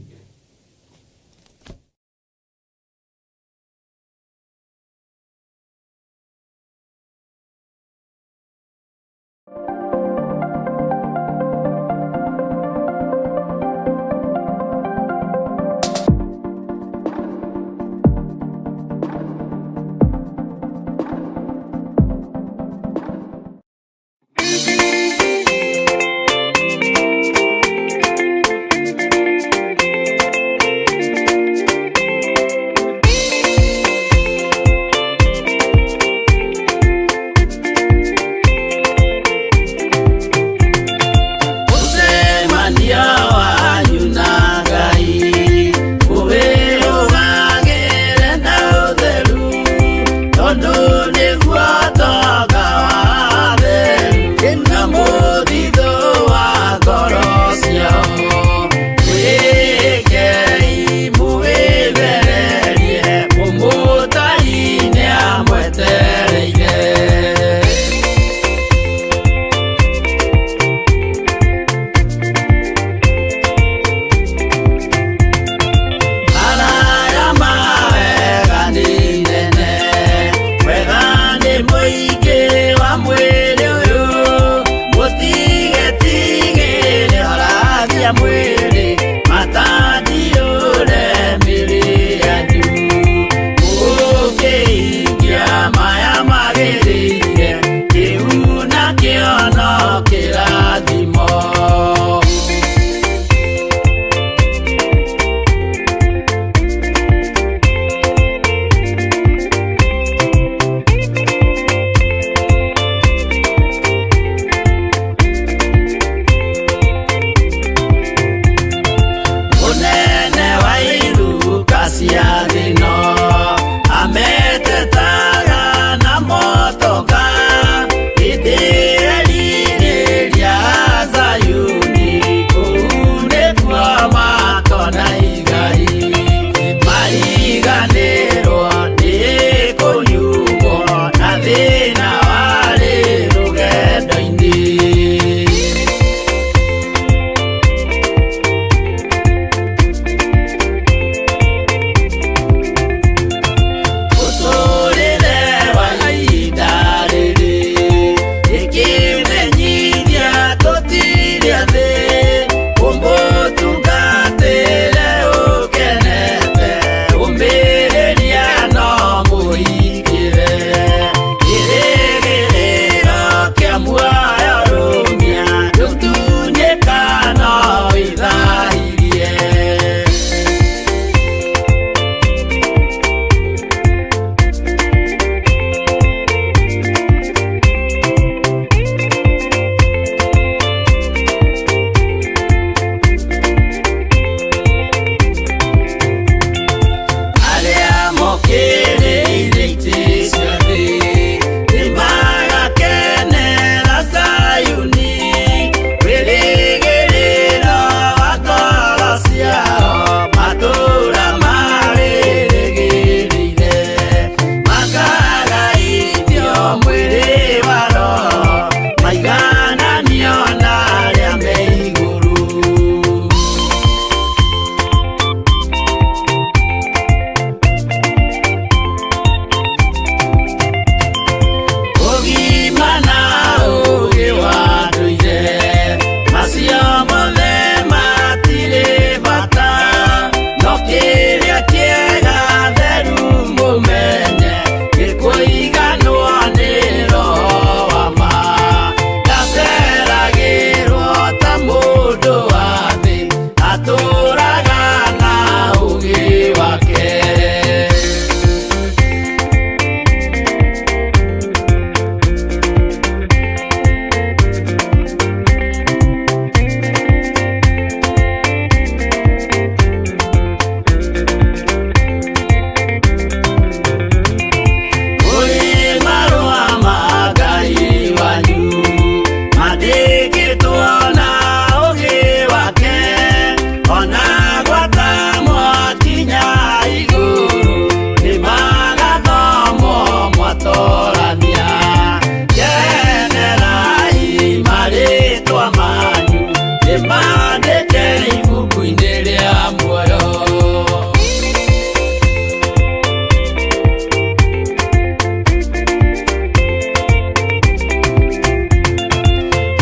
muoyo.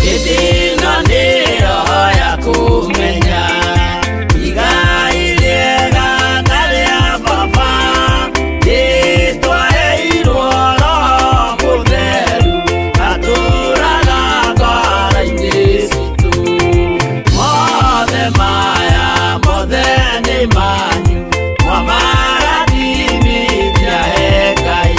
Hĩndĩ ĩno nĩ roho ya kũmenya igai rĩega ta rĩa baba, nĩtwaheirwo Roho Mũtheru atũũraga ngoro-inĩ citũ. Mothe maya mothe nĩ manyu, mwamarathimithia he Ngai.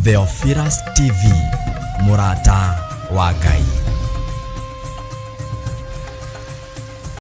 Theophilus TV, mũrata wa Ngai.